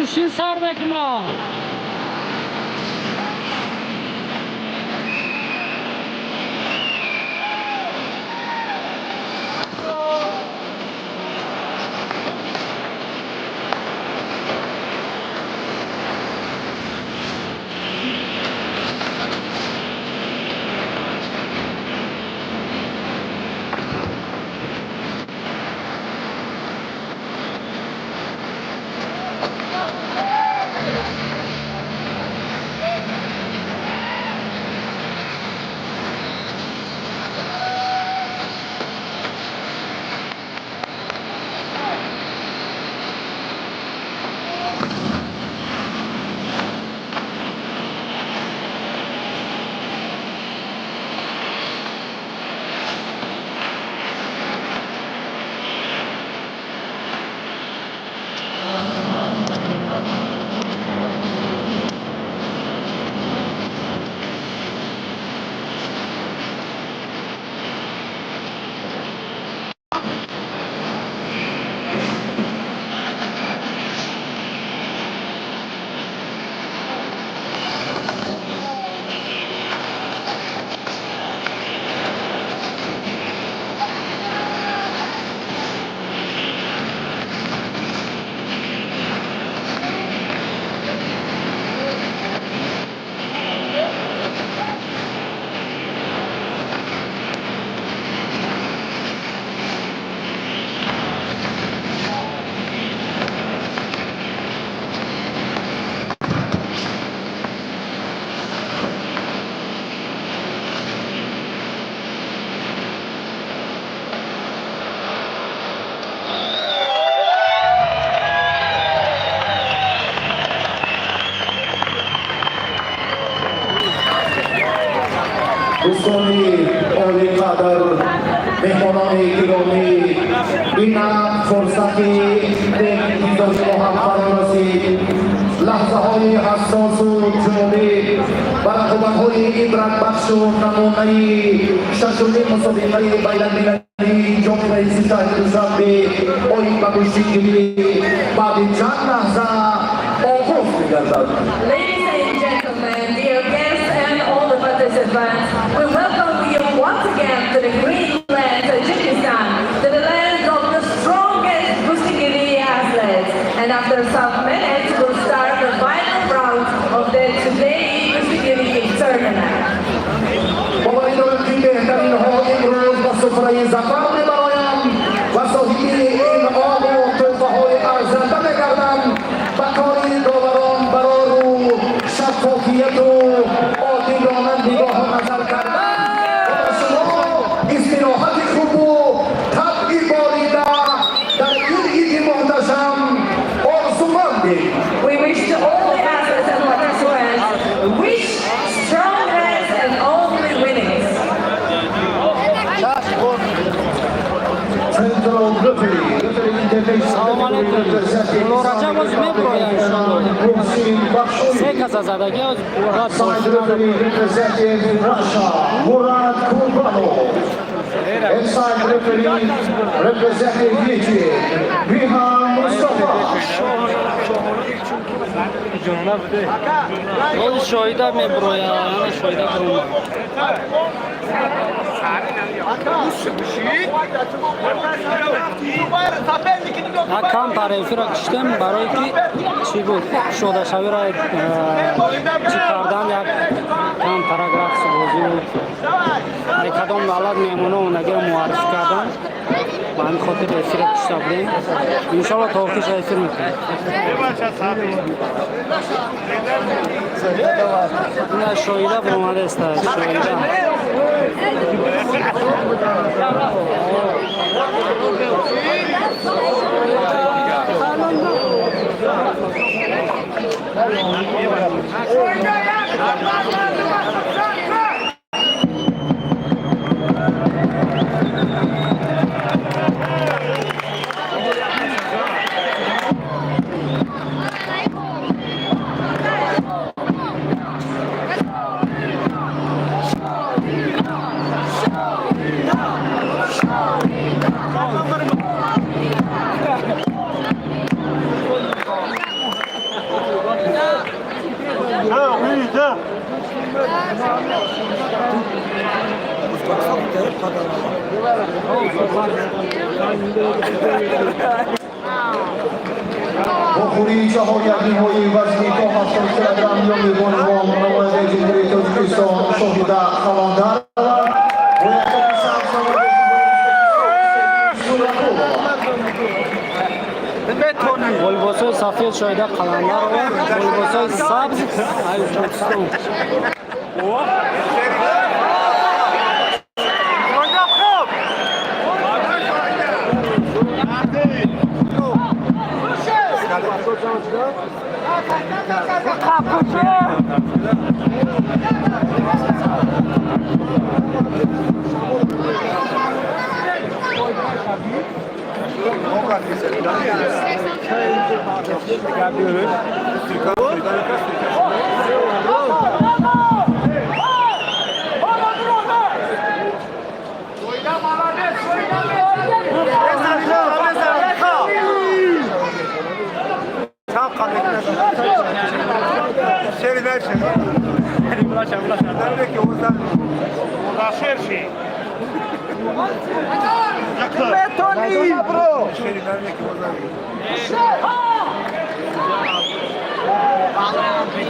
Гӯшин сар мекунам. Меҳмонони гиромӣ, инак фурсати интизори мо ҳам фаро расид. Лаҳзаҳои ҳассосу ҷолиб ва рақобатҳои ибратбахшу намунаи шашумин мусобиқаи байналмилалии Ҷоми раиси шаҳри Душанбе оид ба гӯштингирӣ баъди чанд лаҳза оғоз мегардад. Ladies and gentlemen, dear guests and all the participants, we welcome you once again to the great land, Tajikistan, to the land of the strongest Gustigiri athletes. And after some minutes, we'll start the final round of the today Gustigiri tournament. Боварӣ дорам, ки беҳтаринҳо имрӯз ба суфраи зафар мебароянд ва соҳиби инъому тӯҳфаҳои арзанда мегарданд. Ба кори доварон барору шаффофияту одилона нигоҳу назар кардан ва ба шумо истироҳати хубу табъи борида дар ин иди муҳташам орзумандем. We wish to all the athletes and participants wish strongness and only winnings. Central referee, referee international. Салом алейкум. Мулло Раҷаб оз меброя, иншалло. Муҳсин Бахшуев. Се каса задаги оз. Side referee representing Russia, Murad Kurbanov. Inside referee representing Egypt, Rihan Mustafa. Оз Шоҳида меброя, Шоҳида биромад. Камтар эфира киштем, барое ки чӣ буд, кушодашавиро чӣ кардан, як камтарак рақсу бозию кадом давлат меҳмоно онагиро муаррифӣ кардан. Ба ҳамин хотир эфира кишта будем. Иншолло, то охирша эфир мекунем. Ина Шоҳида биромадааста, Шоҳида. Вохӯрии чаҳорякниҳои вазни то 70 килограмм миёни бонувон, намояндаи Ҷумҳурии Тоҷикистон Шоҳида Қаландарова бо якаи сабз, намояндаи Ҷумҳурии Бо либосҳои сафед Шоҳида Қаландарова, бо либосҳои сабз ай Ӯзбекистон.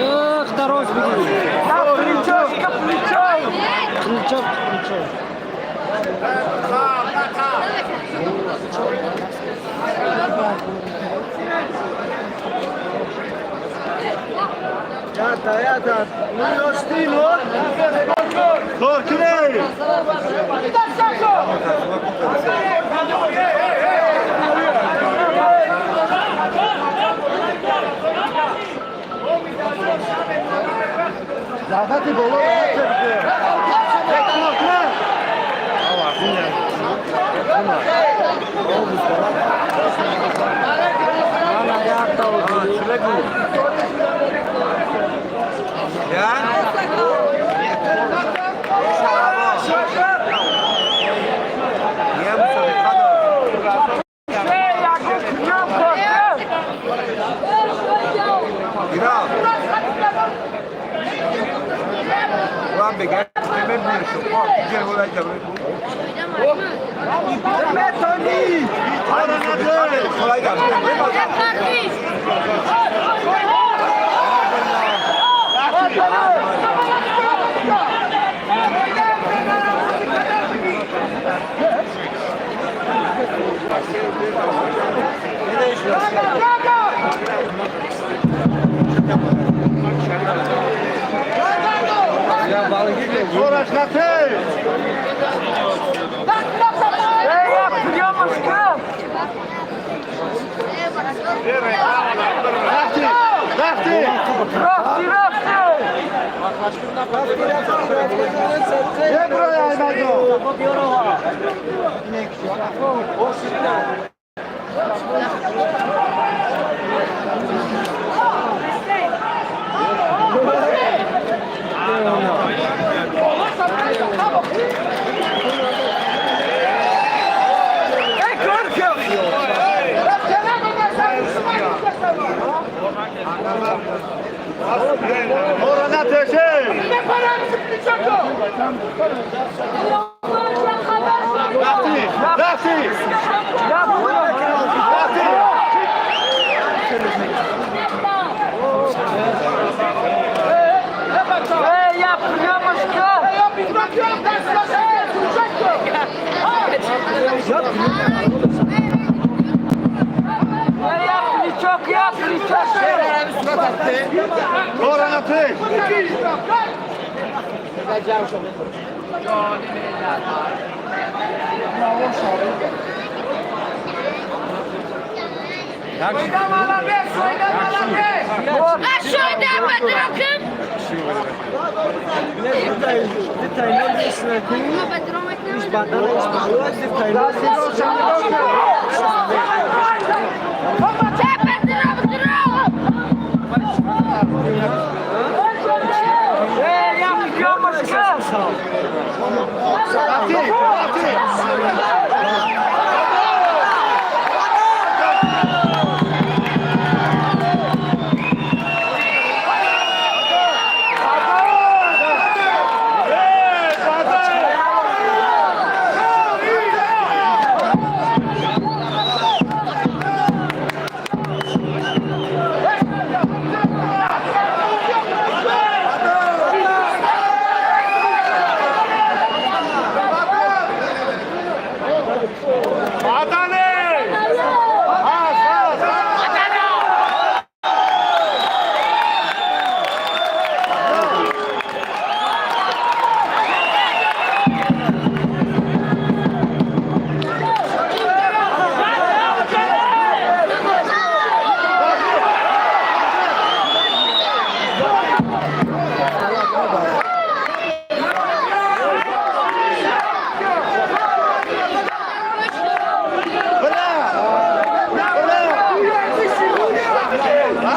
Эх, дорог бигирӣ. Плечо, плечо. Мана якта одили.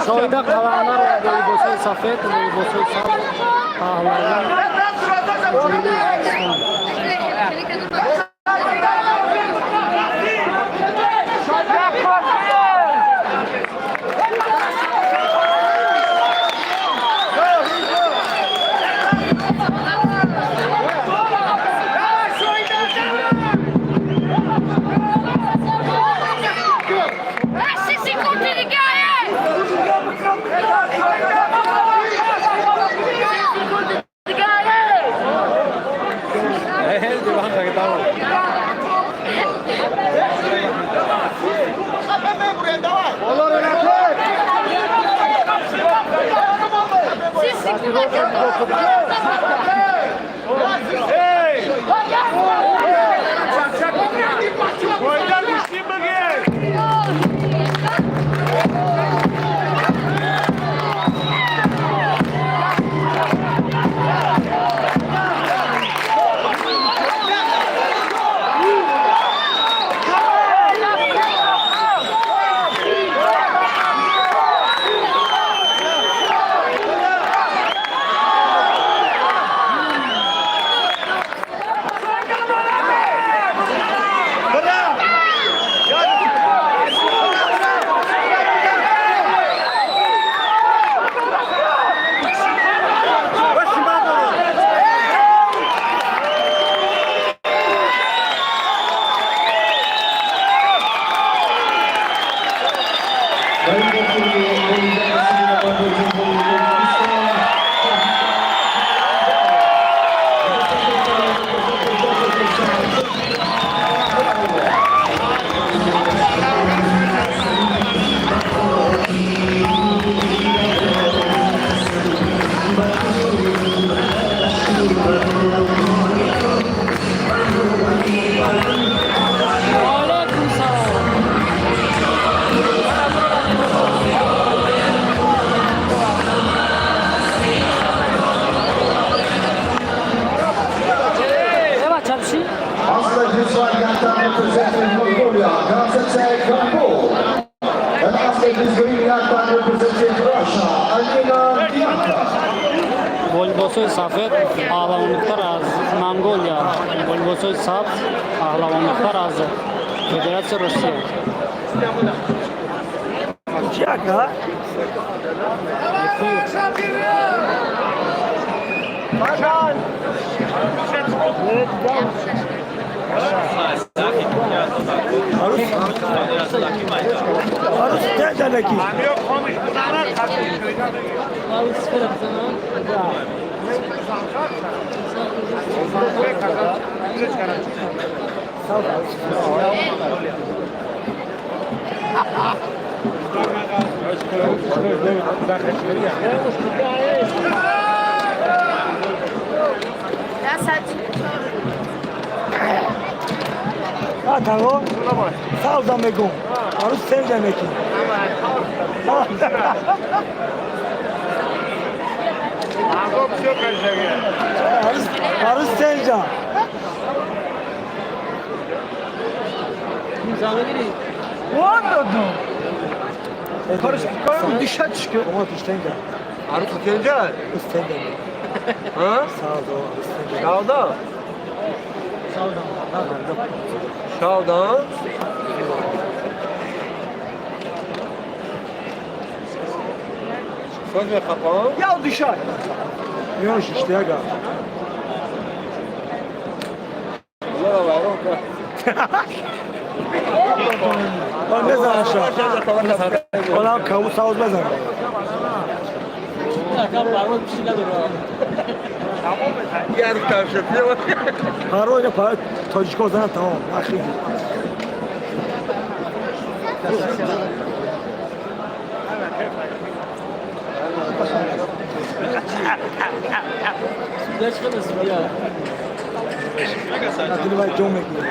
Шоҳида Қаландар бо либосҳои сафед, либосҳои сабз, паҳлавӣ. Хотири болидани сини намояндаи Ҷумҳурии Тоҷикистон. Алейкум салом. Э, бача, бишин. Athlete is representing Mongolia, Gantsetseg Ganbold. And athlete is green yaktan representing Russia, Alina Dianka. Бо либосҳои сафед паҳлавондухтар аз Монголия, бо либосҳои сабз паҳлавондухтар аз Федератсияи Россия. Чака? Эфир. Арус тенҷанаки. Атало савда мегум. Арус тенҷанаки. Арус, арус тенҷа. Вон Karış Тенҷа. Arı tutunca. Арус тенҷа. Ha? Савда, арус тенҷа. Şaldan. Şaldan. Söz ve kapan. Я дышать. Миён шиштяга. Allah var o. Он мезанаша. Онам кабус савз мезана. Yer tavşan. Паро ина пара тоҷико зана, тамом. Ахи. Дили вай ҷо мегирад.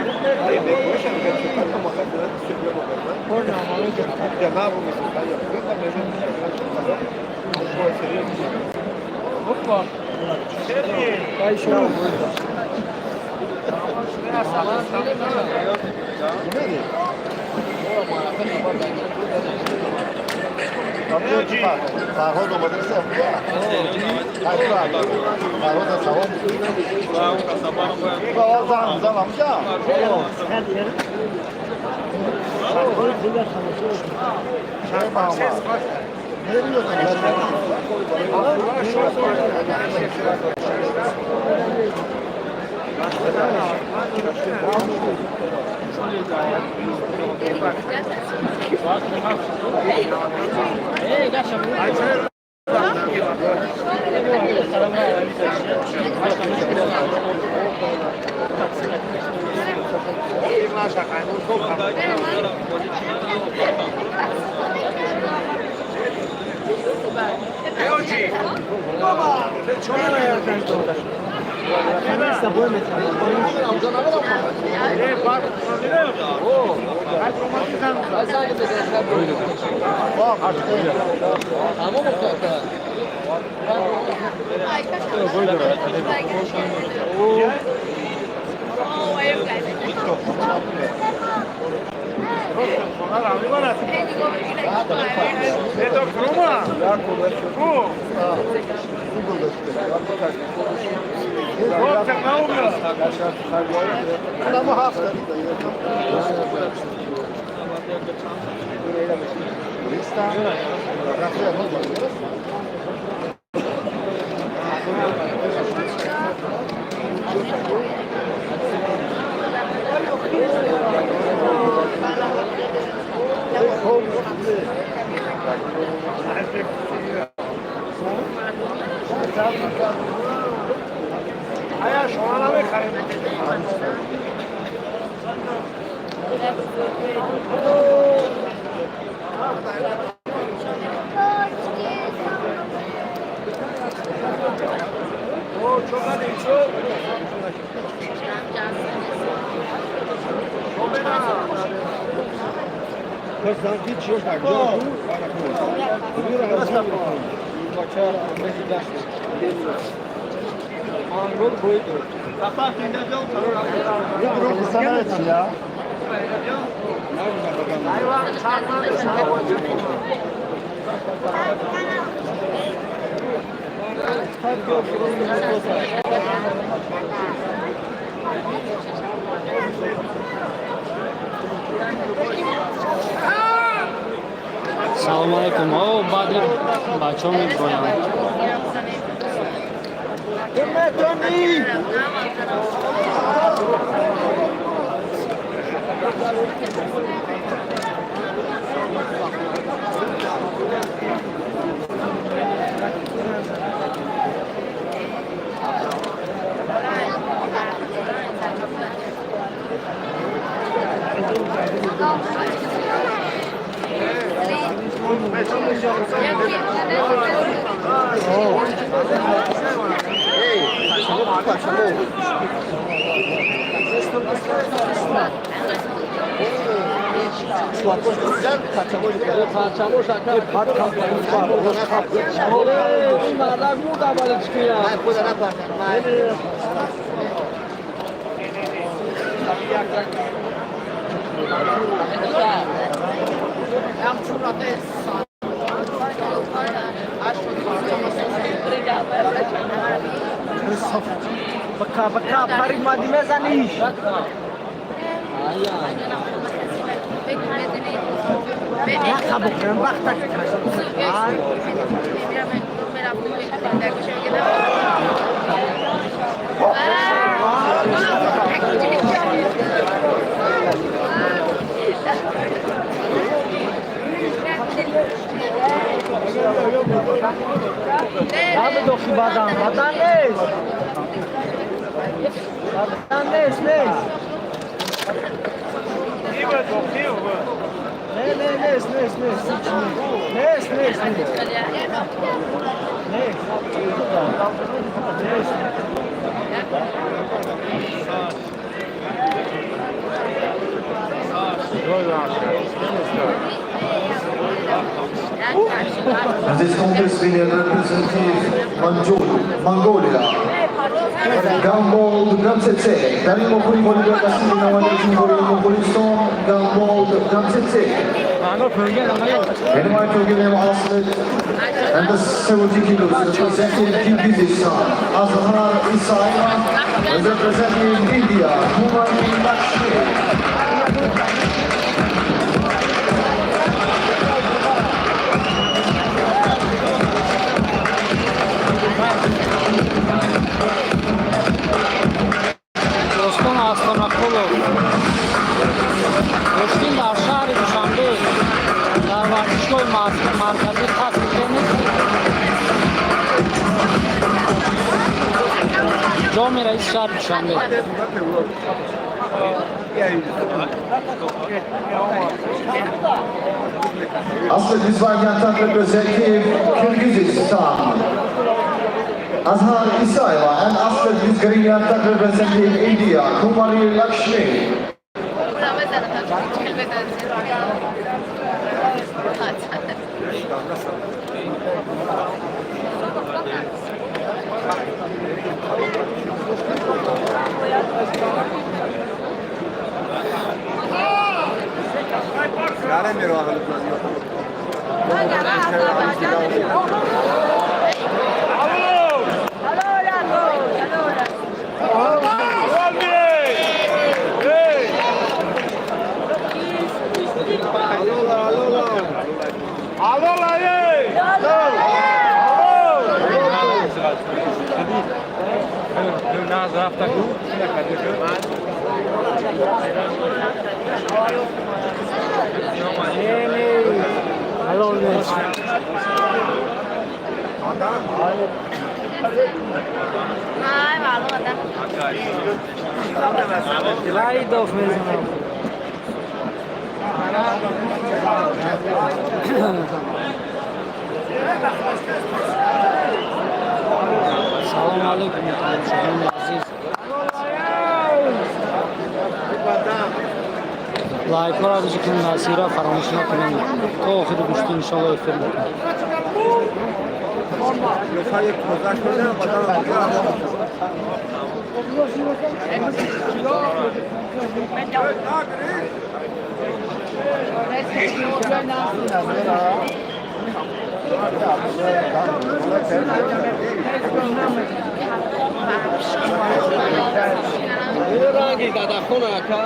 Фарҳод омада. Фарҳод салом. Занг занам ҷа. Салому алейкум. О, баъди бачаҳо меброянд. And this contest winner representative Mongolia, Ganbold Gantsetseg. Дар ин вохӯрӣ ғолибият насиби намояндаи Ҷумҳурии Моғулистон Ganbold Gantsetseg. And my to athlete and the 70 kilos representing Kyrgyzstan, Azhar Isaeva, is representing India, Kumari Lakshmi. Достон Астонақулов Гӯштин дар шаҳри Душанбе дар варзишгоҳи марказии қасри теннис ҷоми раиси шаҳри Душанбе. Aslı Gizvagyantan representative Kyrgyzstan, Azhar Isaeva, and Aslı Gizgariyantan representing India, Kumari Lakshmi. Ҳалол нест. Лайдов мезанам. Салому алейкум, тамошобинони азиз. Лайкҳоро бижикунед, насира фаромӯш накунед. То охири гӯшти иншоалло эфир мекунем. Ранги дадахон ака.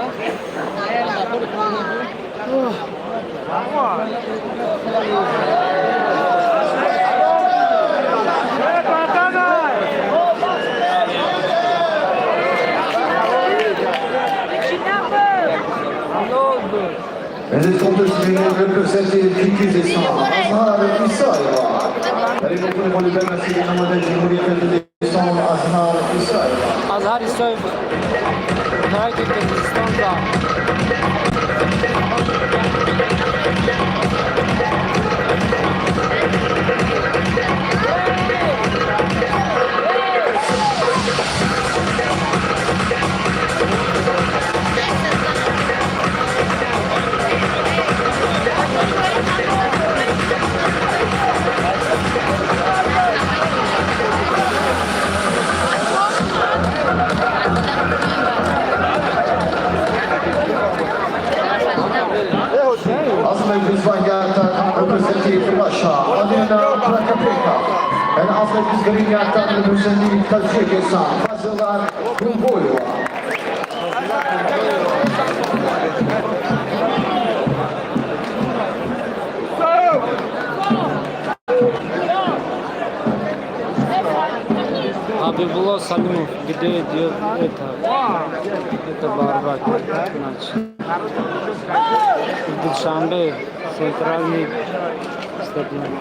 And this competition representing Kirgizistan, Azhar Isaeva. Дар ин бокуни ғолибият насиби намояндаи Ҷумҳурии Қирғизистон Азҳар Исаева. Азҳар Исоев вилояти Қирғизистон да. Athlete Bizvangyartak representing Russia, Alena Prakapenka. And athlete Bizgarinyartak representing Tajikistan, Fazila Kumboyeva. Хабибулло Салимов, где идет это борьба? Значит, в Душанбе, центральный стадион.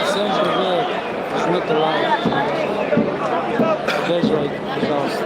Всем привет. Жмите лайк. Поддерживайте, пожалуйста.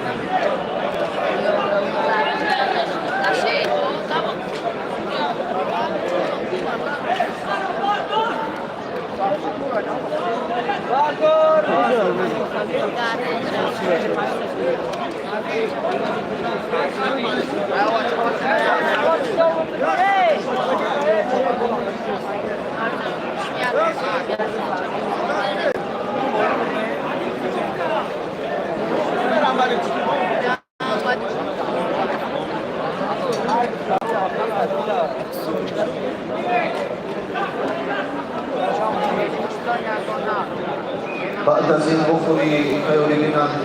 Баъд аз ин вохӯрӣ тайёрӣ бинанд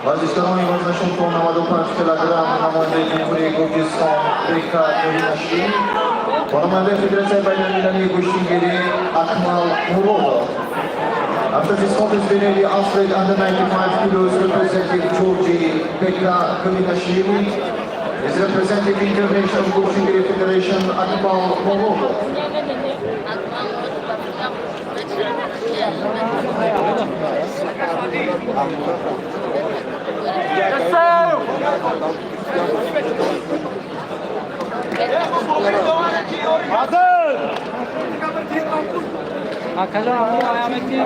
варзишгарони вазнашон то 95 килограмм: намояндаи Ҷумҳурии Гурҷистон Бека Нуринашвили ва намояндаи Федератсияи байналмилалии гӯштингирӣ Акмал Муродов. After this contest, the athlete under 95 kilos representing Georgia, Beka Kulinashvili, is representing the International Gushtingiri Federation, Akmal Murodov. Акаҷон, ҳамин аямеки.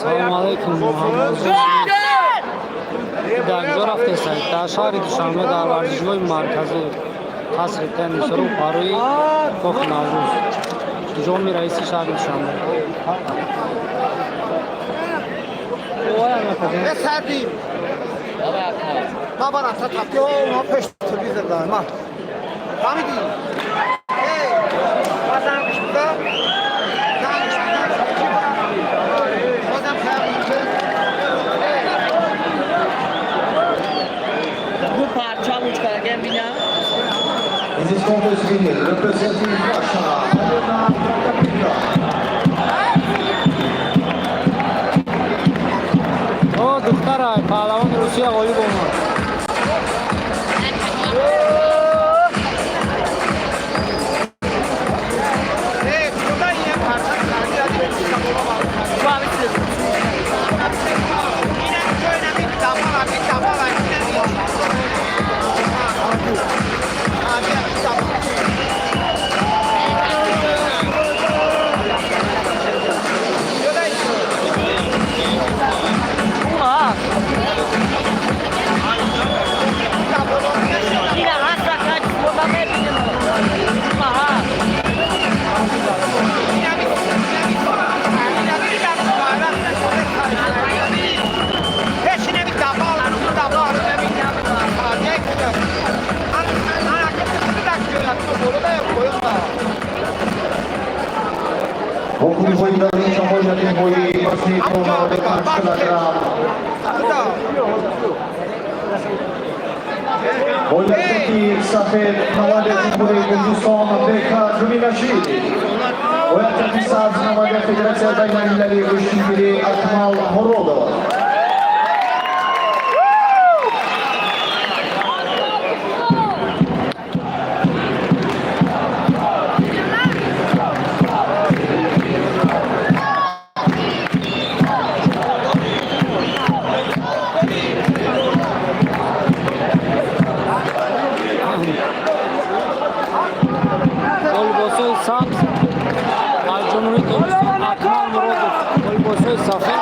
Салому алайкум, Муҳаммад. Дар куҷо рафтесай? Дар шаҳри Душанбе, дар варзишгоҳи марказӣ, қасри теннис, рӯ барои Кохи Наврӯз, ҷоми раиси шаҳри Душанбе. Representing Russia, Elena Prokopenko. О, духтара, паҳлавони Русия ғолиб омад. Вохӯриҳои даври чаҳорякунҳои вазни то 95 килограмм. Бо либоси сафед намояндаи Ҷумҳурии Гурҷистон Бека Ҷуминашвили. Бо яктафи сабз намояндаи Федератсияи байналмилалии гӯштингирӣ Акмал Муродов. Бо либосҳои сабз аз Ҷумҳурии Тоҷикистон Акмал Муродов, бо либосҳои сафед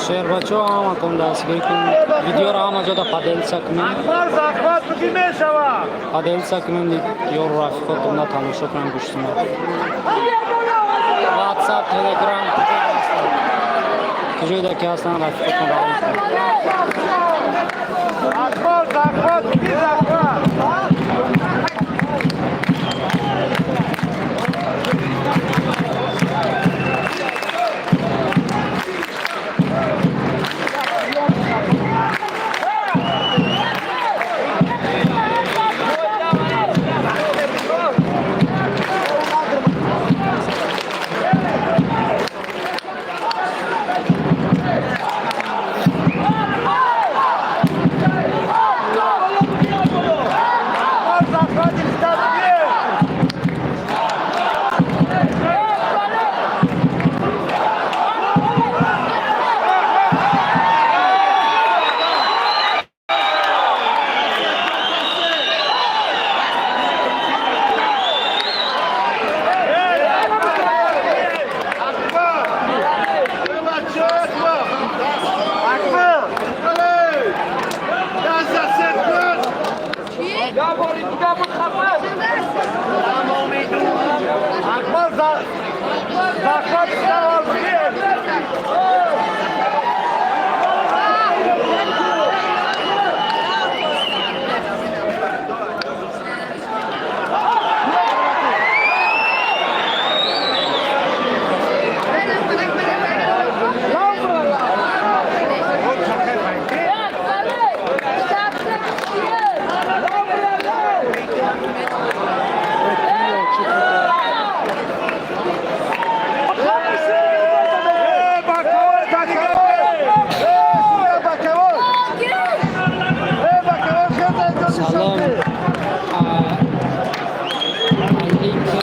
Шербачо, ҳаматон дастгирӣ кунед, видеоро ҳама ҷода поделиться кунед, поделиться кунед, ёру рафиқотонда тамошо кунанд гӯштино. Ватсап, Телеграм, куҷоида ки ҳастанд рафиқотон, равон кунед. Акбар, захват, захват. Салом алейкум,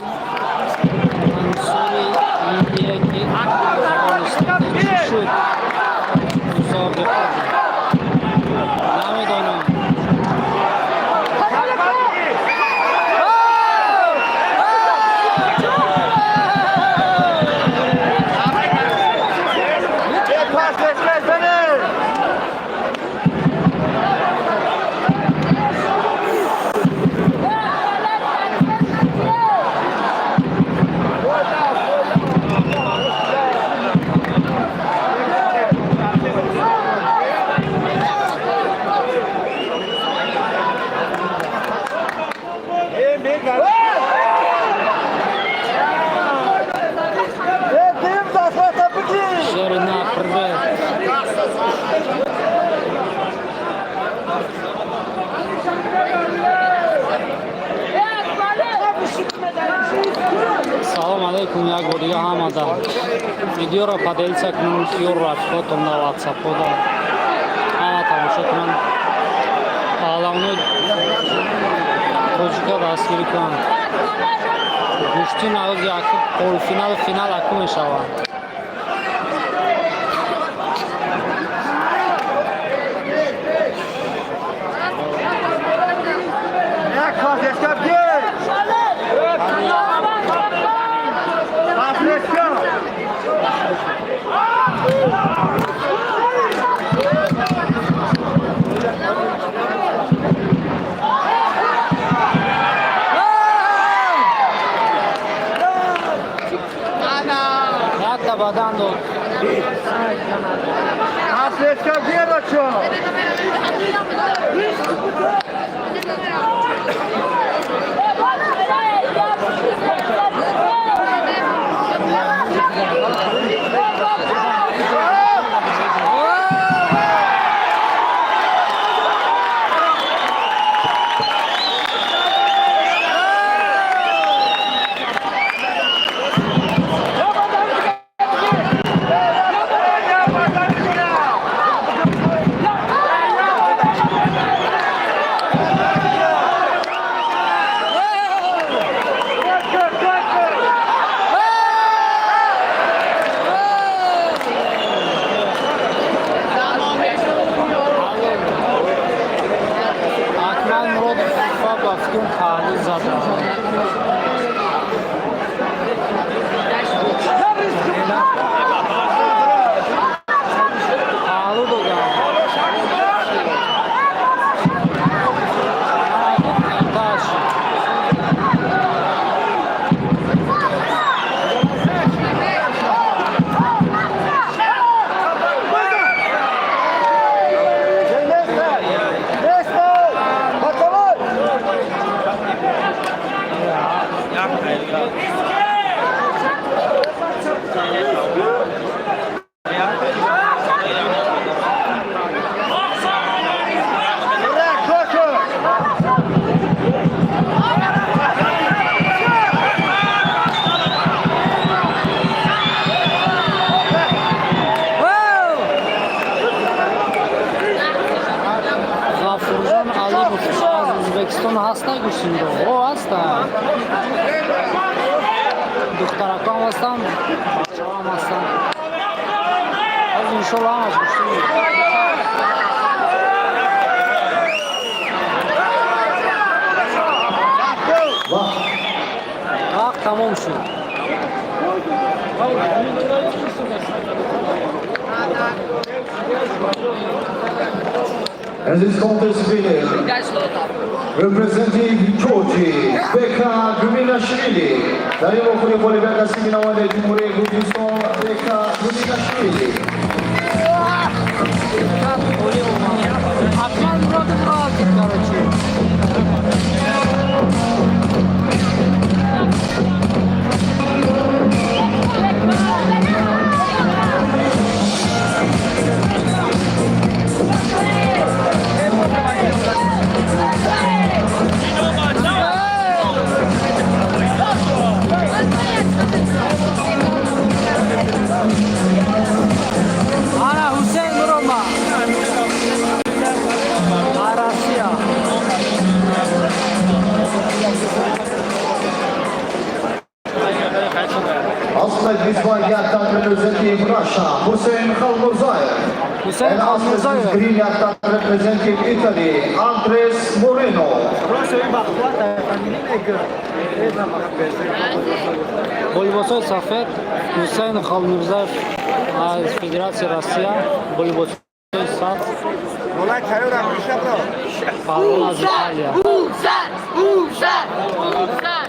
Мансури Индия, ки Афғонистон чӣ шуд мусобиқа, намедонам. Шерина, привет. Салом алейкум як бор дига ҳамада. Видеоро поделиться кунед, ёру рафиқотон дар ватсапҳода ҳама тамошо кунанд, паҳлавонои тоҷика дастгирӣ кунанд. Гӯшти навоз яку полуфиналу финал аку мешавад. Як пасешка бьет! Пасешка! Якта бадан дод. Пасешка бьет, бачо! Ҳаста гӯштингиро? О, ҳаста. Духтаракам ҳастанд, бачаҳоам ҳастанд. Ҳозир, иншолло, ҳамаш гӯштӣ мегирад. Вақт. Вақт тамом шуд. In this contest finish, representing Georgia, Beka Guminashvili. Дар ин вохӯрӣ ғолибият насиби намояндаи Ҷумҳурии Гурҷистон Бека Гуминашвили. Акмал Муродов ғолиб, короче. Ана Ҳусейн Мурома. Россия. Ahmed Bisbayattan representing Russia, Hussein Khalmurzaev. Hussein And Ahmed Khalmurzaev. Grignatan representing Italy, Andres Moreno. Бо либосҳои сафед Ҳусейн Холмирзаев аз Федератсияи Россия, бо либосҳои сабз Паҳлавон аз Италия. Husan! Husan! Husan!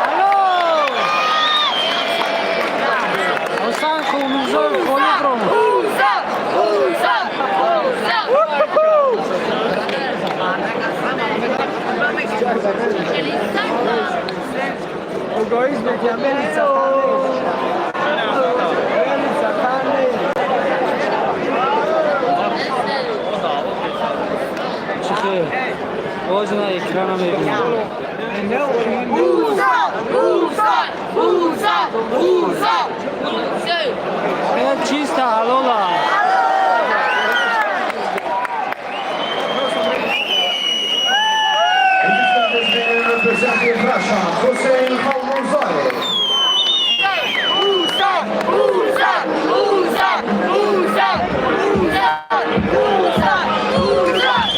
Алло! Ҳусайн Холмирзоев ғолиб ромад. Husan! Husan! Husan! Чӣ хел? Боз на экрана мебинем. Husan! Husan! Husan! Husan! Husan! Э, чисто ҳалола. In this contest winner representing Russia, Hussein Khalmurzaev. Husan! Husan! Husan! Husan! Husan! Husan! Husan! Husan!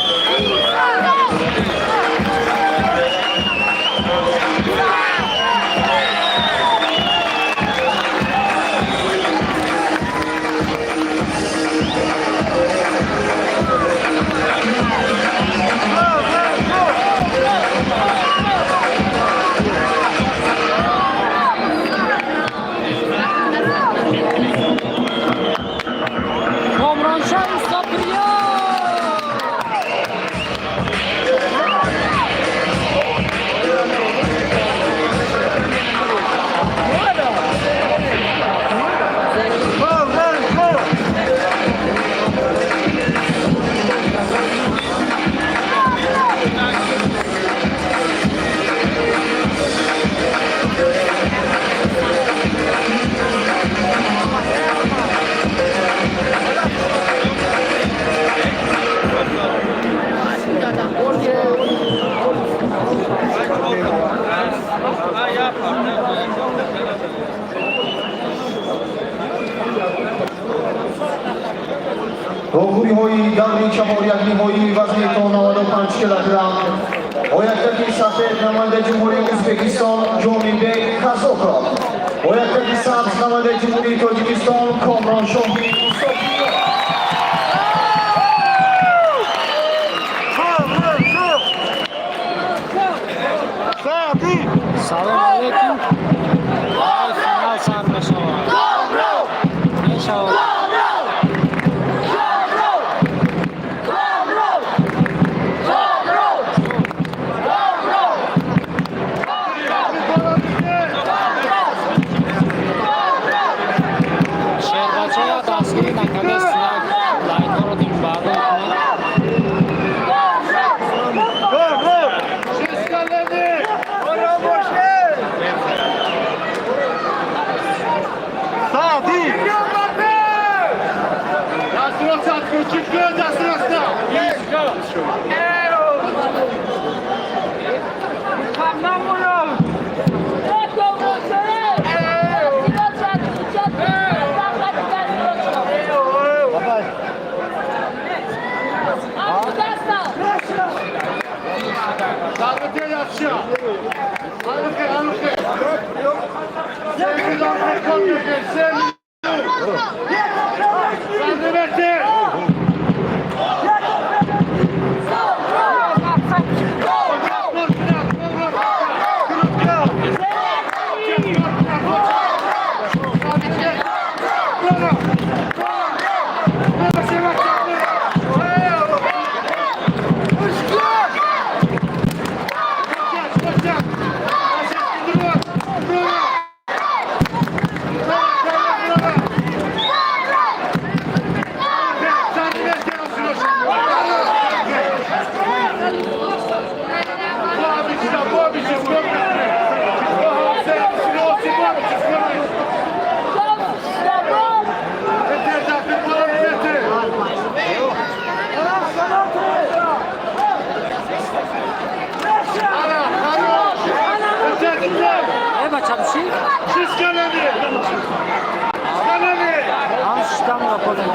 Комроншоҳ Устопирён. Вохӯриҳои даври чаҳорякниҳоии вазни то 95 килограмм. Бо яктаки сафед намояндаи Ҷумҳурии Ӯзбекистон Ҷонибек Казоков, бо яктаки сабз намояндаи Ҷумҳурии Тоҷикистон Комроншоҳи Мусофиров. Салом алейкум. Ай, финал сар мешавад. Мешавад. Шербачая дастгирӣ накардест, як лайкҳоро димбардор кунад. Э, бача, биши. Ҳам шиштамро кодем.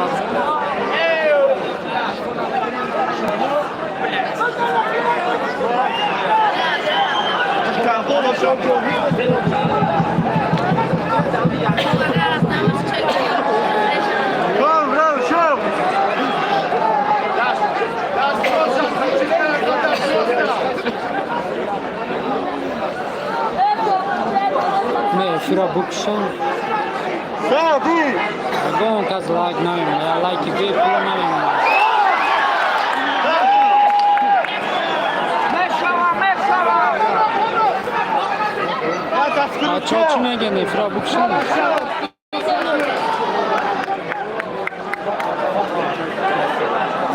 Не, эфира букшам. Ягон кас лайк намемонад, лайки бепул намемонад. Бачаҳо, чӣ мегӯянд? Эфира букшам.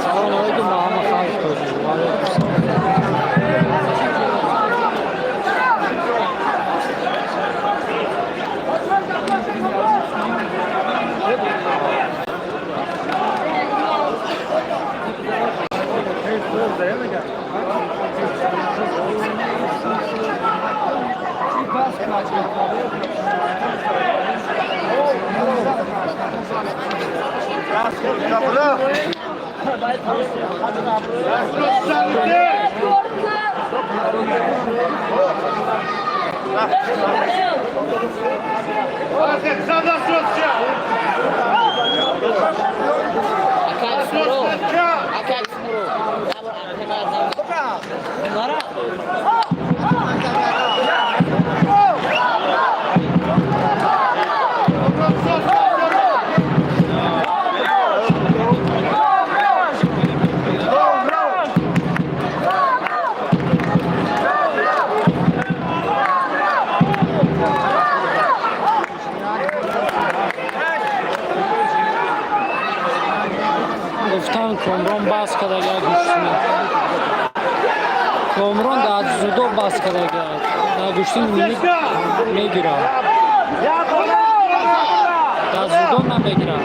Салому алайкум ба ҳама халқи тоҷик. Ва алайкум салом. Гуфтан, Комрон бас кардага гӯштина. Комрон дар дзюдо бас кардага, дар гӯштин мегирад, дар дзюдо намегирад.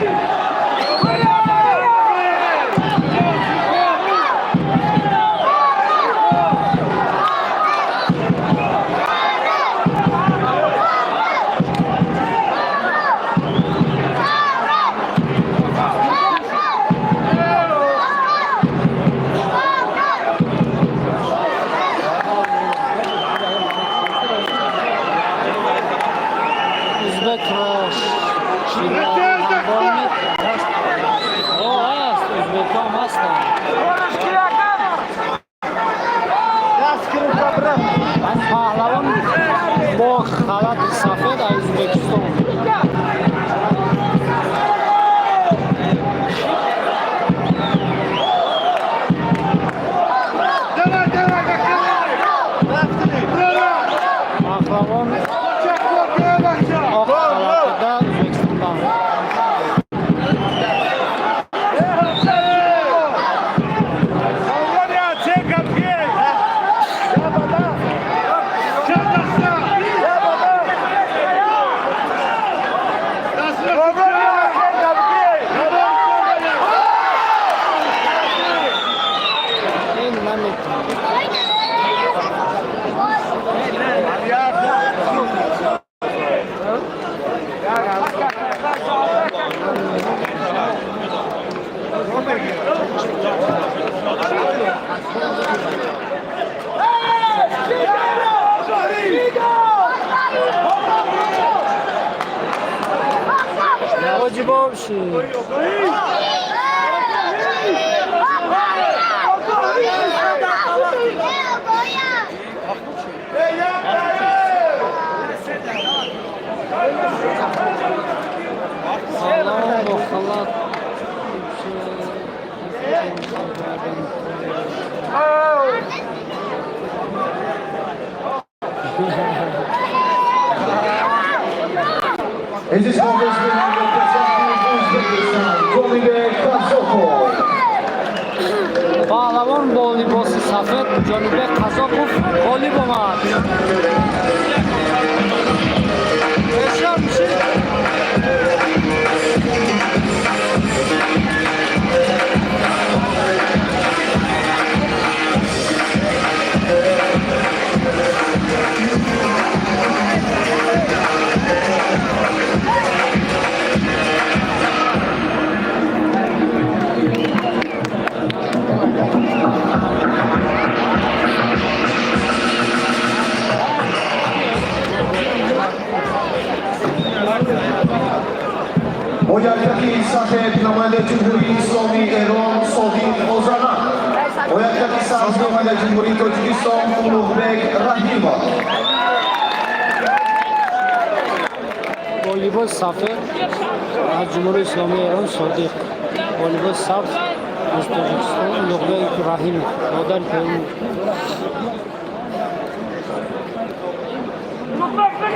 Eziz Ҷонибек Қазоқов. Паҳлавон бо либоси сафед Ҷонибек Қазоқов ғолиб омад. Бо ҳаракати сафед намояндаи Ҷумҳурии Исломии Эрон Содиқ Озаран, бо ҳаракати сабз намояндаи Ҷумҳурии Тоҷикистон Улуғбек Раҳимов. Бо либоси сафед аз Ҷумҳурии Исломии Эрон Содиқ, бо либоси сабз аз Тоҷикистон Улуғбек Раҳимов, модари Теймур. Улуғбек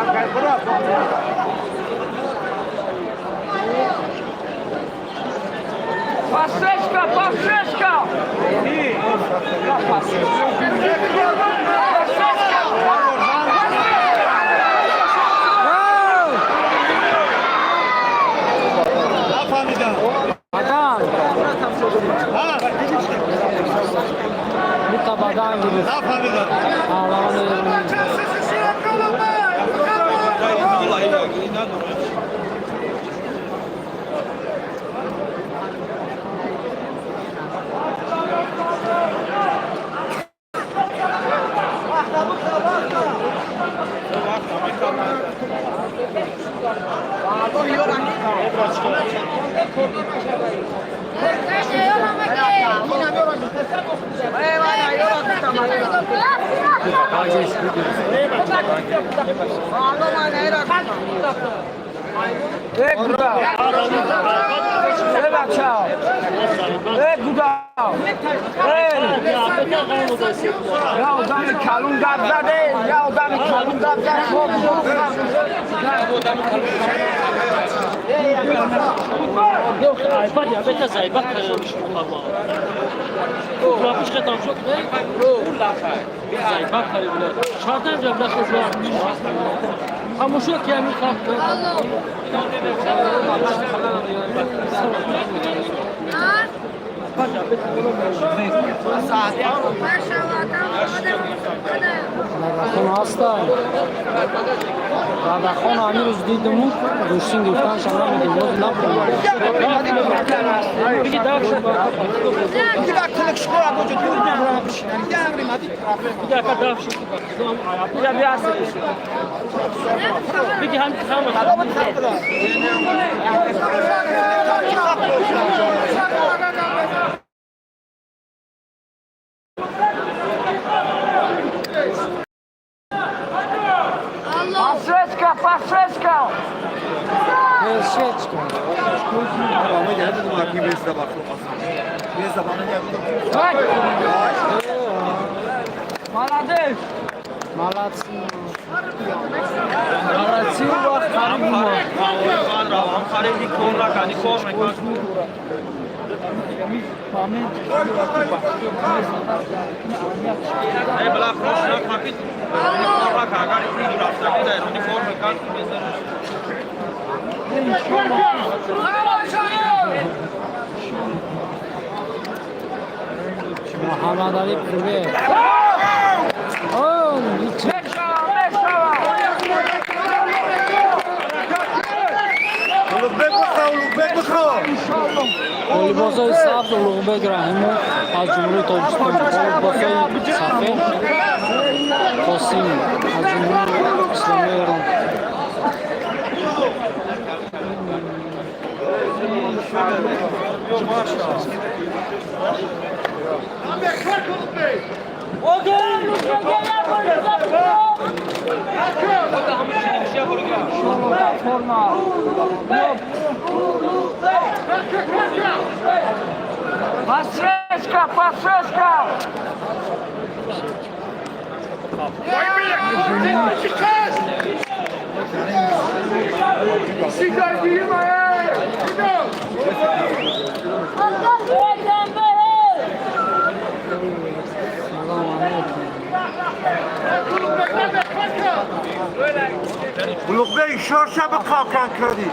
қариб буд. Paseczka, paseczka! Paseczka! Бадан! Бута бадан гирифт. Паҳлавони эронӣ. Дадахон ҳаста. Дадахон ҳамин рӯз дидиму гӯштин гирифтанша намедим, боз набудем. Paseczka, paseczka! Пешечка. Молодец! Молодцы. Молодцы, вақт қариб омад. Муҳаммадалӣ, привет. О, ничего. Мешава, мешава! Улуғбек бихо, Улуғбек бихо. Либосҳои сабз Улуғбек Раҳимов аз Ҷумҳурии Тоҷикистон, либосҳои сафед Қосим аз Ҷумҳурии Исломии Эрон. Подстречка, подстречка! Салом алейкум. Улуғбек шорша бихо конкретно.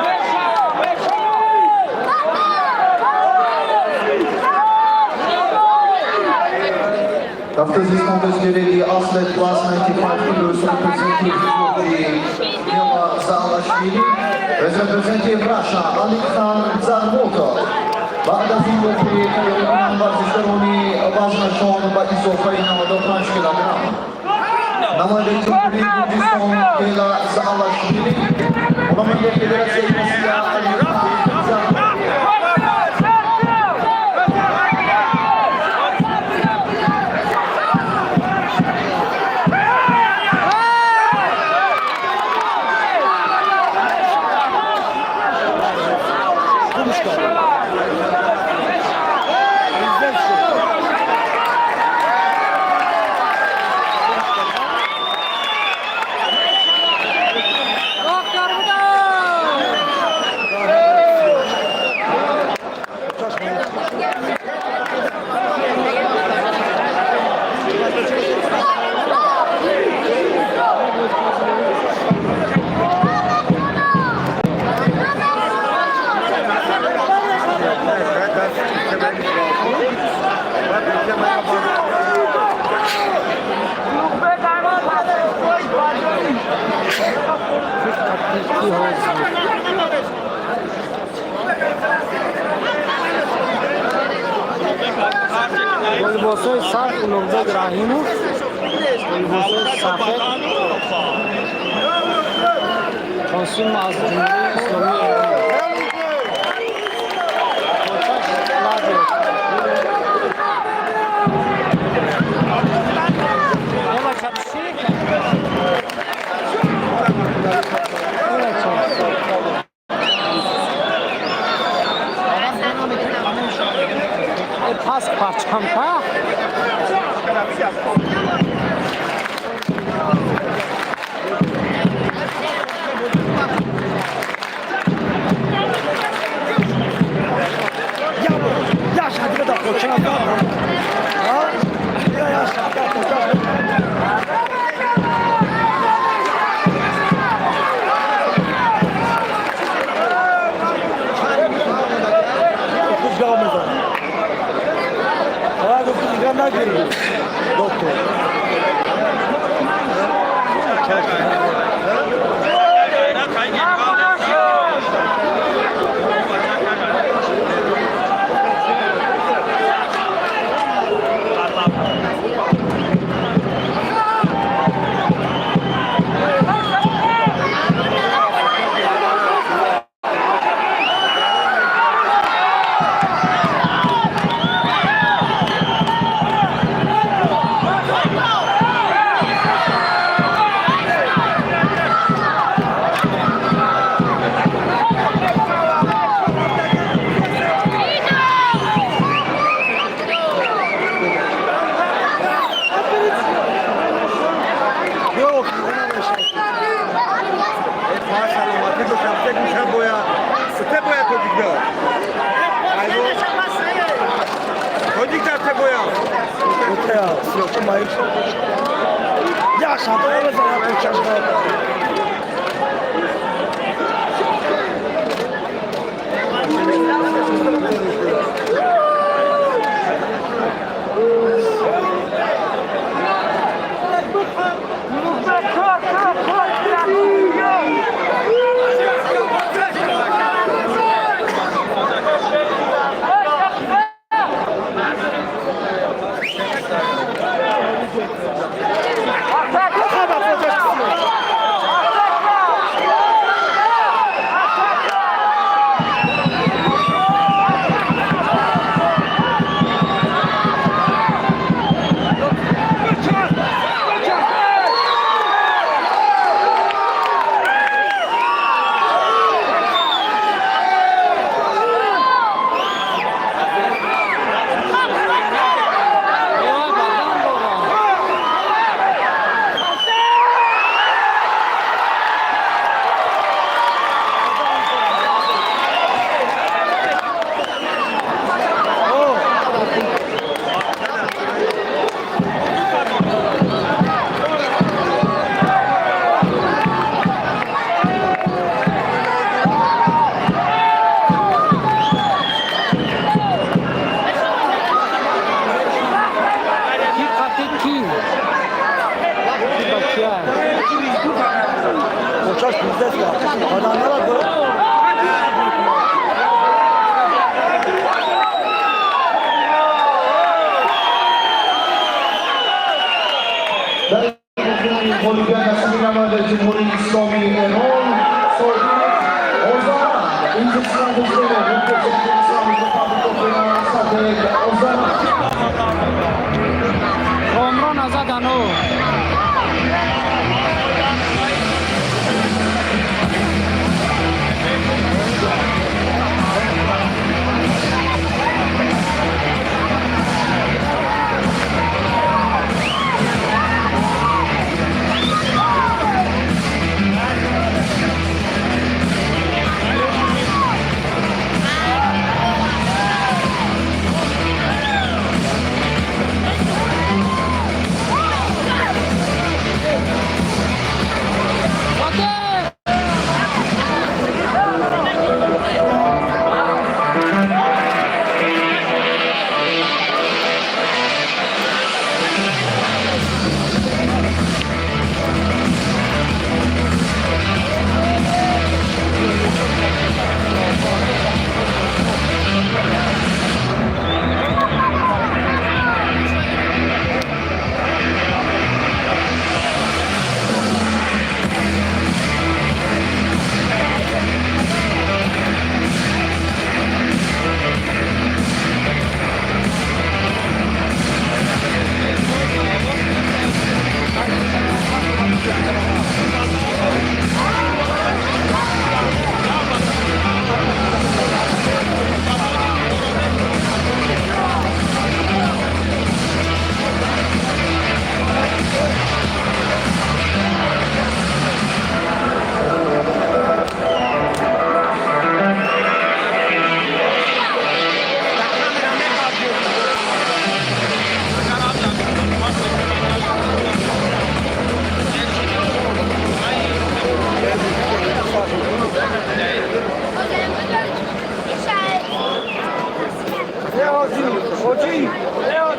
Мешава, мешава! Ҳафтазистон гелели athlete class 95 kilos representative the Gela Zaalashvili, representative Russia Alikhan Zarmutov. Баъд аз ин бозӣ варзишгарони вазнашон ба изофаи 95 килограмм. Намояндаи Ҷумҳурии Гурҷистон Гела Заалашвили, намояндаи Федератсияи Россия Алихан Зармутов. Ки ҳозир бо либосҳои сабз Улуғбек Раҳимов, бо либосҳои сафед Қосим аз Ҷумҳурии Исломии Эрон. Почаш лазер. Ела чапши. Ела чапши. Пас парчамка. Я шадида да коча. Ҳа? Я шадида коча. Хуб гав мезанад. Ҳа, гуфт дигар нагирӣ. Доктор.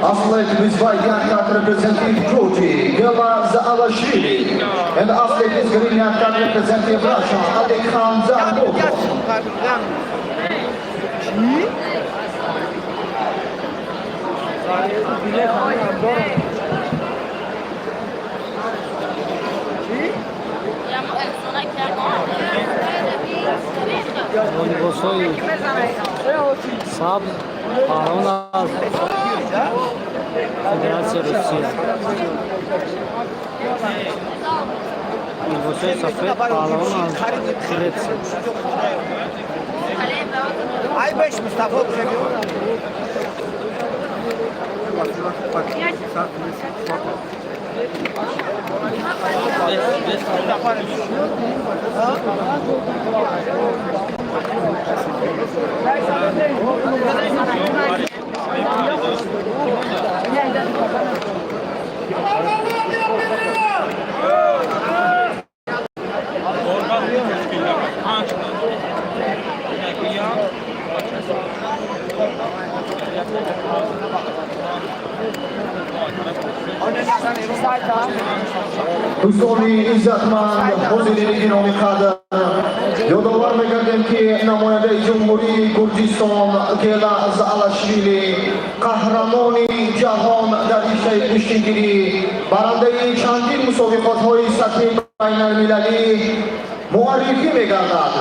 Athlete with white card representing Georgia, Gela Zaalashvili. And athlete with green card representing Russia, Alikhan Zambukov. Либосҳои сабз паҳлавон аз Федератсияи Русия, либосҳои сафед паҳлавон аз Гретсия. Дӯстони иззатманд, ҳозирини гиромӣ қадр, ёдовар мегардем, ки намояндаи Ҷумҳурии Гурҷистон Гела Заалашвили, қаҳрамони ҷаҳон дар риштаи гӯштингирӣ, барандаи чандин мусобиқотҳои сатҳи байналмилалӣ муаррифӣ мегардад.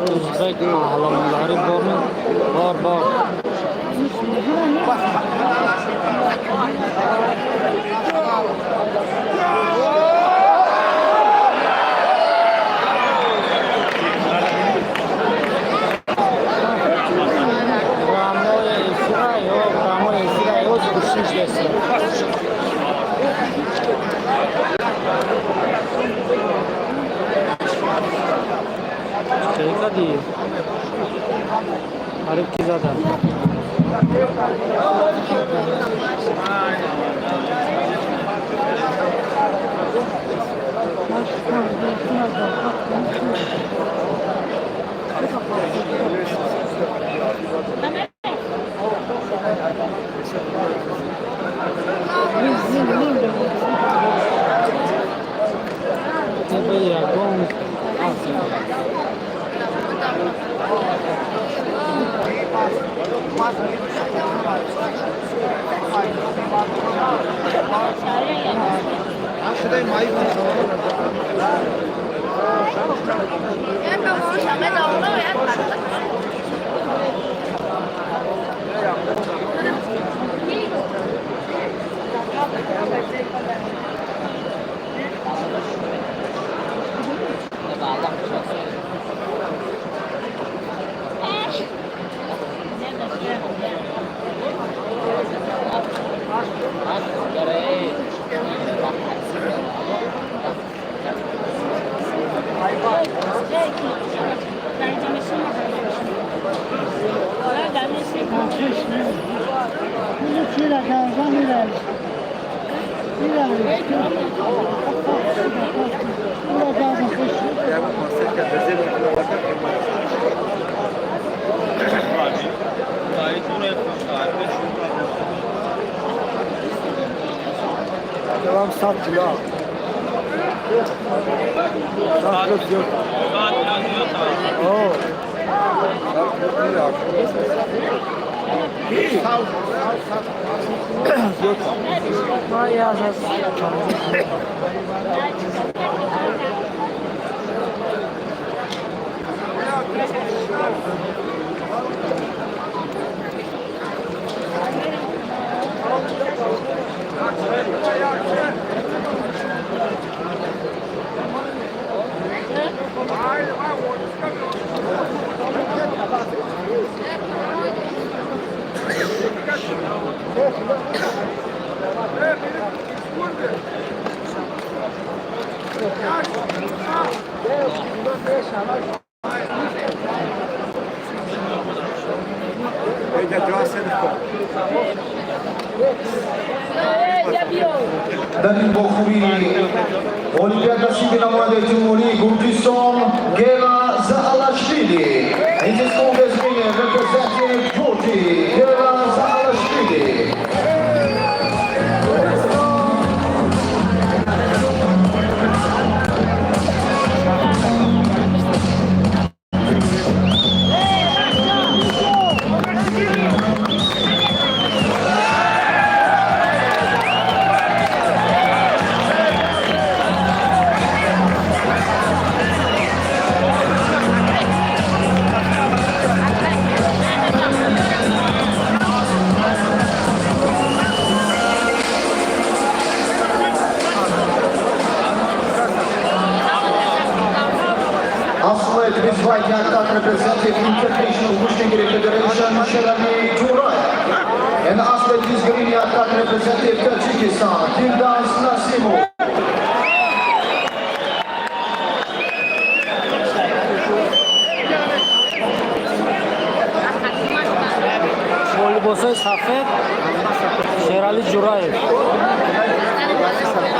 Узбек паҳлавонлари борми? Бор, бор. Прямой эфира ё прямой эфира ё кӯшиш дестем. Хеле кади? Ғариб ки зада? Тебе ягон Devam 100 kilo. 100 kilo зиёд. О. 100 кило зиёд. Дар ин вохӯрӣ ғолибият насиби намояндаи Ҷумҳурии Гурҷистон Гела Заалашвили. In this contest winner, representing Georgia, Gela Zaalashvili. Athlete with white yaktak, representing International Gushtingiri Federation, Sherali Jurayev. And athlete with green yaktak, representing Tajikistan, Firdaus Nasimov. Бо либосҳои сафед Шералӣ Ҷураев,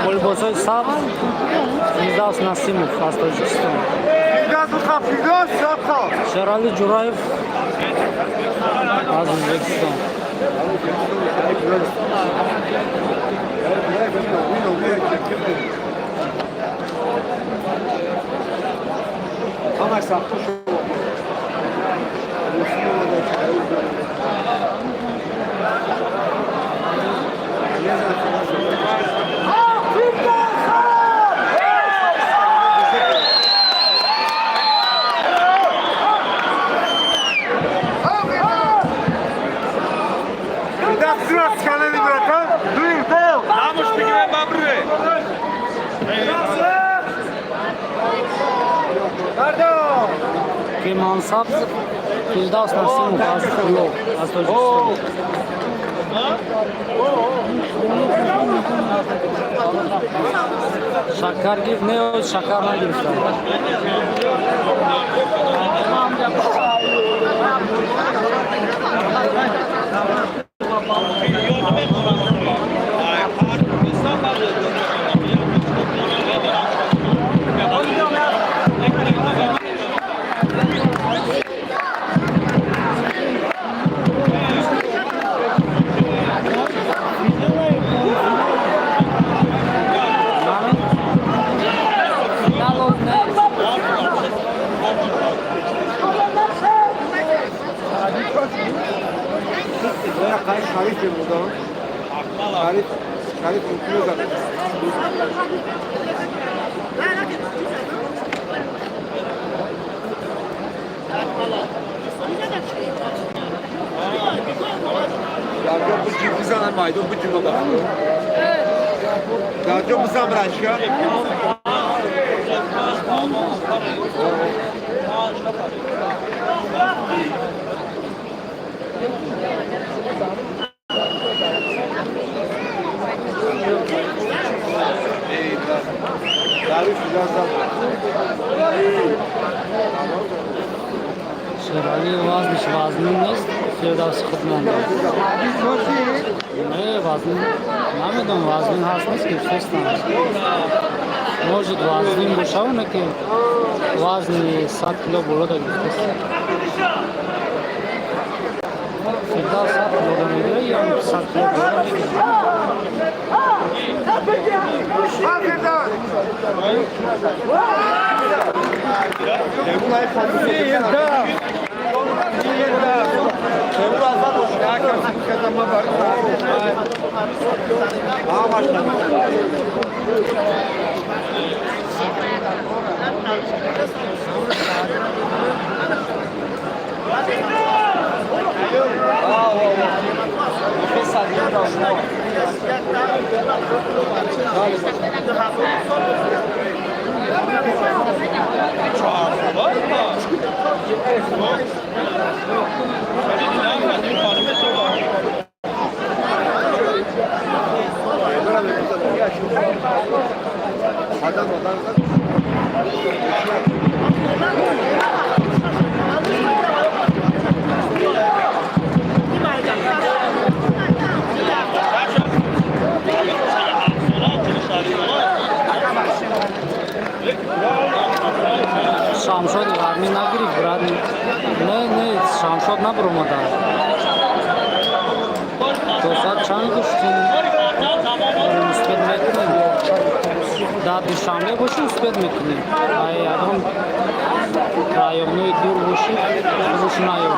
бо либосҳои сабз Фирдавс Насимов аз Тоҷикистон. Шералӣ Ҷураев аз Ӯзбекистон. Ҳамаш сахто шуд. Ки мансаб Фирдавс Насимов аз Кӯлоб, аз Тоҷикистон. Шакар гирифт? Не, шакар нагирифтам. Шариф бемудам. Шариф, Шариф мумкин зад. Дарҷо буҷи бизанам, майдон буҷи баба. Дарҷо бизан брашка. Шералӣ вазниш вазнин нест, Фирдавси худ монда. Не, вазнин намедонам, вазнин ҳаст, нест, гирифтестам. Может, вазнин бошаву, не ки вазни 100 кило боло да гирифтест. Фирдавс 100 кило да мегира, ям 100 кило боло мегира. Adam adam. Нагирифт, брат. Не, не, Шамшод набуромада. То соат чанд гуштем? Успеть мекунем. Дар Душанбе боши, успеть мекунем. Ай ягон районҳои дур боши, бош наё.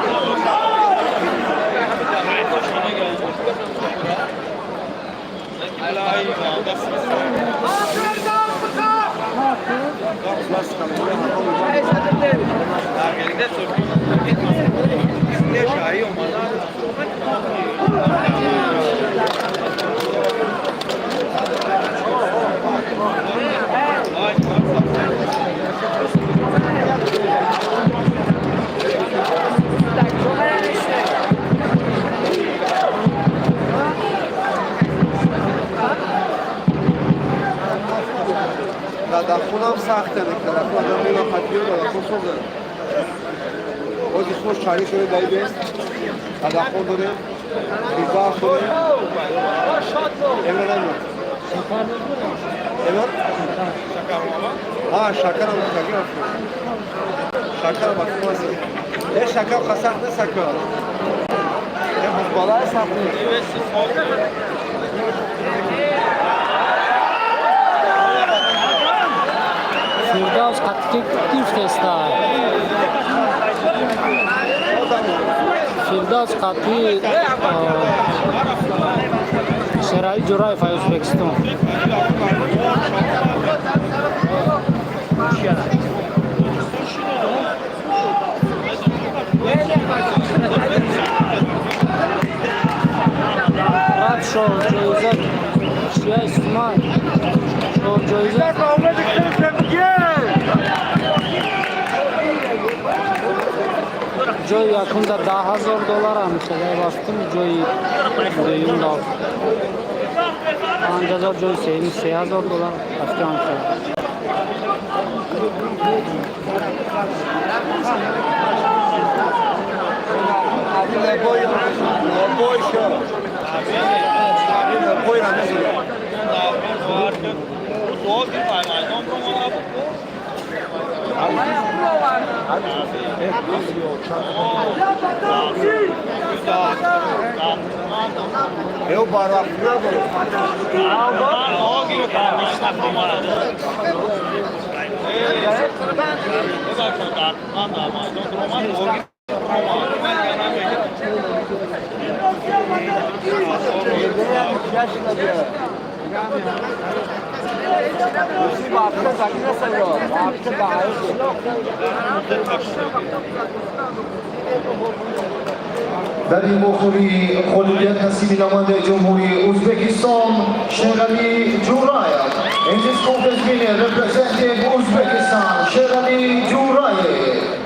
Дадахунам сахте, дадахун адам мева хатиё, дадахун соза. Ози хуш чари шуде даибе. Дадахун дорем. Бизах дорем. Эмра намё. Эмра? Ҳа, шакарам, шакарам. Шакарам бакум аст. Э, шакар хасахт не сакар. Э, балай сахт не. Фирдавс қатъи гирифтеста. Фирдавс қатъи Шерали Ҷураев ай Ӯзбекистон. Рад шо ҷоиза чия истимай? Шо ҷоиза. Ҷои якумда 10 000 доллар ҳамихелай вафтум, ҷои дуюмда 5000, ҷои сеюм 3000 доллар рафту ҳамихел. Eu барақ надорам. Дар ин вохӯрӣ ғолибият насиби намояндаи Ҷумҳурии Ӯзбекистон Шерали Ҷураев. In this contest winner representing Uzbekistan, Sherali Jurayev.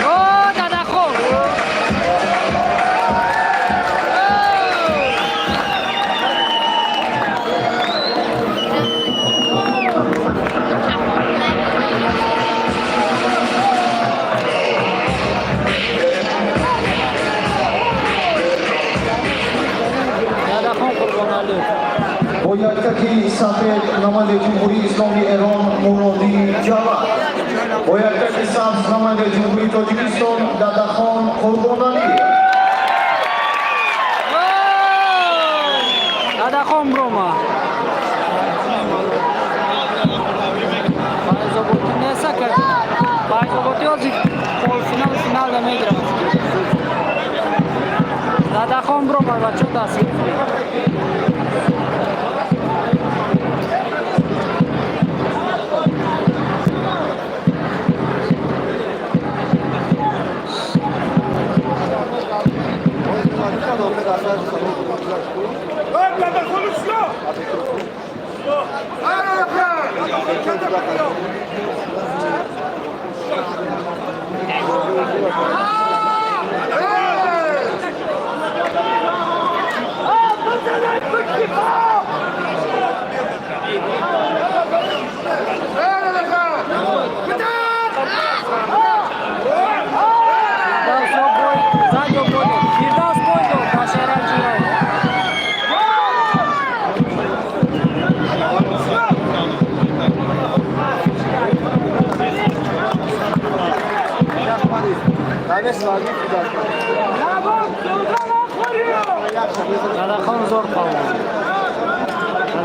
О, Дадахон! Дадахон Қурбоналиев. Бо яктаки сафед намояндаи Ҷумҳурии Исломии Эрон Муродӣ Ҷавад. Бо яктаки сабз намояндаи Ҷумҳурии Тоҷикистон Дадахон Қурбоналиев. Дадахон брома. Файзободӣ неса ка. Файзободӣ ҳозир полуфинал, финал намегирад. Дадахон брома, бачо, даст гирифтед.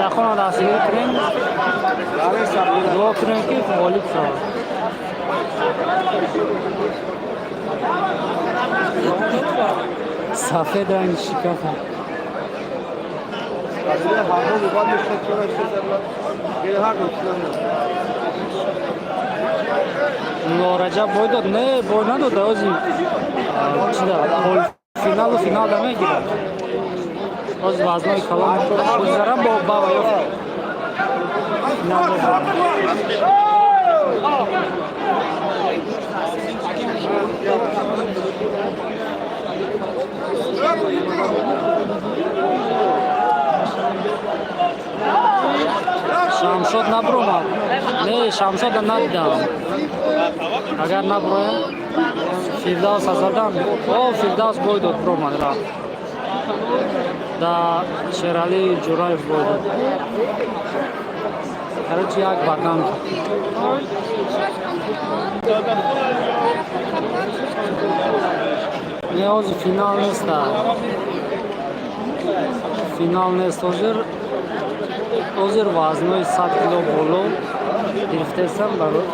Дадахона дастгирӣ кунем, дуо кунем, ки ғолиб шавад. Сафед ранги шикафа. Нораҷаб бой дод? Не, бой надод. Ози финалу финал да мегирад. Оз вазнои калон гузарам бо бава ё финал. Шамшод набромад? Не, Шамшода надидам. Агар наброям, Фирдавса задам. О, Фирдавс бой дод, бромад, рафт. Да, Шерали Ҷураев бой дод. Короче, як бадам. Не, ҳозир финал неста, финал нест. Ҳозир вазнои 100 кило боло гирифтаестам. Барои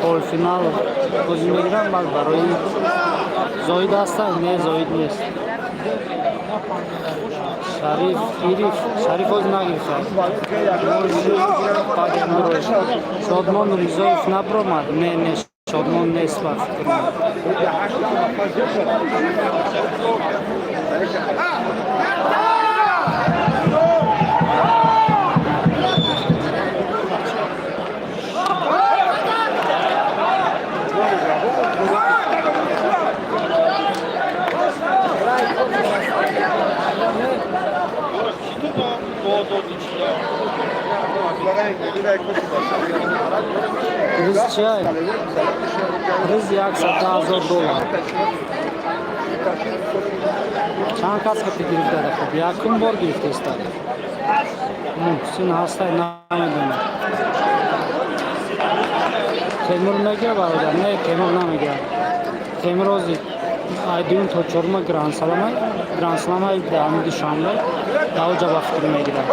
полфинал бозӣ мегирам. Баъд барои Зоид ҳаста? Не, Зоид нест. Шариф гирифт, Шариф ҳозир нагирифта. Шодмон Ризоев набромад? Не, не, Шодмон нест ба фикр. Приз чия? Приз 110 000 доллар. Чанд кас қати гирифта? Хуб, якум бор гирифтаиста. Муҳсин ҳастай, намедонам. Темур мегира, бародар? Не, Темур намегирад. Темур ози ай дуюм то чорума грансламай, грансламай даҳами Душанбе даоҷа ба фикр мегирад.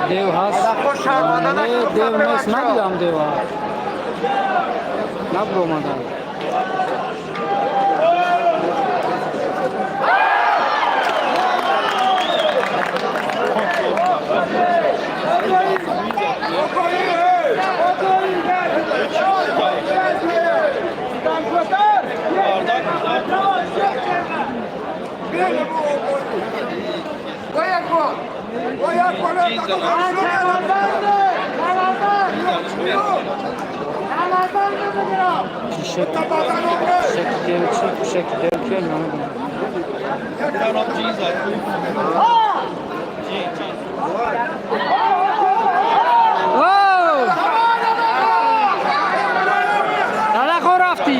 Дев ҳаст? Не, дев нест, надидам дева. Набромадам. Пишек, пишек девчи, пишек девки, намедонам. Далеко рафтӣ.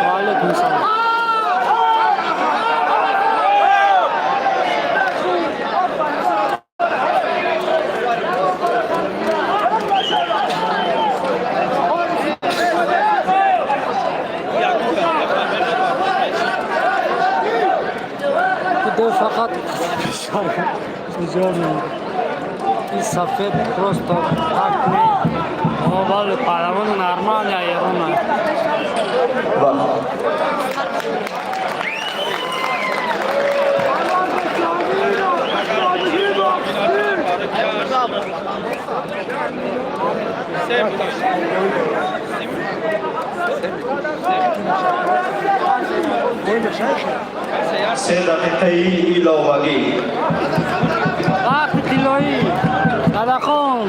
Ва алайкум салом. Ду фақат ҷо. И сафед просто так не. О, бале, паҳлавон нормально Ерона. Вақт. 3 дақиқаи иловагӣ. Вақти тиллоӣ, Дадахон.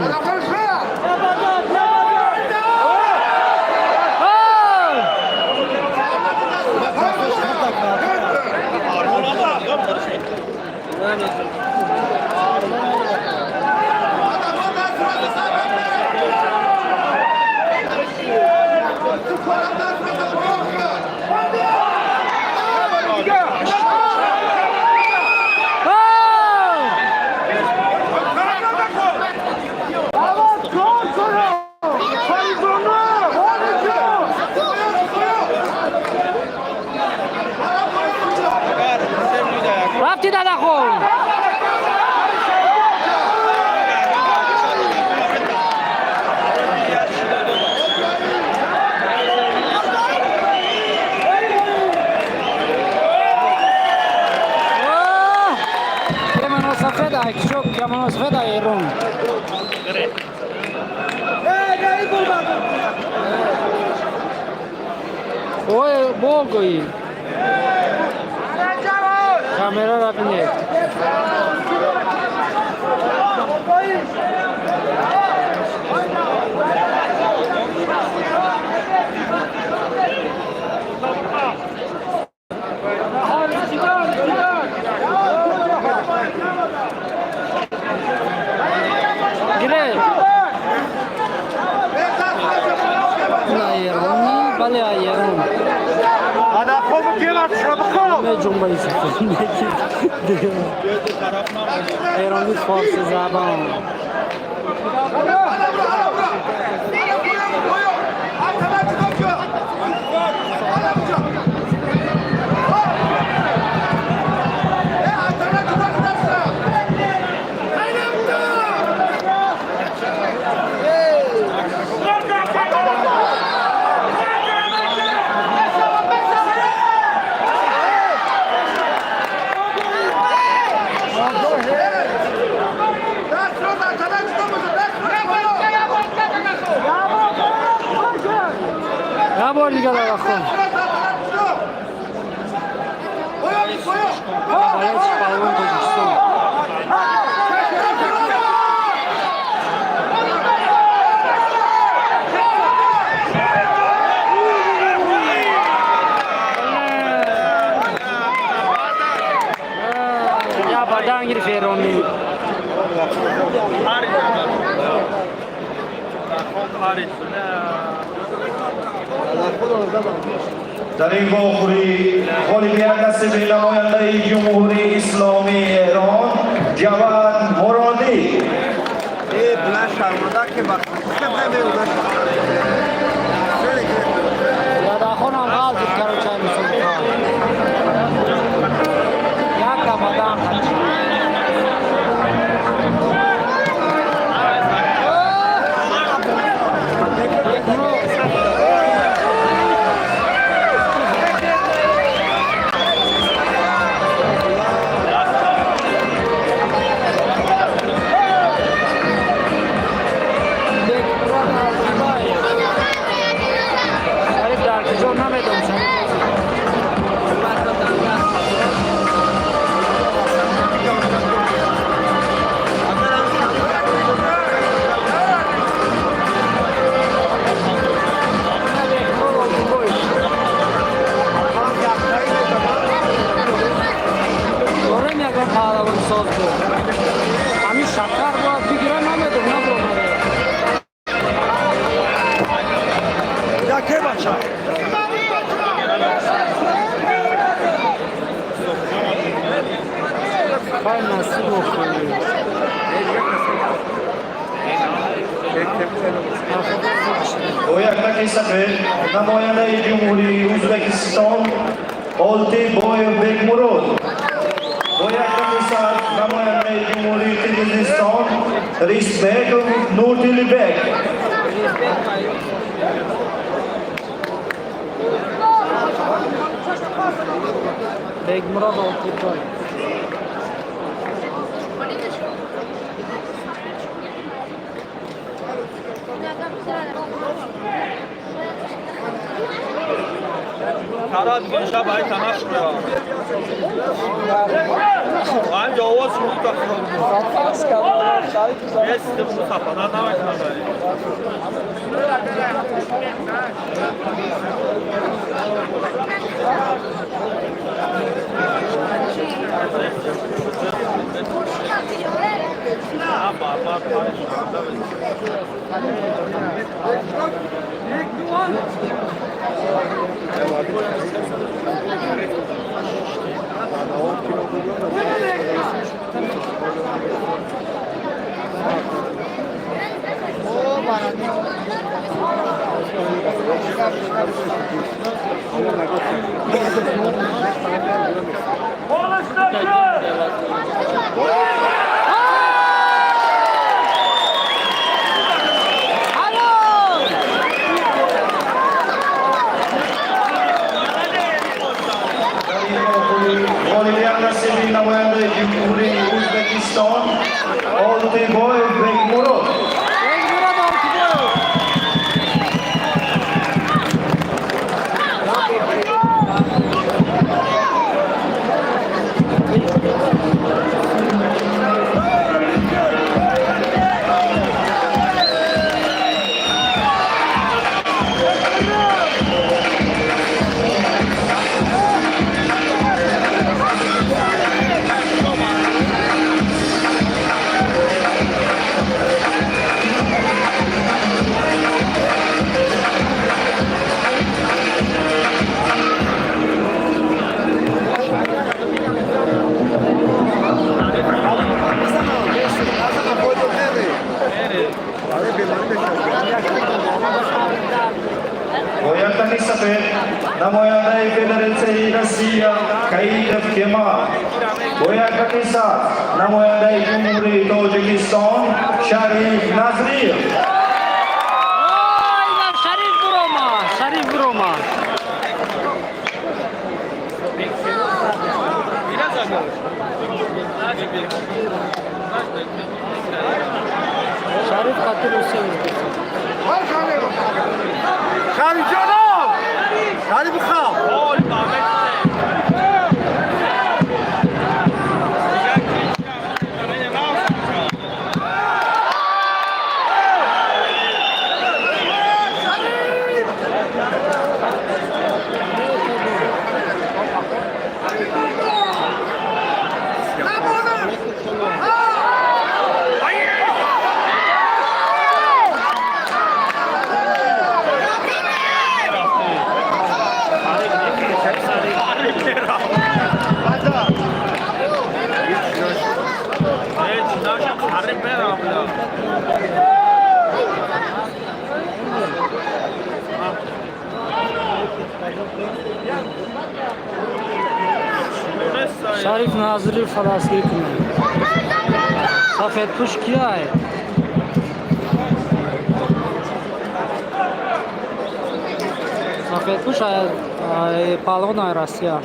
Ой! Ой! Рафти, Дадахон. Оҳ! Кимоно сафеда, кишо кимоно сафеда, Эрон. Ой, богои. Камерара бинед. Гире. На Эрони, бале, Эрон. Меҷунбаи эрони форси забон. Як бор дига, Дадахон. Балец, палвон Тоҷикистон. Я бадан гирифт эронӣ. Дар ин вохӯрӣ ғолибият насиби намояндаи Ҷумҳурии Исломии Эрон Ҷавад Муродӣ. Э, блин, шарманда ки вақт. Дадахонам ғалтид, короче, мусобиқа. Якта бадан қачид. Бекмурод Алқибаев. Шариф дар куҷо, намедонам, Шариф. Бекмурод Алқибаев. Дорем ягон паҳлавон соз буд. Ҳамин шакар бояд бигира, намедонам, набромада. Яке бача. Хай, насиб охӯ. Бо яктаки сафед намояндаи Ҷумҳурии Ӯзбекистон Олтибоев Бекмурод. Бо яктаки сабз намояндаи Ҷумҳурии Қирғизистон Рисбеков Нурдилибек. Бекмурод Олтибоев. Намояндаи Федератсияи Россия Каидов Кемал. Бо як сад намояндаи Ҷумҳурии Тоҷикистон Шариф Назриев. Шариф бурома, Шариф бурома. Шариф қати Русия. Шариф ҷонов! Шариф бихоб! Шариф Назриев дастгирӣ кунад. Сафедпӯш кияй? Сафедпӯш палвонаи Россия.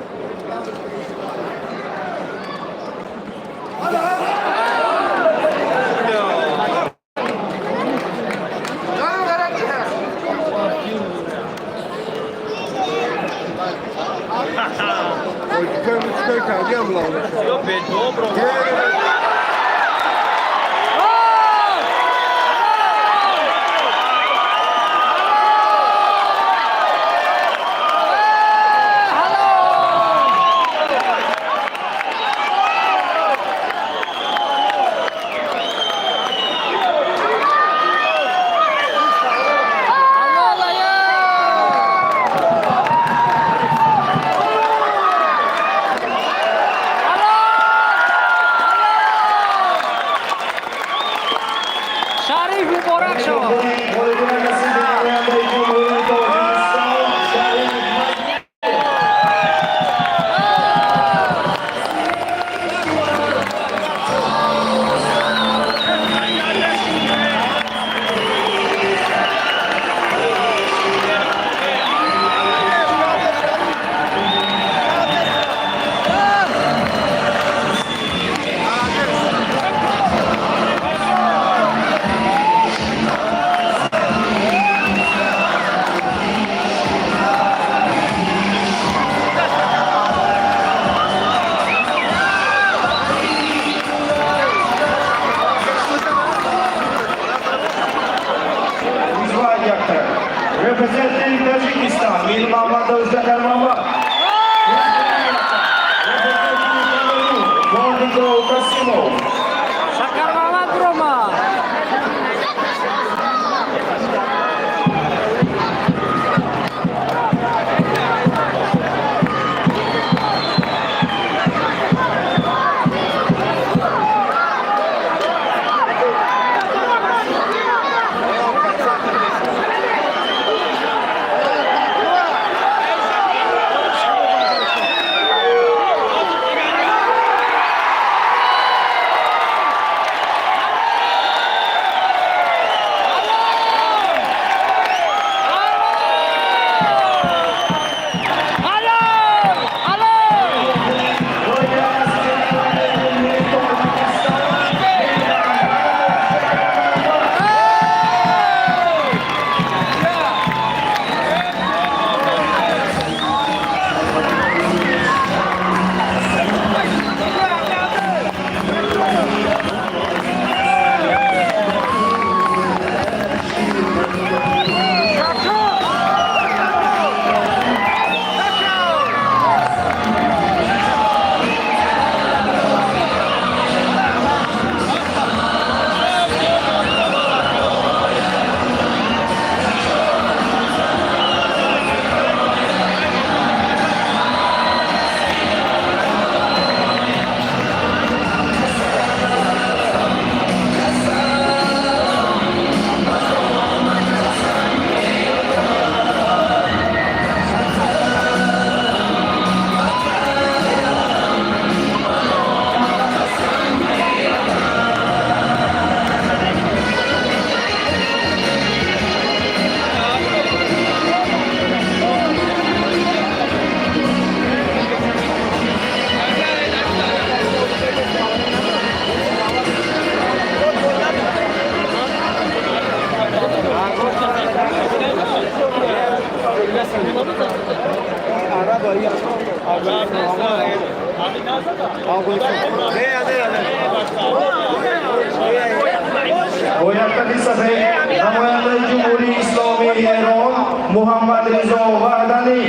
Бо яктаки сафед намояндаи Ҷумҳурии Исломии Эрон Муҳаммад Ризо Ваҳданӣ,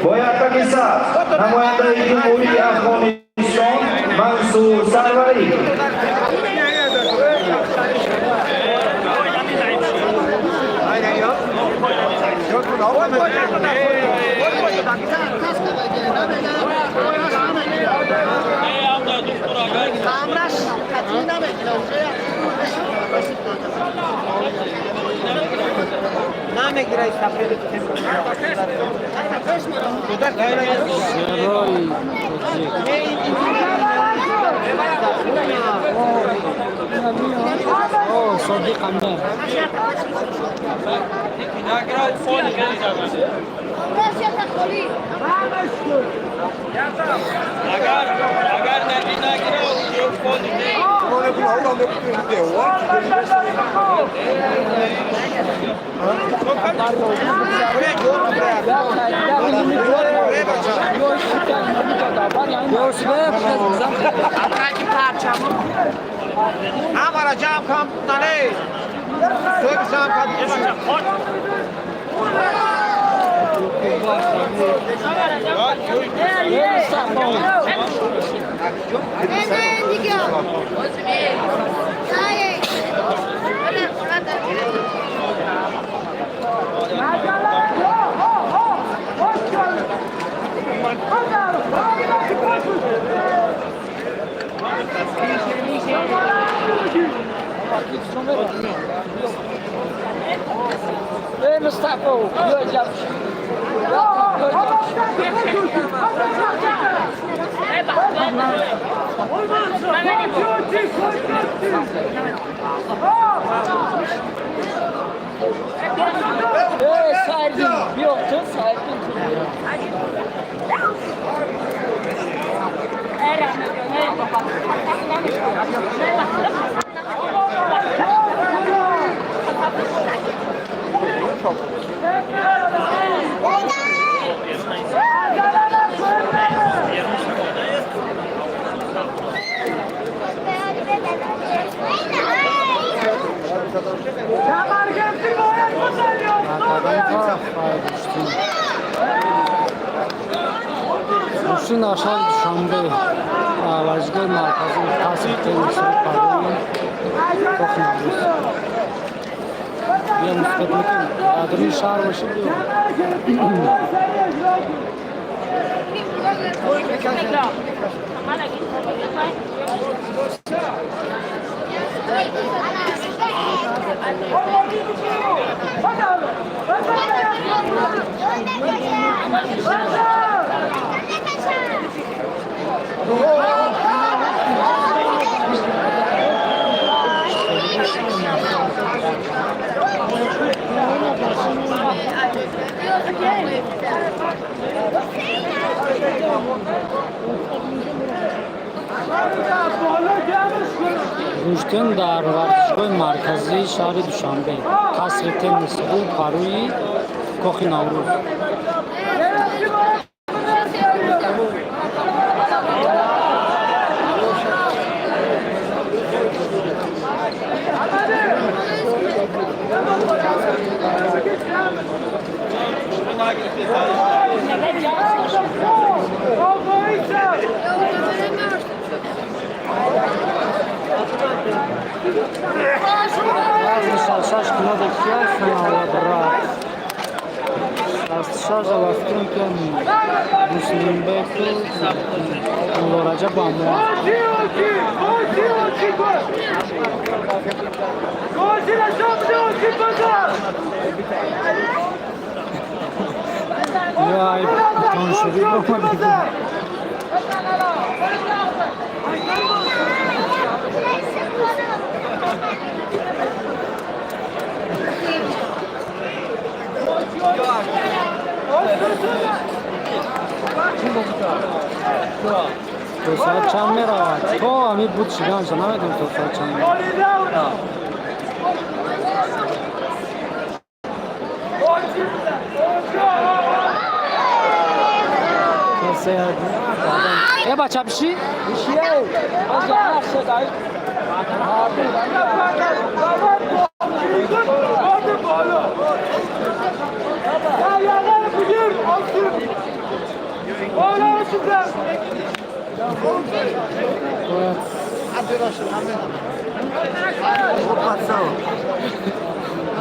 бо яктаки сабз намояндаи Ҷумҳурии Афғонистон Мансур Сарварӣ. Шерои тоҷик. О, Содиқ Амир. Амара ҷамъ кам нане. Соҳиби ҷамъ кам. Гӯштин дар шаҳри Душанбе, варзишгоҳи марказии қасри теннисро барои Кохи Наврӯз. Бия, мусбат мекунем, дар даруни шаҳр бошед. Гӯштин дар варзишгоҳи марказии шаҳри Душанбе, қасри теннис рӯ парӯи Кохи Наврӯз. Вазни 66 кило дохиаст, 97. 66 ва фикрам ки Муслимбеку Муллораҷаб Амуа. Ё тоншурӣ омадӣ. То соат чанд меравад? То ами буд шиданша намедонам, то соат чанд меравад. Се э бача, биши.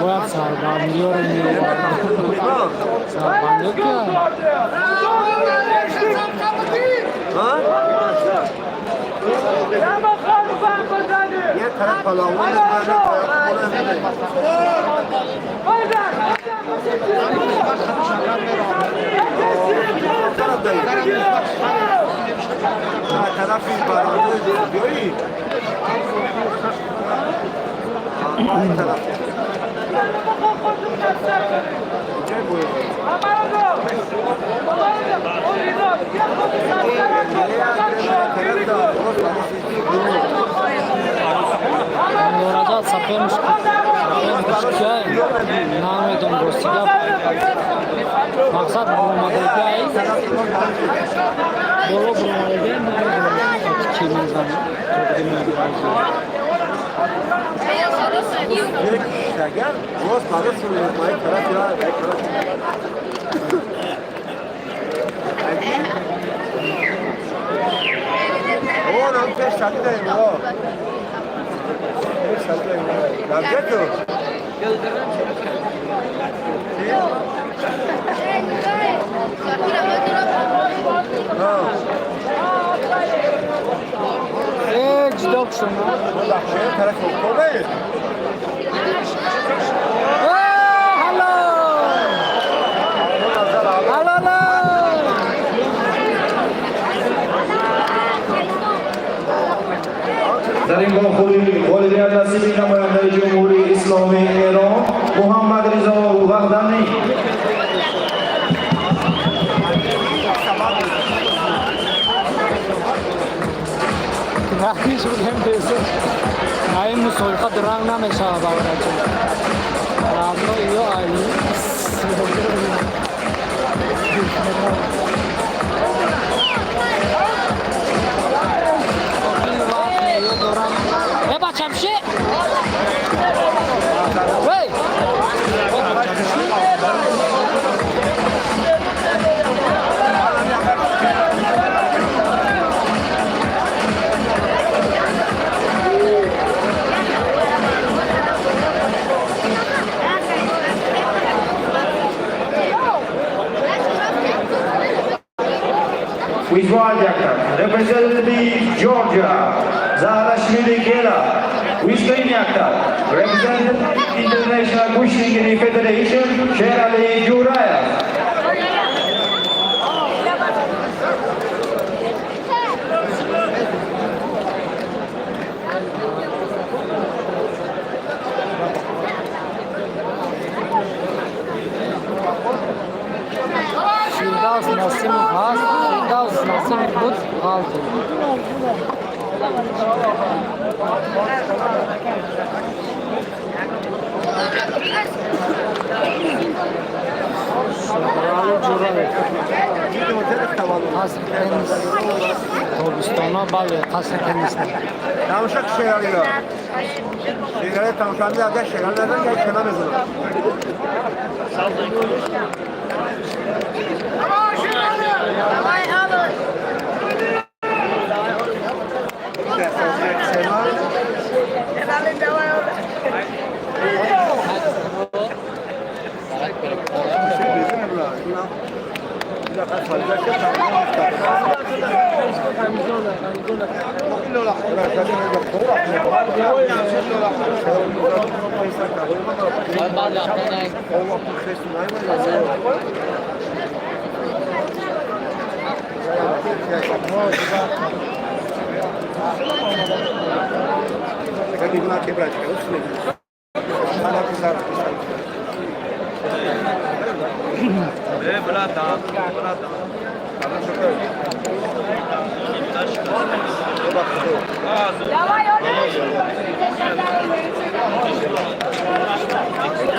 Бояд сарбандиёро меовардам, сарбандиё ки. یه طرف پلاوان، طرف. طرف برنده بیایی این طرف. Муроҷиат соперник кия, намедонам, рости гап, мақсад буромадагиай, боло буромадагиай, намедонам, ки мезанад. Агар рост барои тараф ё тараф. О, нам пеш шадид дорем, о. Пеш шадид дорем. Дар ҷо. Э, ҷудо шумо. Тараф коме. Ҳалло! Ҳалло! Дар ин вохӯрӣ ғолибият насиби намояндаи Ҷумҳурии Исломии Эрон Муҳаммад Ризо Ваҳданӣ. Рангиш будем безор. На ин мусобиқа ранг намешавад, бародарҷон. Равно ё ай. Э, бача, биши! Эй! Э, бача, биши! With Yakta, representative Georgia, Zaharashvili Gela. With Green Yakta, representative International Gushtigiri Federation, Sherali Jurayev. Фирдавс Насимов ҳаст, Фирдавс Насимов буд, ғалтид. Шерали Ҷураев. Қасри теннис тобистона, бале, қасри теннис. Тамошо Шералиро. Шерали тамошо, агар Шерали назан, як кана мезанад.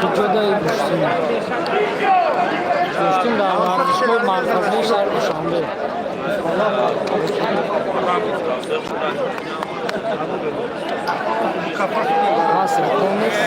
Куҷодаи гӯштин? Гӯштин дар варзишгоҳи марказии шаҳри Душанбе. Пас рекомес.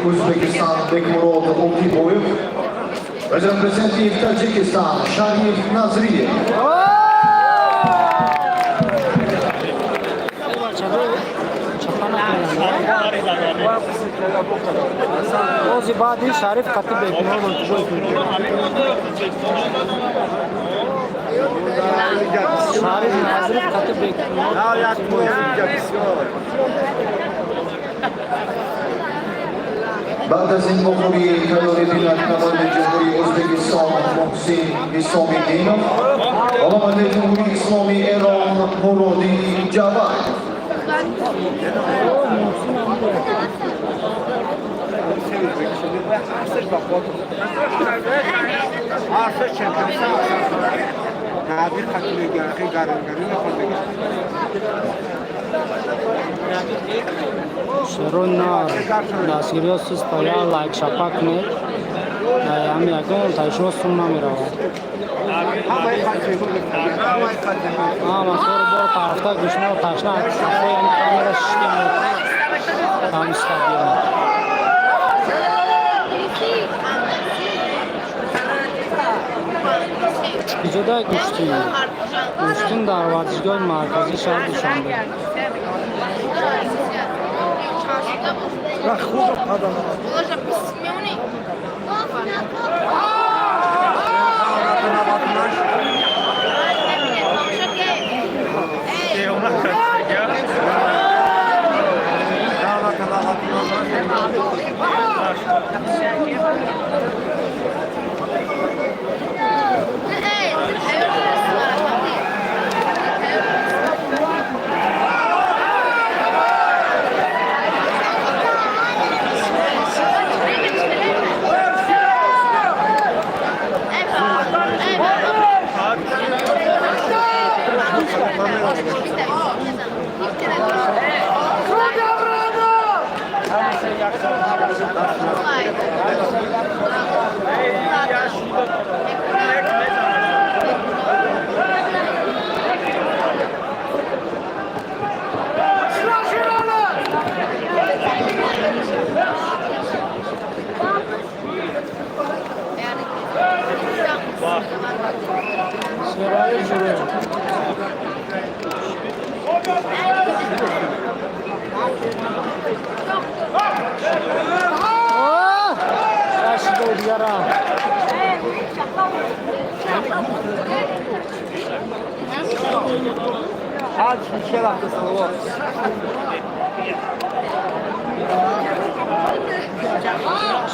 Узбекистан Бекмурод Олтибоев. Representative Tajikistan Sharif Nazriyev. Бози баъди Шариф қати Бекмурод Олтибоев мекунад. Шариф Назриев қати Бекмурод. بعد از این بخوری تیاری بینک نماینده جمهوری ازبکستان محسن حسام‌الدینов و نماینده جمهوری اسلامی ایران مرادی جواد. Шерон нар дастгириҳо суста, я лайк шапак кунед. Ҳами ягон тайшумо сум намеравад. Ҳама сори бо тарафта гӯшна ташна ҳами камера шиштем ҳами стадион. Иҷодаи гӯштин. Гӯштин дар варзишгоҳи марказии шаҳри Душанбе.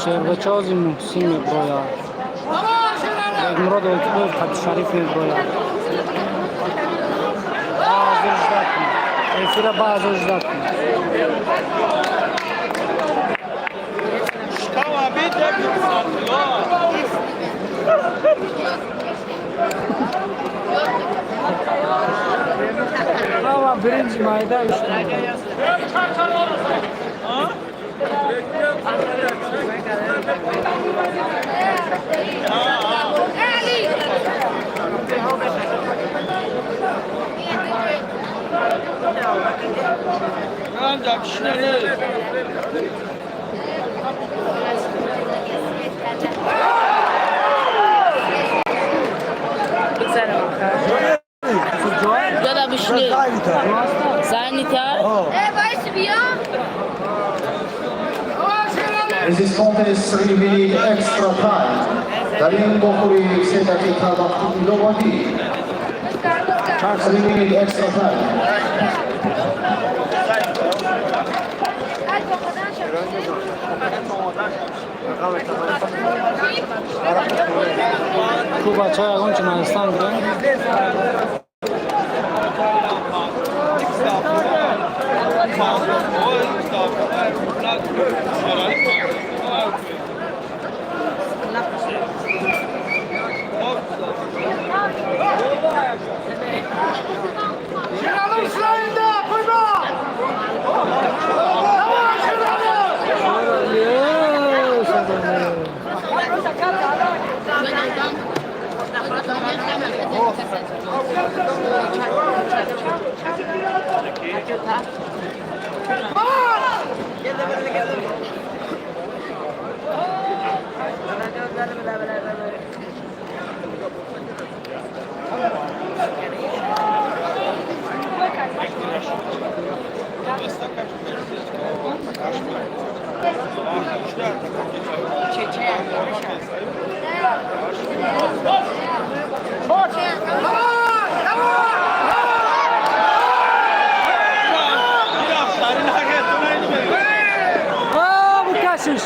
Шербачози Муҳсин меброяд. Бекмурод Олтибоев қати Шариф меброяд. Баъзо ждать кунед. Эфира баъзо ждать кунед. Ава биринҷи майда ишта. This contest 3 minute extra time. Дар ин вохӯрӣ 3 дақиқа вақти иловагӣ. 3 minute extra time. Ку бача ягон чи наистан гирем. Е, садоне. А, букашиш!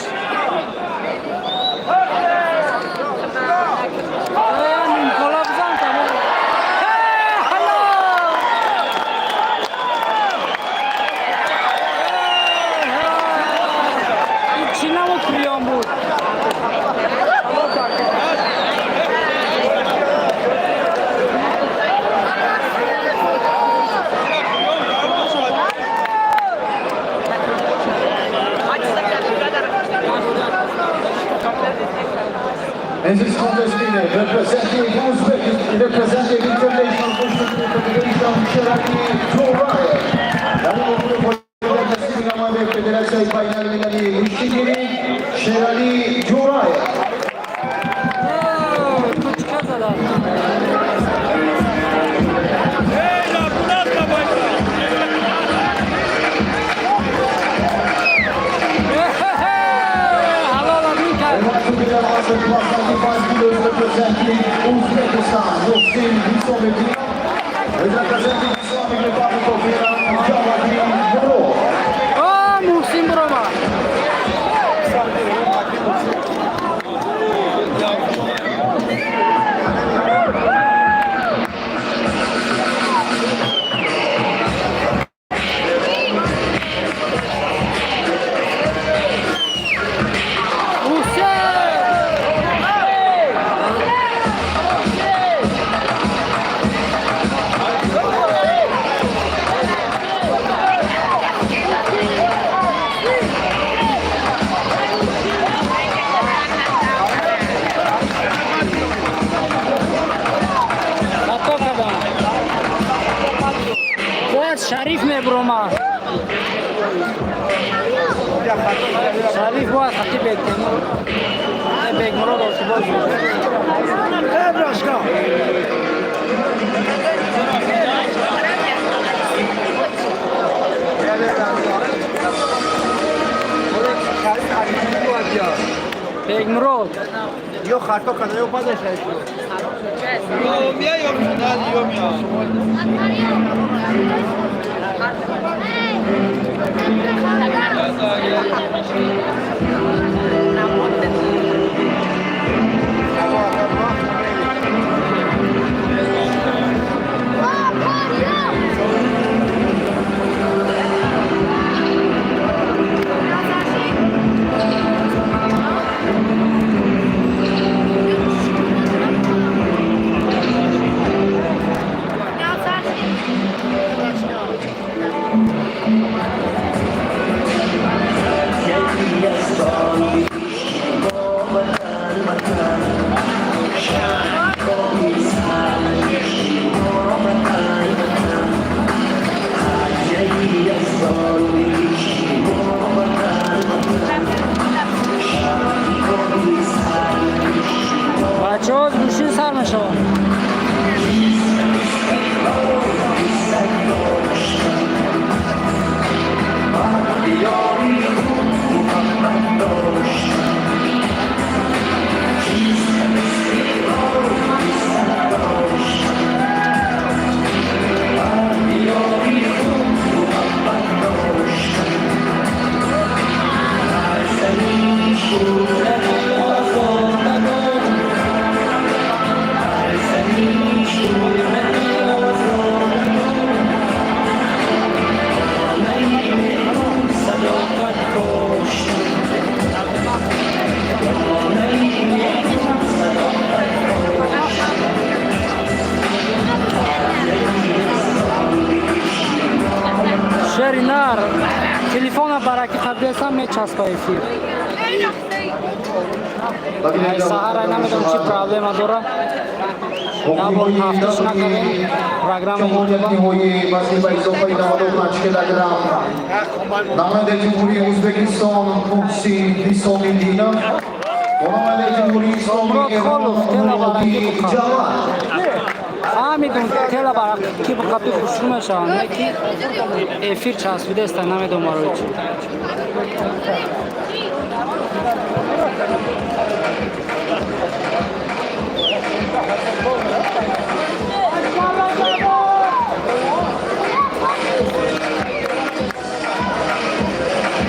Э, нимкола бизан, тамом. Э, ҳалол! Э, ин чӣ намуд приём буд? In this contest winner, representing Uzbekistan, representing International Boxing Federation, Sherali Jo'rayev. Дар ин вохӯрӣ ғолиби намояндаи Федератсияи байналмилалии гӯштигирӣ Шерали Ҷӯраев. Э, тучка зада. Э-хе-хе! Ҳалолам ин кард. Class 95 kilos, representing Uzbekistan, Muhsin Hisomiddinov. Representing Islamic Republic of Iran, Javadim Murod. О, Муҳсин биромад. Муҳсин! Хато кардам. Бояд Шариф мебуромад. Шариф бояд хати Бектемур. Бекмурод Осибоз. Э, брашка! Бекмурод. Ё хато карда, ё баъд шариф. Ё мия, ё финал, ё мия. Мешавад. Шери нар, телефона бараки қабдесам, мечаспа эфир. Ай саҳара намедонам чӣ проблема дора. Набор ҳафташ накардем программа. Ҷаҳоният ниҳоии вазни ба изофаи 95 килограмм, намояндаи Ҷумҳурии Ӯзбекистон Муҳсин Ҳисомиддинов ва намояндаи Ҷумҳурии Исломии Мурод Эрон Холов, тела Муроди бараки буқа. Ҷавад. Фаҳмидум, тела бараки буқапи хушрӯ мешаванд, не ки эфир часпидеста, намедонам барои чӣ.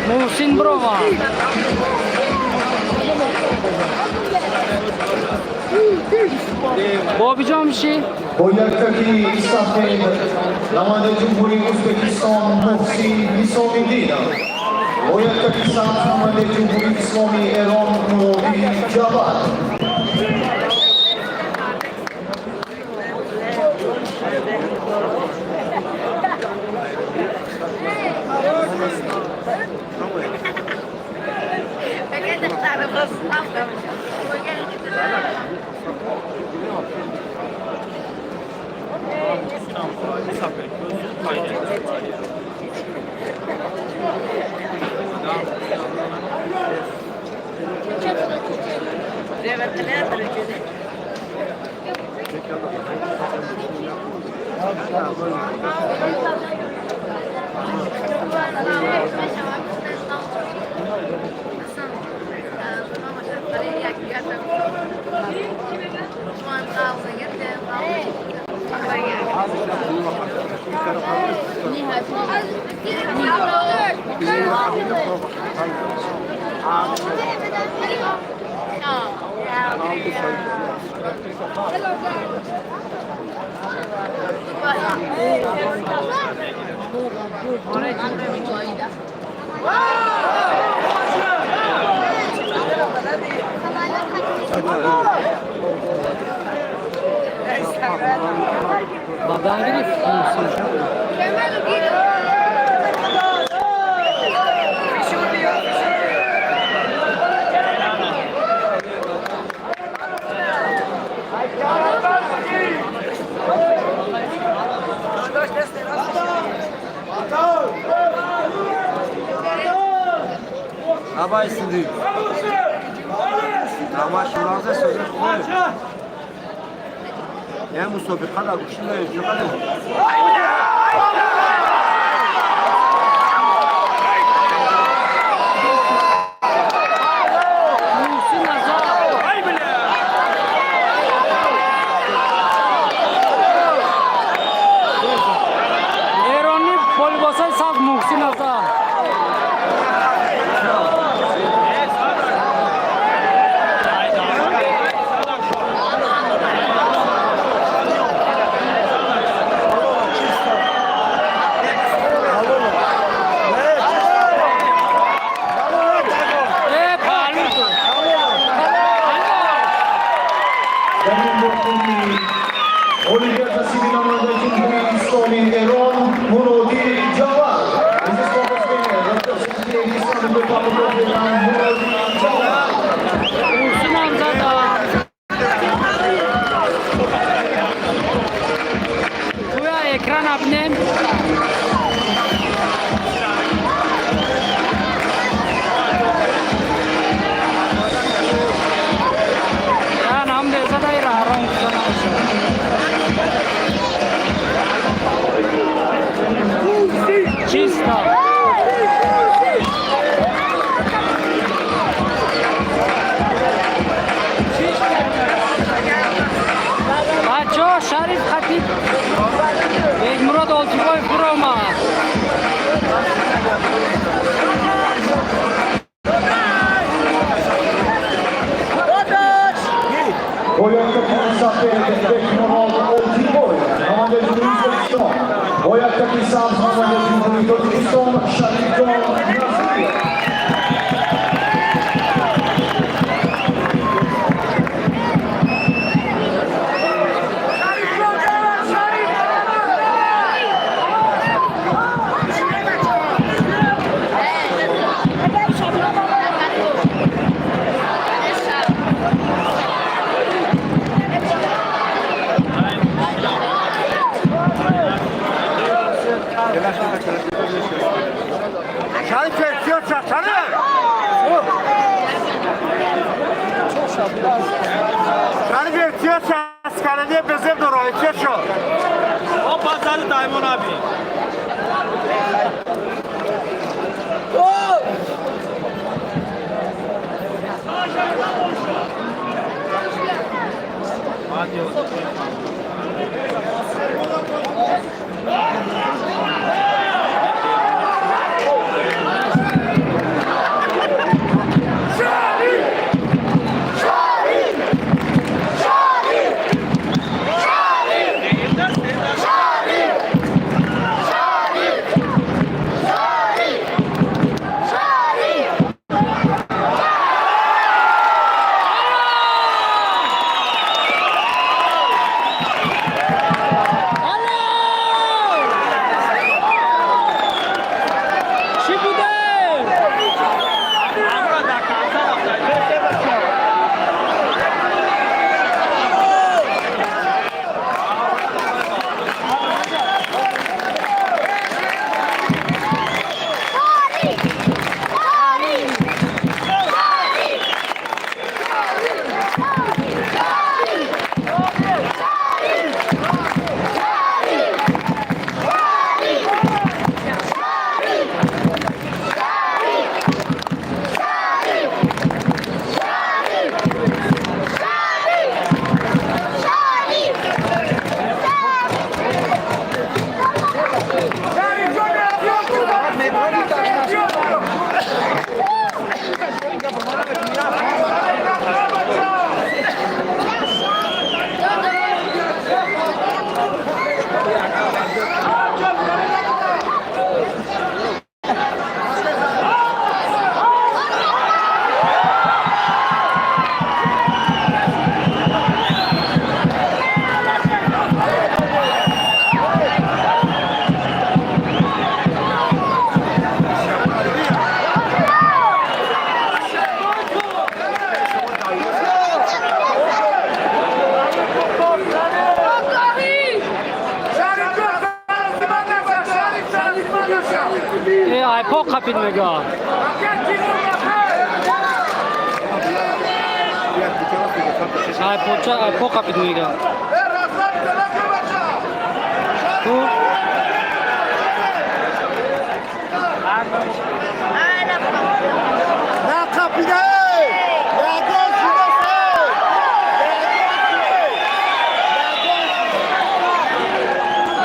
Муҳсин брова. Бобиҷон мишӣ? Бо яктаки сафед намояндаи Ҷумҳурии Ӯзбекистон Муҳсин Ҳисомиддинов, бо яктаки сабз намояндаи Ҷумҳурии Исломии Эрон Муроди Ҷавад. Бадан гирифт Муҳсин. Абай сиди. Ама шуразе созиш хуб. Я мусобиқа дар гӯшти наёҷоқаде. Муҳсин Азар. Эронӣ бо либосҳои сабз Муҳсин Азар. Э, паҳлӯ ту. Дар ин бохтани ғолибият насиби намояндаи Ҷумҳурии Исломии Эрон Муроди Ҷавад. Муроди Ҷавад. Муҳсинам зада. Туя экран абнем. Ян ҳам дезадай раҳрон. Шариф хатиб Бекмурод Олтибоев биромад. Бо яктаки сафед Бекмурод Олтибоев, намояндаи Ҷумҳурии Ӯзбекистон, бо яктаки сабз намояндаи Ҷумҳурии Тоҷикистон Шарифҷон Назиров. Шариф, эҳтиёт ша, Шариф! Шариф, эҳтиёт ша, скалане безеб дора, эҳтиёт шо. Опа, зали даймон аби. Чӣ буде? Э, айпо қапид мега. Айпоча айпо қапид мега. Ту Нақапида, эй! Ягон шудас, эй!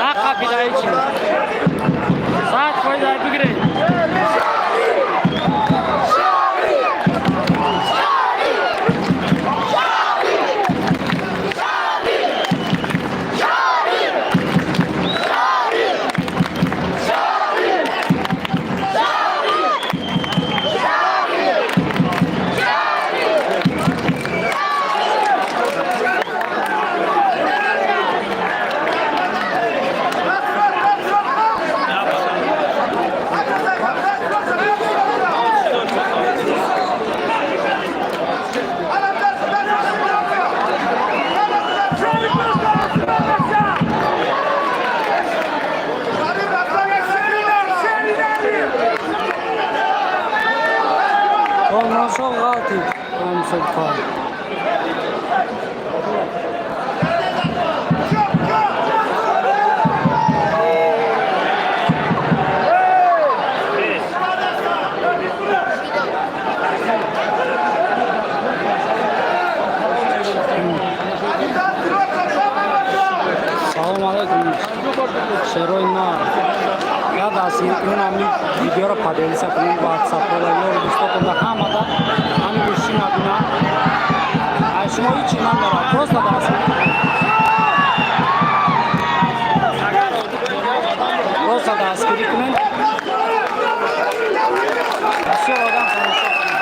Нақапида ҳечи. 100% ай бигиред. Комроншо ғалтид мусобиқа. Алейкум, шерои нар. Яд аз ин видеоро поделиться кунед ватсапҳода, ёру дӯстотонда, ҳамада, ҳамин гӯшти набина. Ай шумо ҳичи намерад, просто дастгирӣ кунед. Бисёр одам тамошо кунед.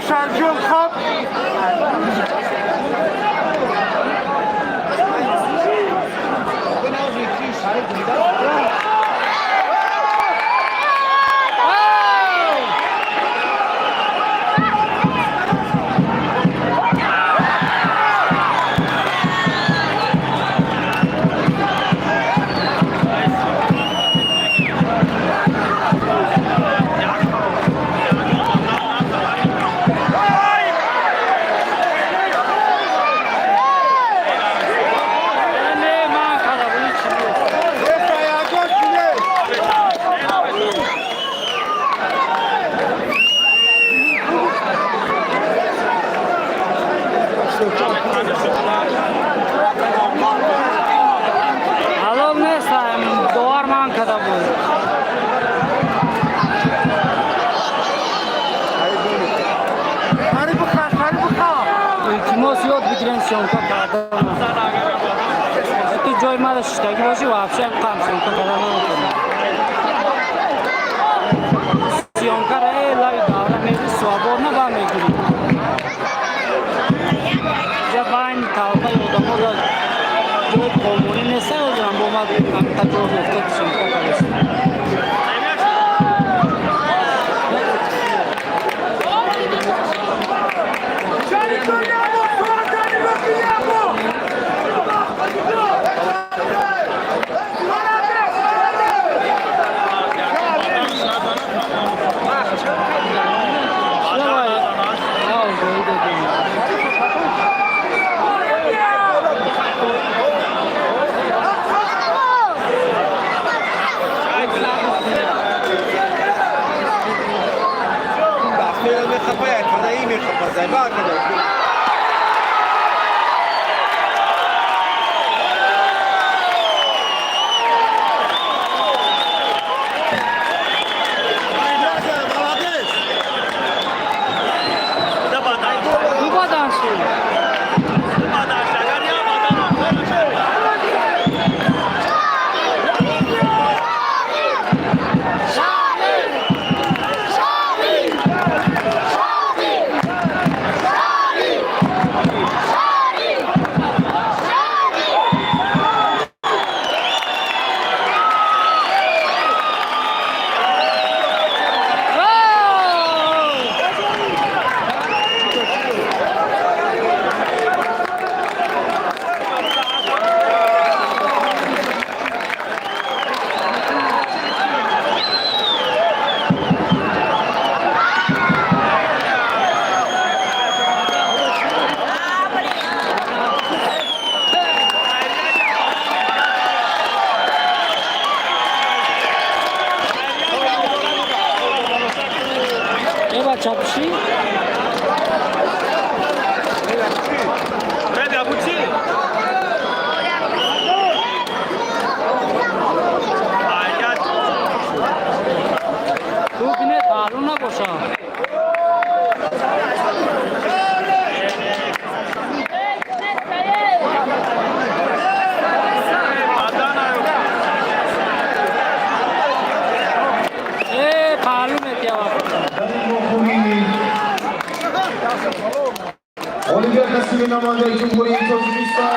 Шарҷон хоб. Ҳалол нестам, довар ман када буд. Илтимос, ёд бигирен съёмка кардан. Ту ҷои мада шиштагӣ бошӣ, вообще қам съёмка кардан наметавонӣ. Съёмкара э лави давра мери, свободно ба мегирӣ. Ҷа байни талпаи одамо да ҷои қонунӣ неста, ҳозирам бо ман ҳамиқа ҷо ёфта съёмка кардастам. Давай, давай, додем. Ду бадан шуд. Э, бача, пуши? Ту бине, паҳлӯ набоша. Э, паҳлӯ метиҳава. Дар ин вохӯрӣ ғолибият насиби намояндаи Ҷумҳурии Тоҷикистон.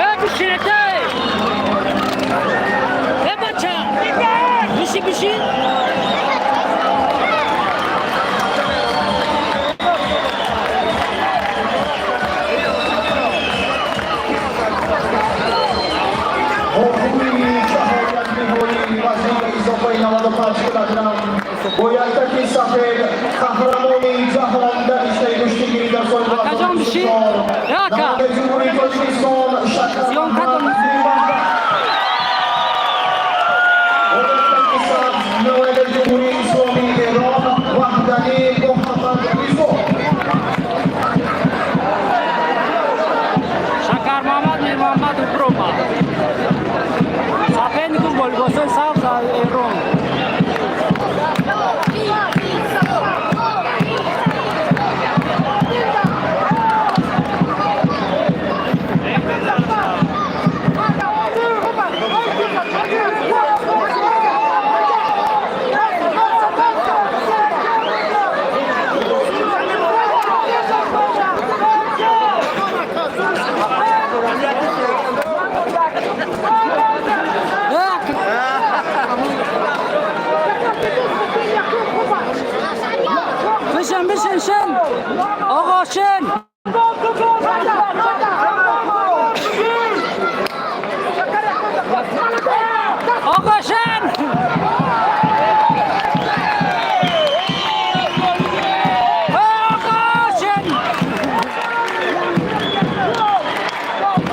Э, килограмм бо яктаки сафед, қаҳрамони ҷаҳон дар риштаи гӯштигирӣ дар соли Акаҷон, бишин. 2024, Яка. намояндаи Ҷумҳурии Тоҷикистон Шакар Съёмка Муҳаммад дом. Мирмаҳмад. Бо яктаки сабз, намояндаи Ҷумҳурии Исломии Эрон Ваҳдани Муҳаммад Ризо. Шакар Муҳаммад Мирмуҳаммадов биромад. Сопернику бо либосҳои сабз аз Эрон. Бишин, бишин, шин. Оғо, шин. Оғо, шин. Оғо, шин.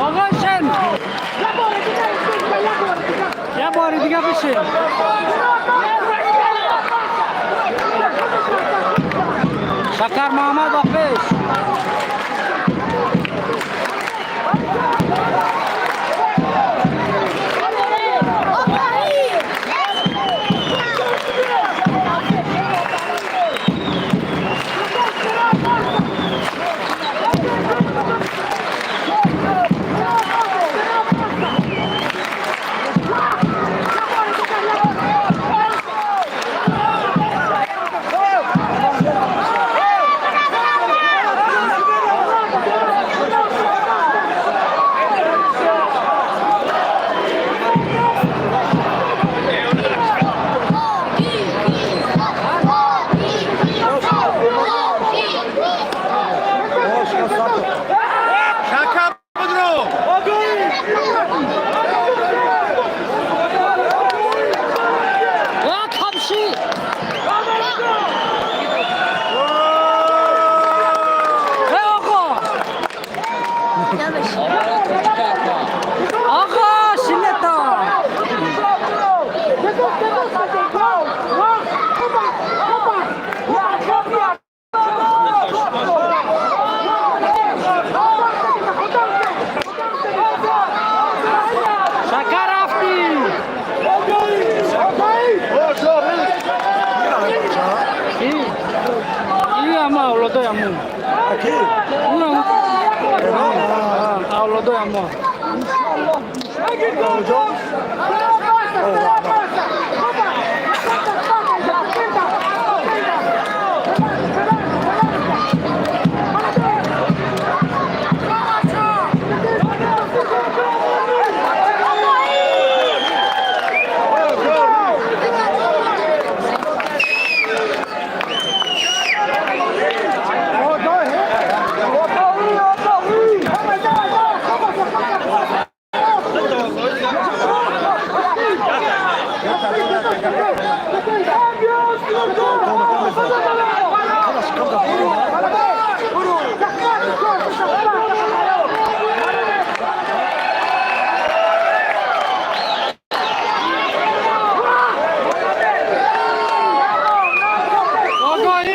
Оғо, шин. Я бори дига бишин. Шакар Муҳаммад ба пеш. Шакар, будро! Я капши. Э, оғо. Оғо, шинето. Шакар, рафтӣ. И ама авлодои аму. Авлодои амо. Огоҳӣ.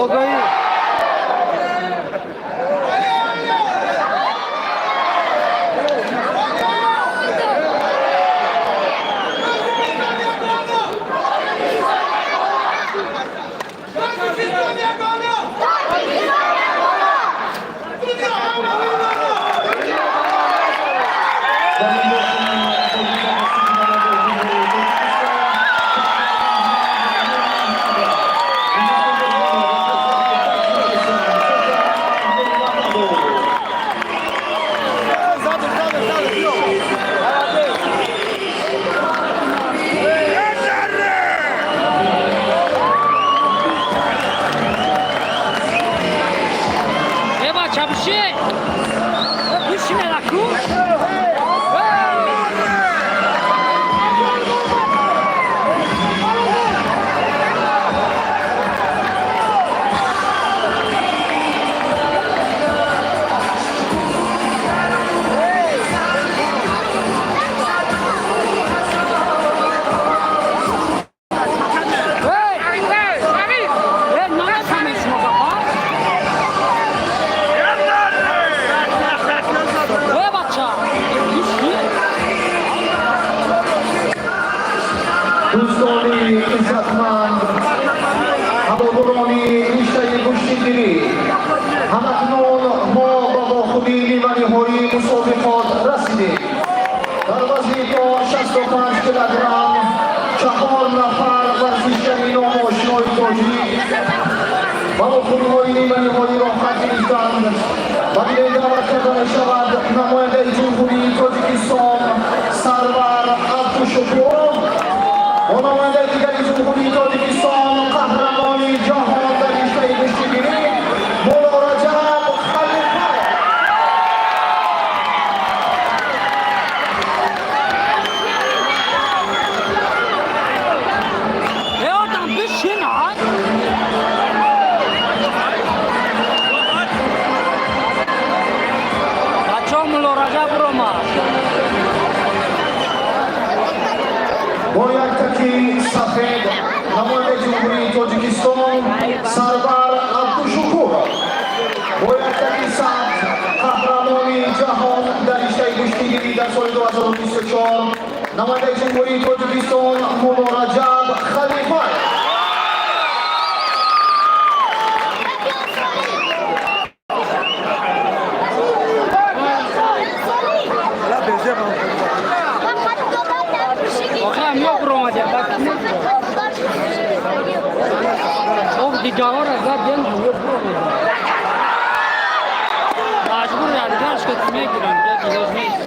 Огоҳӣ. Мусобиқот расидем. Дар вазни то 65 килограмм чаҳор нафар варзишгари номошинои тоҷик ба вохӯриҳои ниманиҳоӣ роҳхат гирифтанд. Ба билет даъват карда мешавад намояндаи Ҷумҳурии Тоҷикистон Сарвар Абдушукуров ва намояндаи дигари Ҷумҳурии Тоҷикистон, қаҳрамони ҷаҳон дар риштаи гӯштигирӣ Муллораҷаб Халифаев. Э, одам бишин, а? Бачаҳо, Мулло Раҷаб рома. Бо як таки сафед намояндаи Ҷумҳурии Тоҷикистон Сарвар Абдушукуров, бо як таки сабз қаҳрамони ҷаҳон дар риштаи гӯштигирӣ дар соли 2024 намояндаи Ҷумҳурии Тоҷикистон Муллораҷаб Халифаев. Ла безе. Охи ҳамё биромадя, бак об дигаҳора зад, ден ҳамё биромадя. Маҷбур ядгарш ки мегирам, дигар илоҷ нест.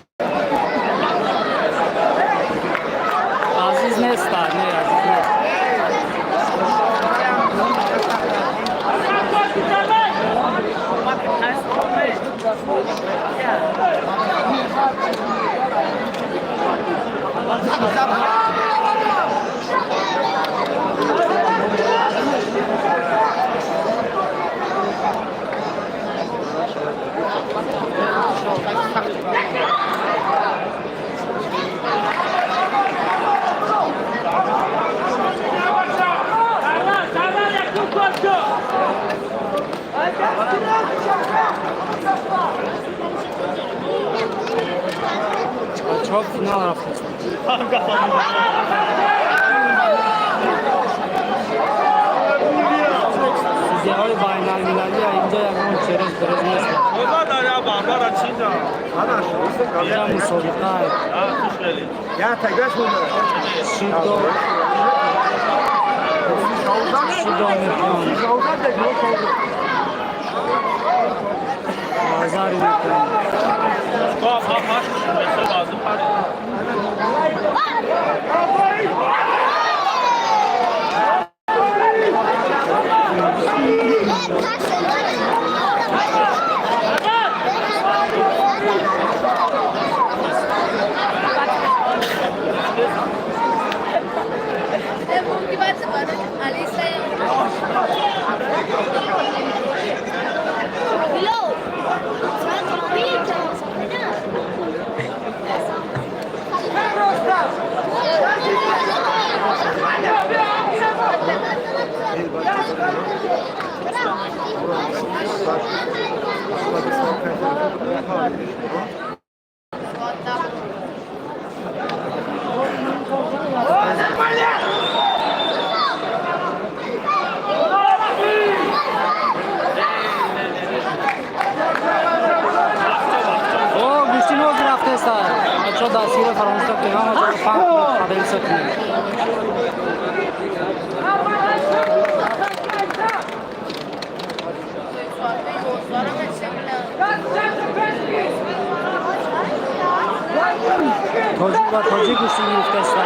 Азиз неста, не, азиз нест. Бачаҳо финал рафтаст. Судяҳои байналмилалӣ инҷа ягон через берез нест. Инҷа мусобиқа Я тагаш монда. шидо шидо мекунанд, назари мекунанд. О, гӯштиноз рафтеста. Бачаҳо, дастгиро фаромӯш накунед, ҳама ҷоро паҳн кунед, поделиться кунед. Тоҷик ба тоҷик гӯштӣ гирифтеста.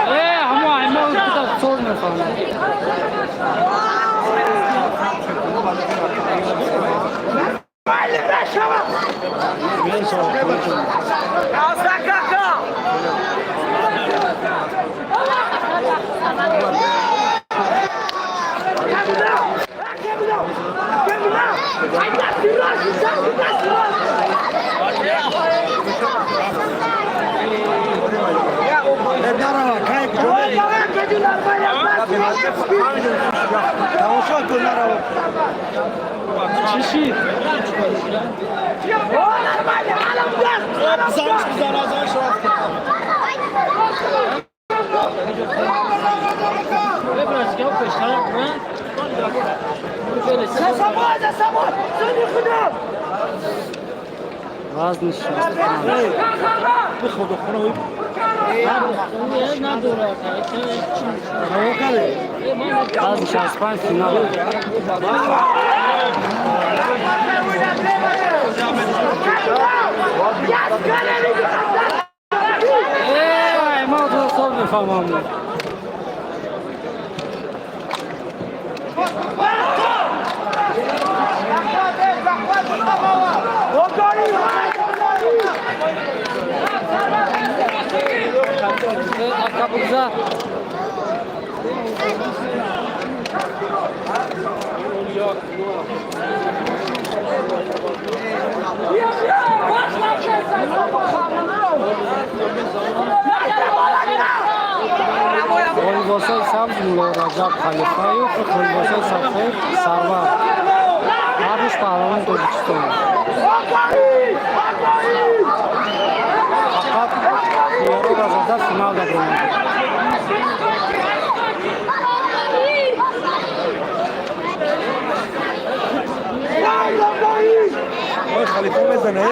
Э, ҳамо ҳамо кита сор мехоҳам. Вазни 65. Вазни 65 финал. Эй, ма достон мефаҳмам. Акабуза. Либосҳои сабз Мулло Раҷаб Халифаев, либосҳои сафед Сарвар. Ҳардуш паҳлавони Тоҷикистон. Фақат Хиёрора зада финал дабромад. Халифа мезане?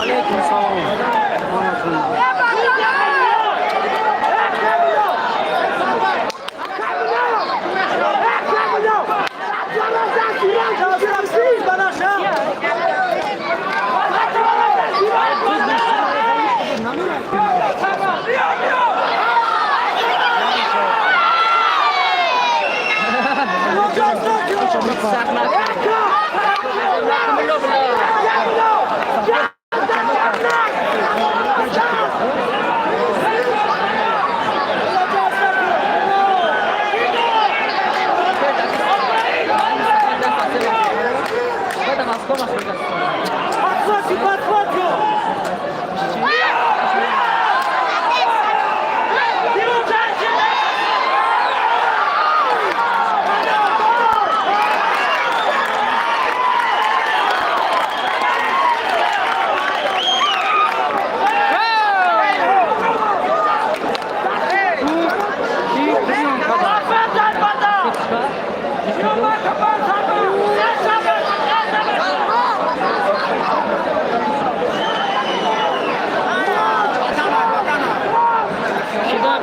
Алейкум салом.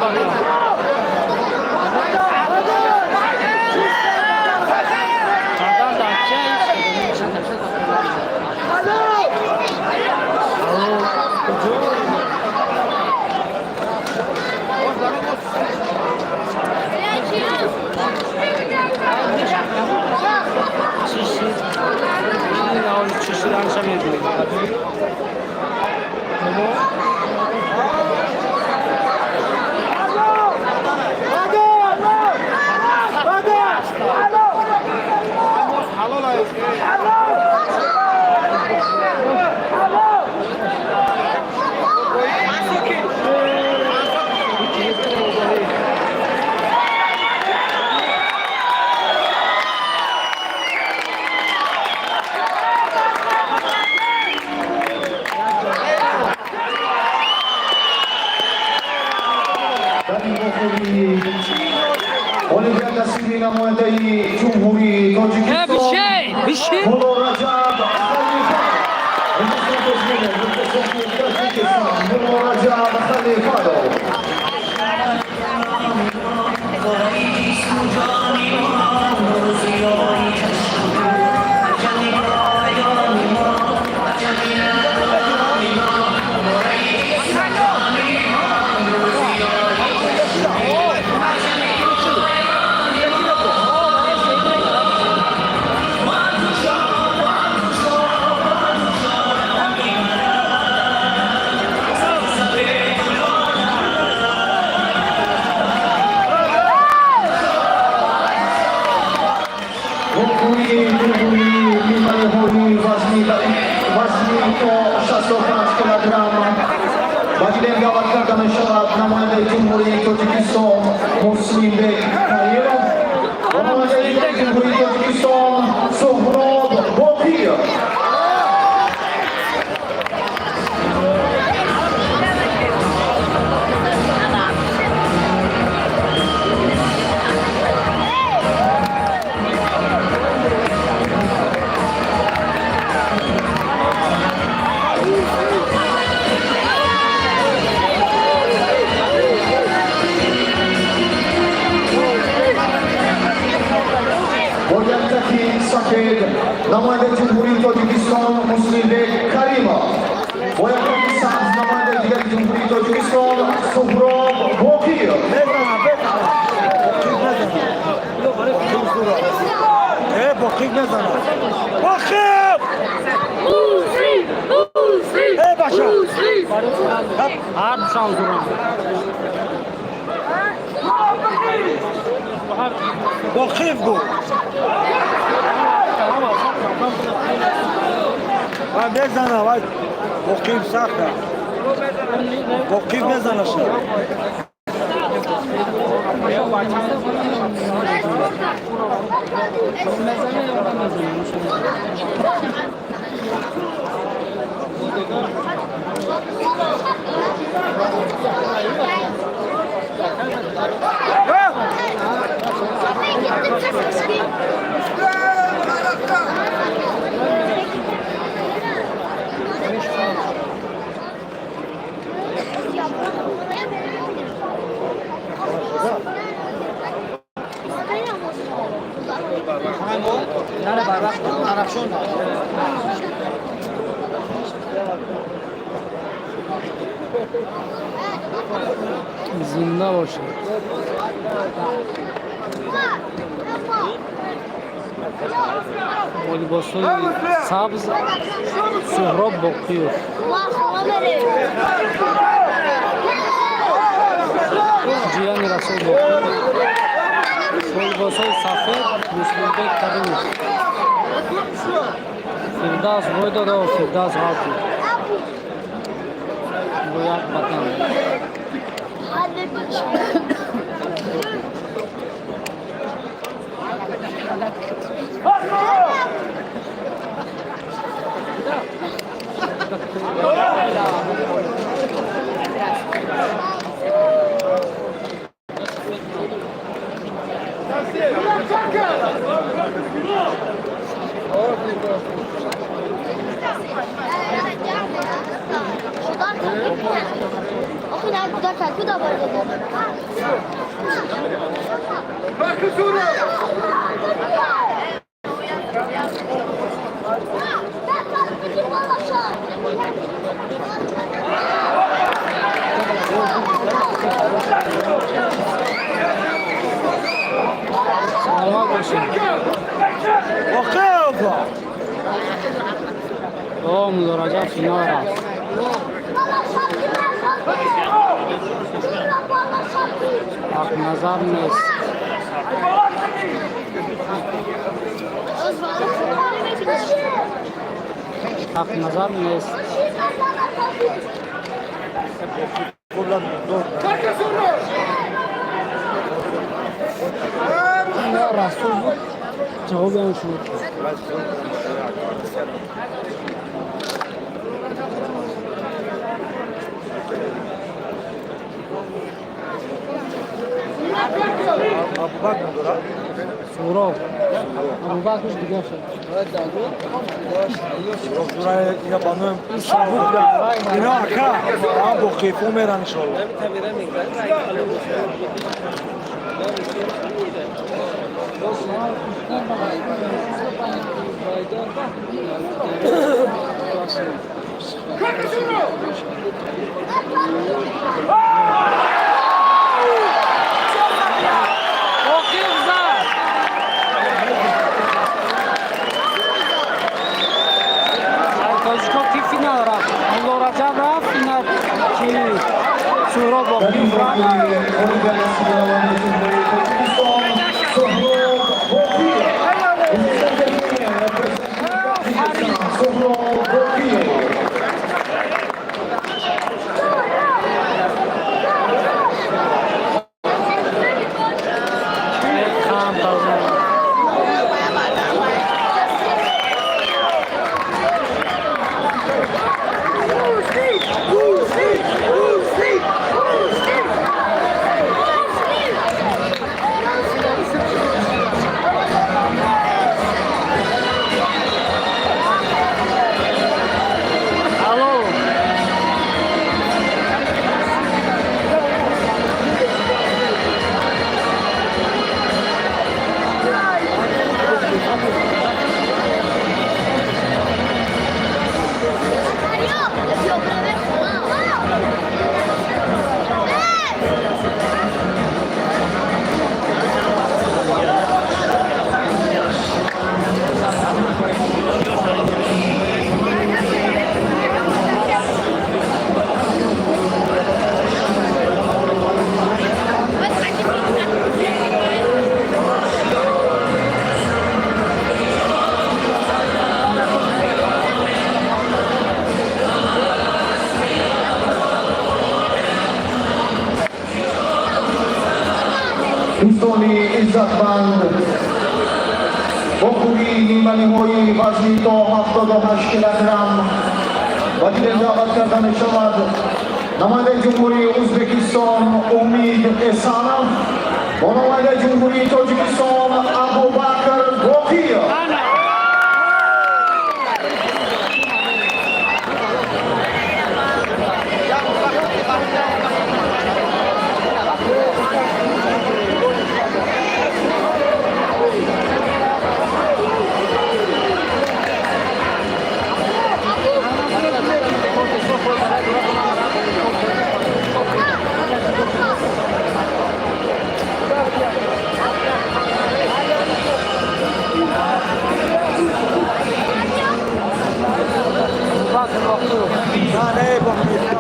Батан. Қадам дар чай. Алло, куҷо? Чӣ шид? Чӣ шиданша мебинем. Дар ин вохӯрӣ ғолибият насиби намояндаи Ҷумҳурии Тоҷикистон Бишин, бишин. Мулло Раҷаб Халифа. Мулло Раҷаб Халифадов. Вохӯрии дуюми ниманиҳоии вазни то 65 килограмм ба гилем даъват карда мешавад намояндаи Ҷумҳурии Тоҷикистон Муслимбек Каримов ва намояндаи Ҷумҳурии Тоҷикистон Суҳроб Боқиев. Бо як кати сафед намояндаи Ҷумҳурии Тоҷикистон Муслимбек Каримов, бо як кати сабз намояндаи дигари Ҷумҳурии Тоҷикистон Суҳроб Боқиев. Мезанам, мезанам. Боқиев мезанам. Боқиев! Э, бача! Ҳар душам зурам. Боқиев гу. Вай мезана, вай Боқиев сахта. Боқиев мезанаша. Мезане ё намезане? Зинда бошед. Бо либосҳои сабз Суҳроб Боқиев, ҷияни Расул Боқиев, бо либосҳои сафед Муслимбек Каримов. Фирдавс бой додаву Фирдавс ғалтид. Бо як батан. Саломат бошед. О, Мулло Раҷаб финал рафт. Ҳақназар нест. Ҳақназар нест. Расул буд, ҷавобам шуд. Абубакр надорад? Суроб Абубакрш дигар шуд. Ина ба ном сабук, ина ака ам бо қифо меран, иншоалло. Боқиев зад. Тоҷико ки финал рафт? Мулло Раҷаб рафт финал, ки Суҳроб Дар ин Боқиев рафт. вохӯрии ғолиби намояндаи Ҷумҳурии Тоҷикистон Суҳроб Боқиев. Суҳроб Боқиев. Кам таза. Алло. Дӯстони иззатманд, вохӯрии нимбалиҳои вазни то 78 килограмм ба дидем даъват карда мешавад намояндаи Ҷумҳурии Ӯзбекистон Умид Эсанов бо намояндаи Ҷумҳурии Тоҷикистон Абубакр Боқиев. Абубакр Боқиев.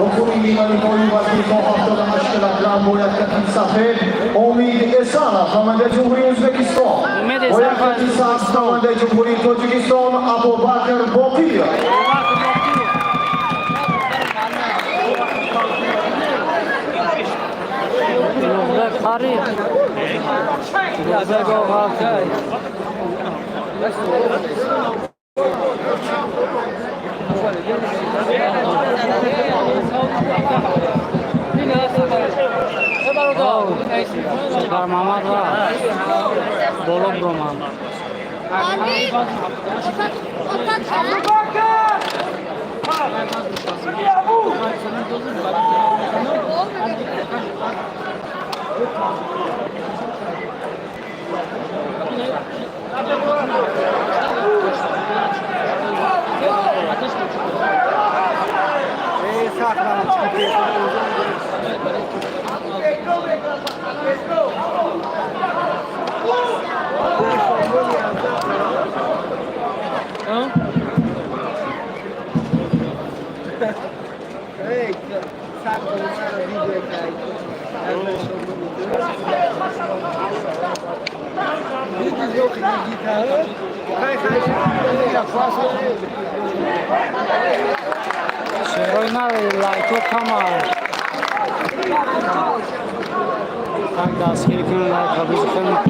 Вохӯрии нималиҳои вазни то 78 килограмм бо як кати сафед Умид Эсанов, намояндаи Ҷумҳурии Ӯзбекистон, Умид бо як Эсанов кати аз сабз Ӯзбекистон. намояндаи Ҷумҳурии Тоҷикистон Абубакр Боқиев. Абубакр Боқиев. Улуғбек қариб. Улуғбек оғаз. Шукар Мамад ва боло биромад. Abi, o tat, o tat. Шерои на лайко кама. Так дастгирӣ кунед, лайка бизанед.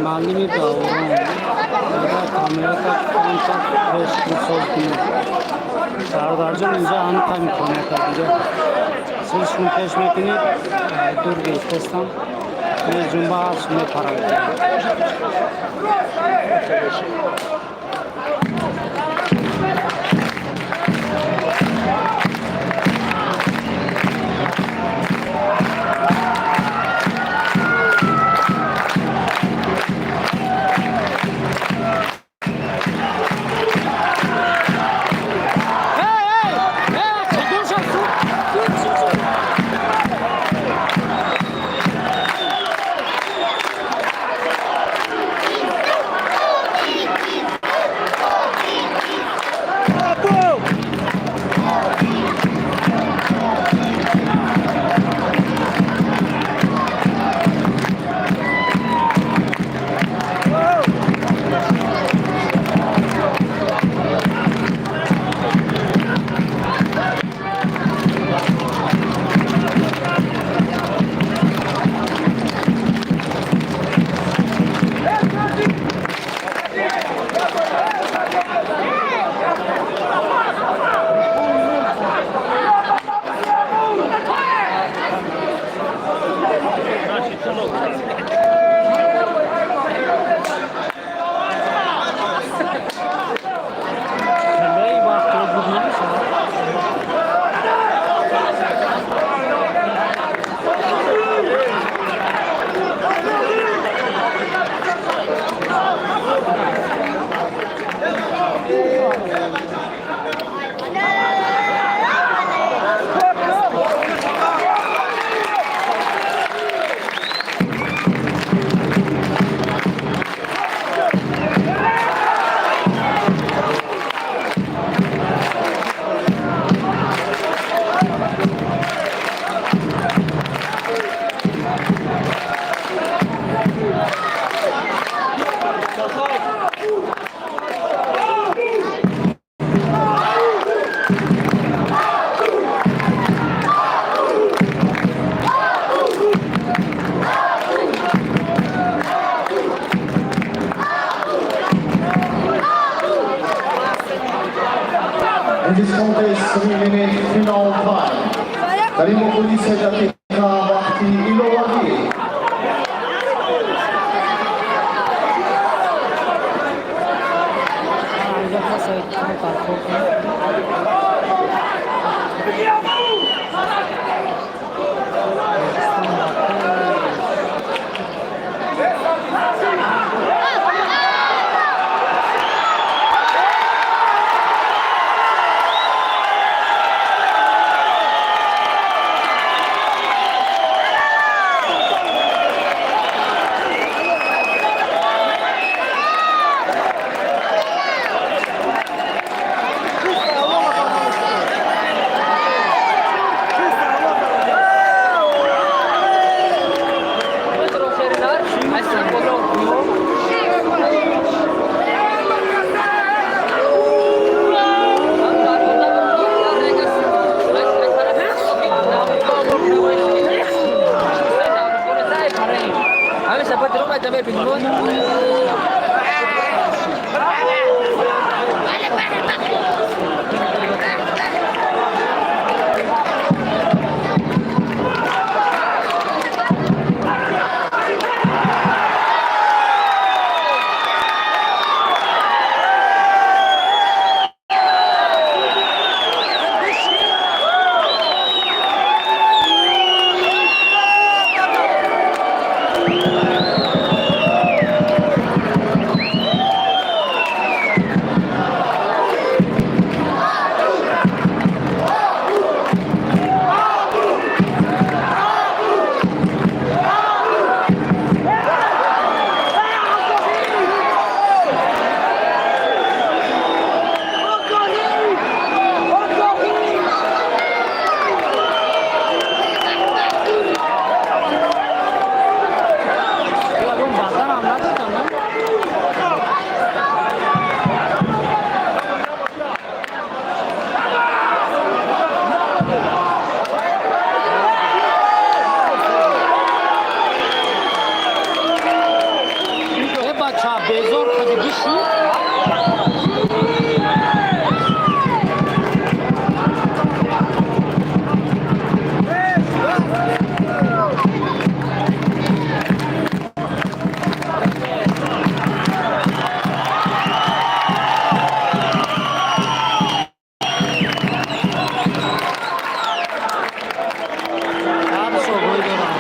Муаллими Даврон камерата камтар пеш соз кунед. Сардарҷон, инҷа ҳамқа имконият дига. Силшон пеш мекунед, дур гирифтестам. Меҷунба ҳаст, мепарад. In this contest, 3 minute final time. Дар ин вохӯрӣ 3 дақиқа вақти иловагӣ. Инҷа касе камтар кор кунад. Ӯзбекистон ба пеш. Ягон баданам надодам, на? Э, бача, безор кади, биши. Ҳар шогоҳӣ дорам.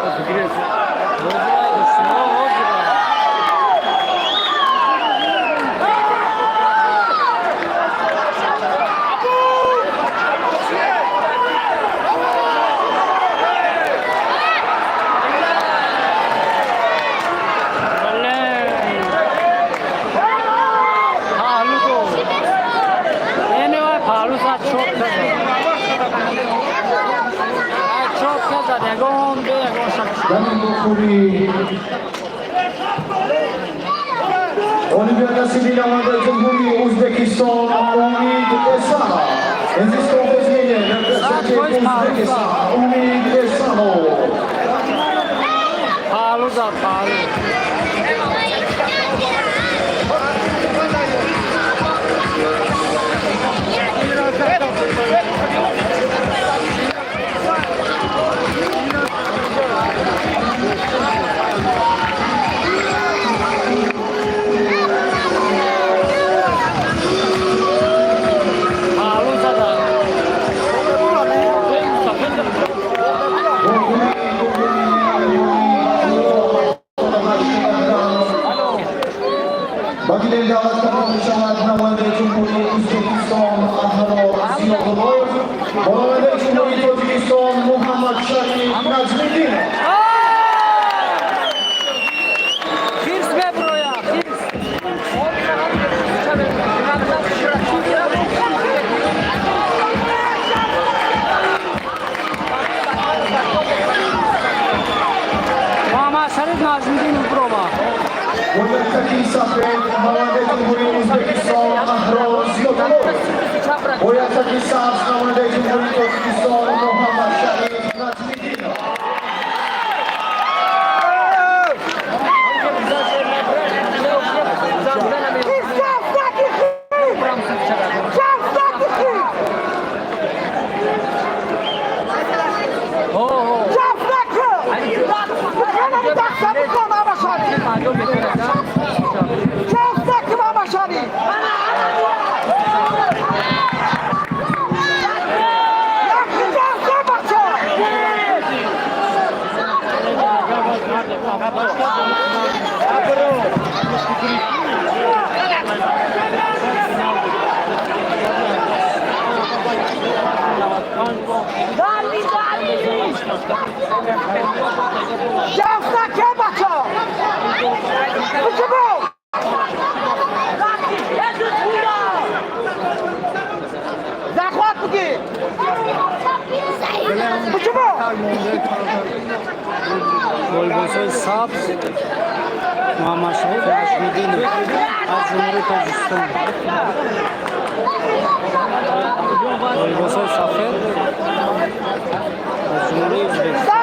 Ҳозира, ҳозира. Бале. Паҳлу до. Эне вай паҳлу зад, чоп казад. Ай, чоп казад, ягон бе ягон шак. Дар ин вохӯрӣ ғолибият насиби намояндаи Ҷумҳурии Ӯзбекистон Умид Эсанов. In this contest, winner representing Uzbekistan, Umid Esanov. Паҳлу зад, паҳлу. Паҳлу зада. Вохӯрии дуюми 78 килограмм ба гилем даъват карда мешавад намояндаи Ҷумҳурии Ӯзбекистон Аҳрор Зиёдуллоев ва намояндаи Ҷумҳурии Тоҷикистон Муҳаммадшариф Наҷмиддинов. Хирс меброя, хирс. Муҳаммадшариф Наҷмиддинов биромад. Бояд Ясаки сафед намояндаи Ҷумҳурии Ӯзбекистон Аҳрор Зиёдуллоев, бо ясаки сабз намояндаи Ҷумҳурии Тоҷикистон Муҳаммад Шариф Наҷмиддинов. Бо либосҳои сабз Муҳаммадшариф Наҷмиддинов аз Ҷумҳурии Тоҷикистон, бо либосҳои сафед аз Ҷумҳурии Ӯзбекистон.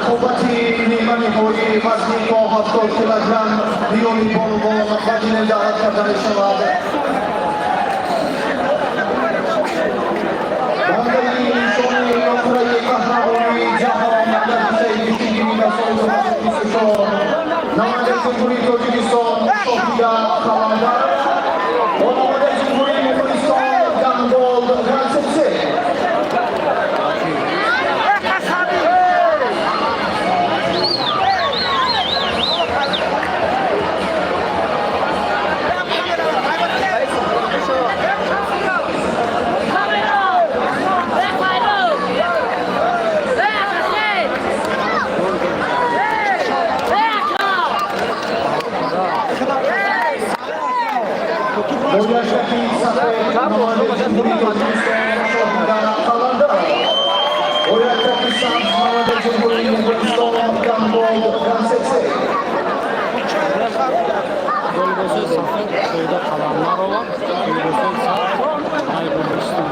Рақобати ниманиҳоии вазни то 70 килограмм миёни бонувон ба гилем даъват карда мешавад. Бандаи нишони нуқраи қаҳрамонии ҷаҳон дар ҳиссаи гӯштигирӣ дар соли 2024, намояндаи Ҷумҳурии Тоҷикистон Шоҳида Қаландар ва намояндаи Ҷумҳурии Моғулистон Гангол Ганцetse. Бо яшаки сафед намояндаи Ҷумҳурии Тоҷикистон Шоҳида Қаландар, бо яшаки сабз намояндаи Ҷумҳурии Моғулистон Гангол Ганцetse. Бо либосҳои сафед Шоҳида Қаландарова, либосҳои сабз ай Гурҷистон.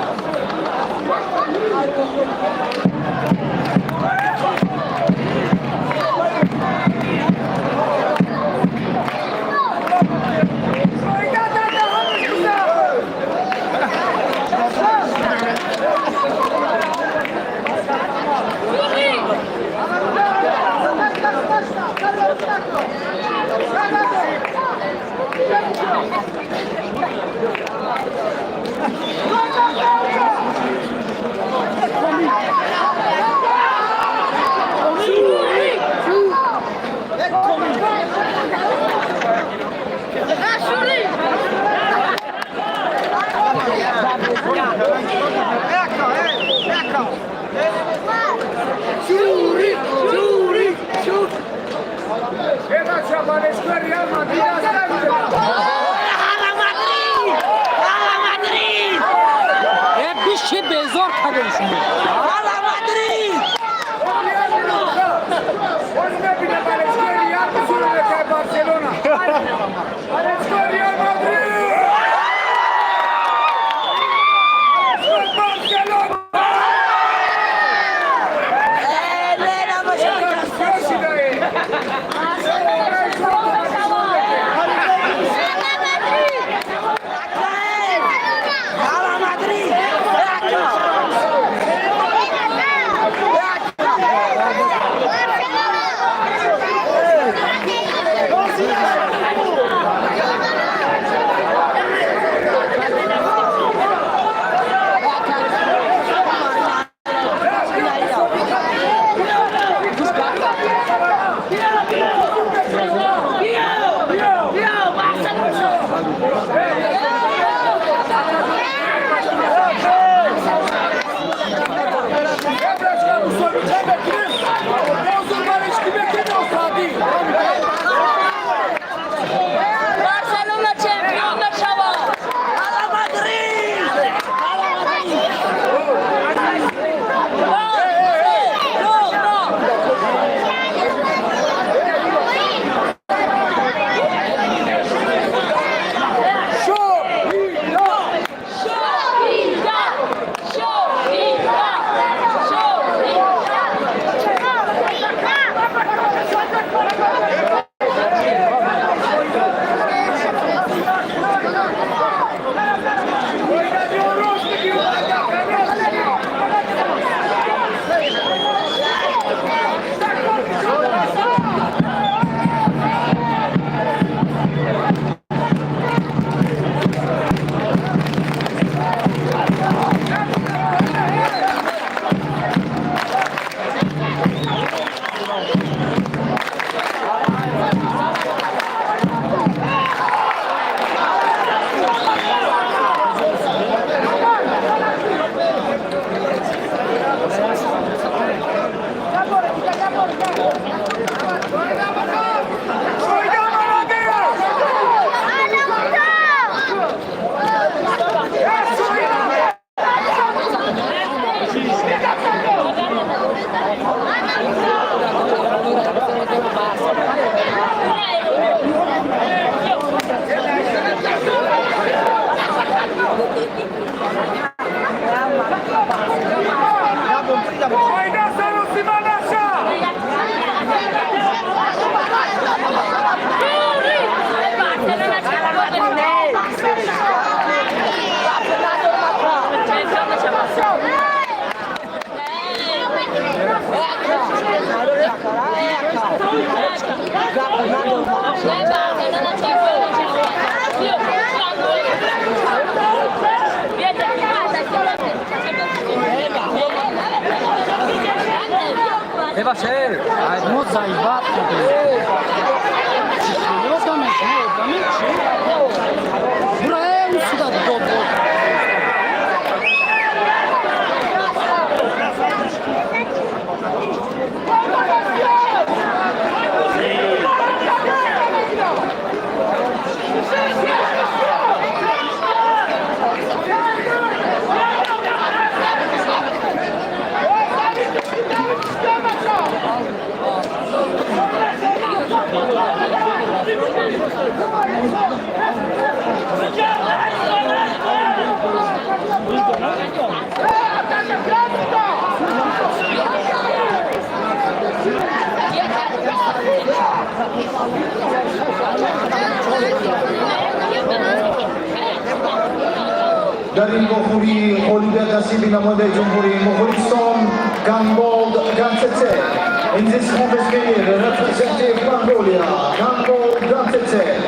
Э, биши, безор кардем шумо. Барселона чемпион мешавад! Барселона! Шоҳида! Шоҳида! Шоҳида! Мо заибат кардем. Одаме, шумо одаме чӣ? Бура, э, усуда дод дод. Дар ин вохӯрӣ ғолибият насиби намояндаи Ҷумҳурии Моғулистон Ганболд Ганцеце. In this contest, representative Mongolia, Ganbold Gantsetseg.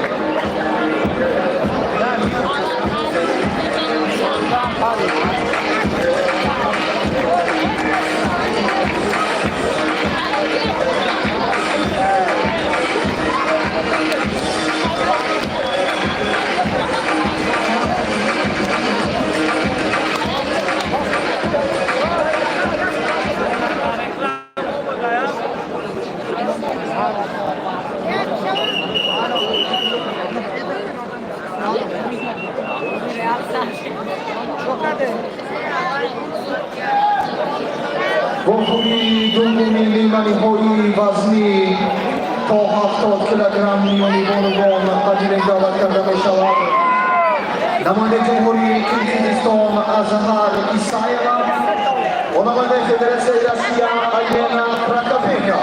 Вохӯрии дуввуми лиманиҳои вазнӣ то 70 килограмм миёни бонувон қадире даъват карда мешавад намояндаи Ҷумҳурии Қирғизистон Азҳар Исаева ва намояндаи Федератсияи Россия Алена Прокопенко.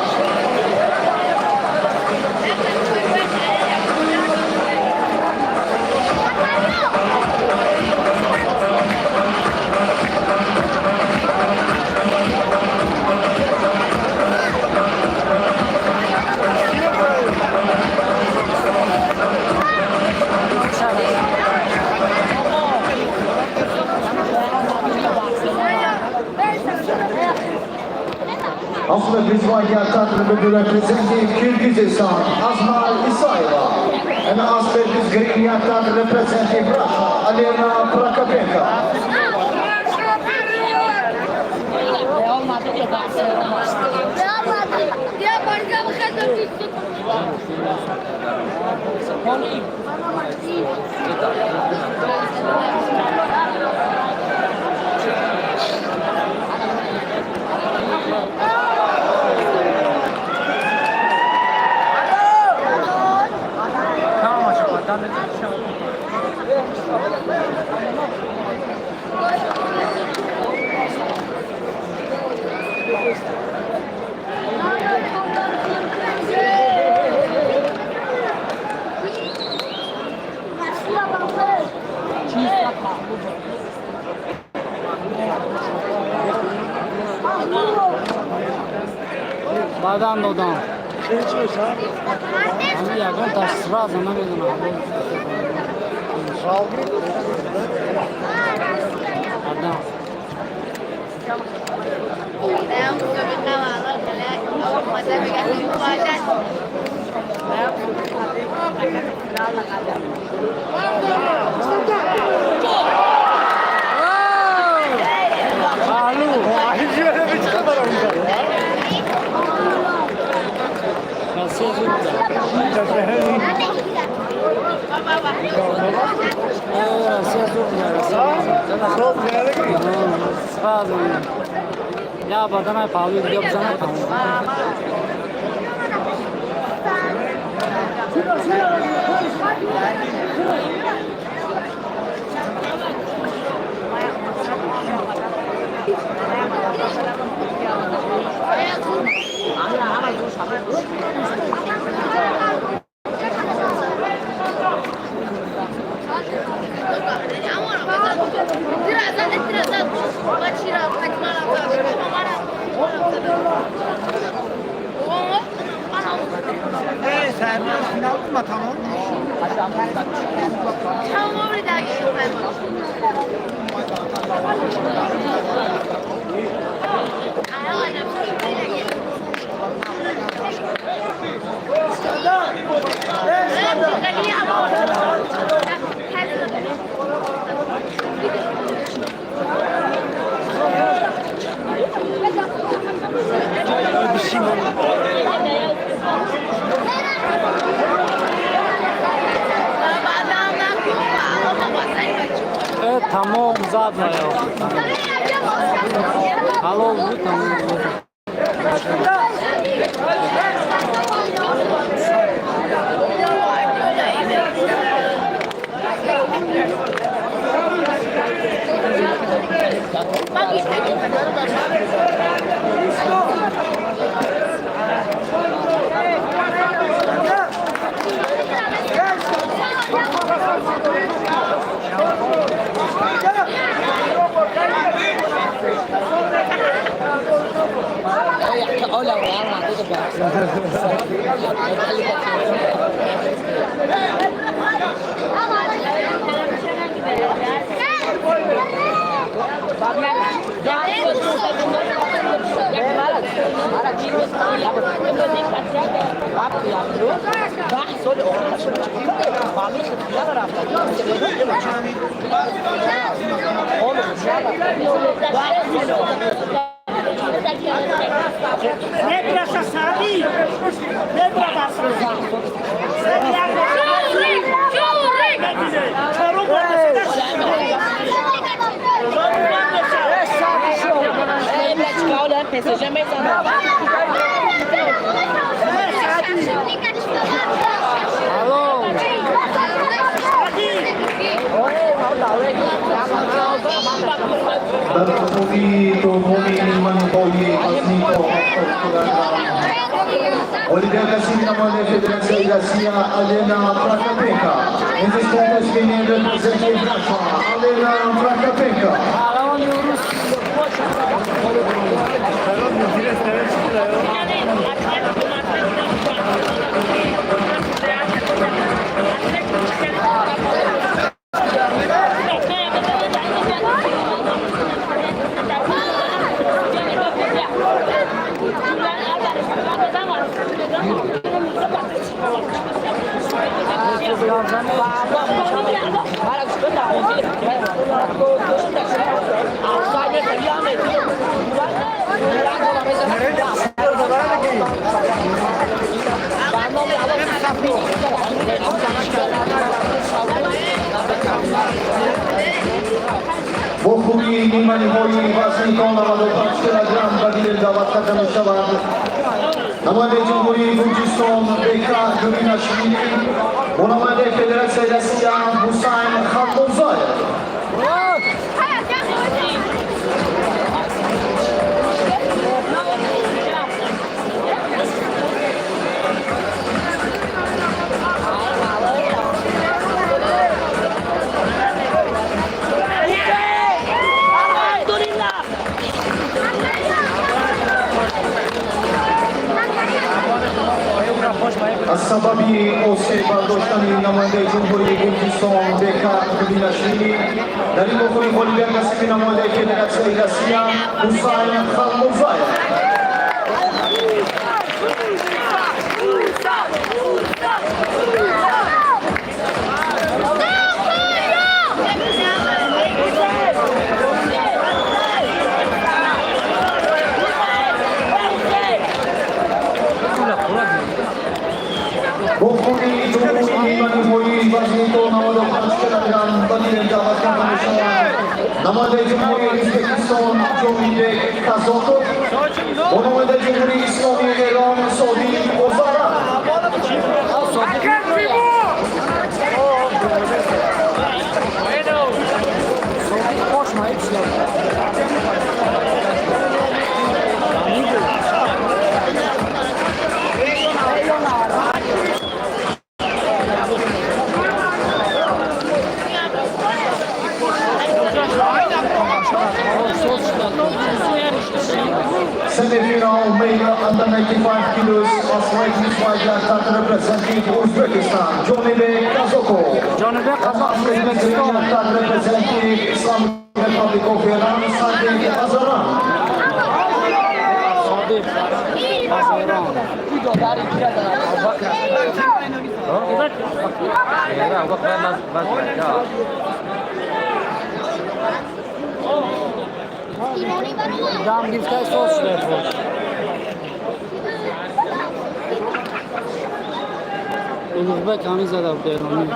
Also призываю также representing Kyrgyzstan, Azhar Isaeva. And as per green yattan representing Russia, Alena Prakapenko. Баъдан додам. Ами ягон таш сразу намедонам. Баъдан. Паҳлу. Россия зуд. Россия зуд. Россия. Сразу. Я баданай паҳлуи дига бизанам, тамом. Зад вая. Ҳалол буд тамом. Дар хуби дуввуми ниманиҳои вазни то 70 килограмм ғолибият касби намояндаи Федератсияи Россия Алена Прокопенко. In this contest, winning representing Russia, Alena Prokopенко. Паҳлавони урус. Бо хуби ниманиҳои вазни то 95 килограмм ба гирел даъват карда мешавад намояндаи Ҷумҳурии Гурҷистон Бека Гуринашвили бо намояндаи Федератсияи Россия Ҳусайн Халлозаев. Аз сабаби осеб бардоштани намояндаи Ҷумҳурии Гурҷистон Бека Гуринашвили дар ин вохӯрӣ ғолибият насиби намояндаи Федератсияи Россия Ҳусайн Халлозаев. Бо хуби дуввуми ниманиҳои вазни то 95 килограмм ба гирел даъват карда мешавад намояндаи Ҷумҳурии Ӯзбекистон Ҷомибек Казоков бо намояндаи Ҷумҳурии Исломии Эрон Содиқ Озаран. Semifinal male under 95 kilos Aswai Fighter representing Uzbekistan, Jonibek Kazakov. Ҷонибек Қазоқ, Ӯзбекистон. Representing Islamic Republic of Iran, Sadiq Azaran. Содиқ аз Эрон. Дам гирифтаи соз шуда бош. Улуғбек ҳамин зада буд эронӣ.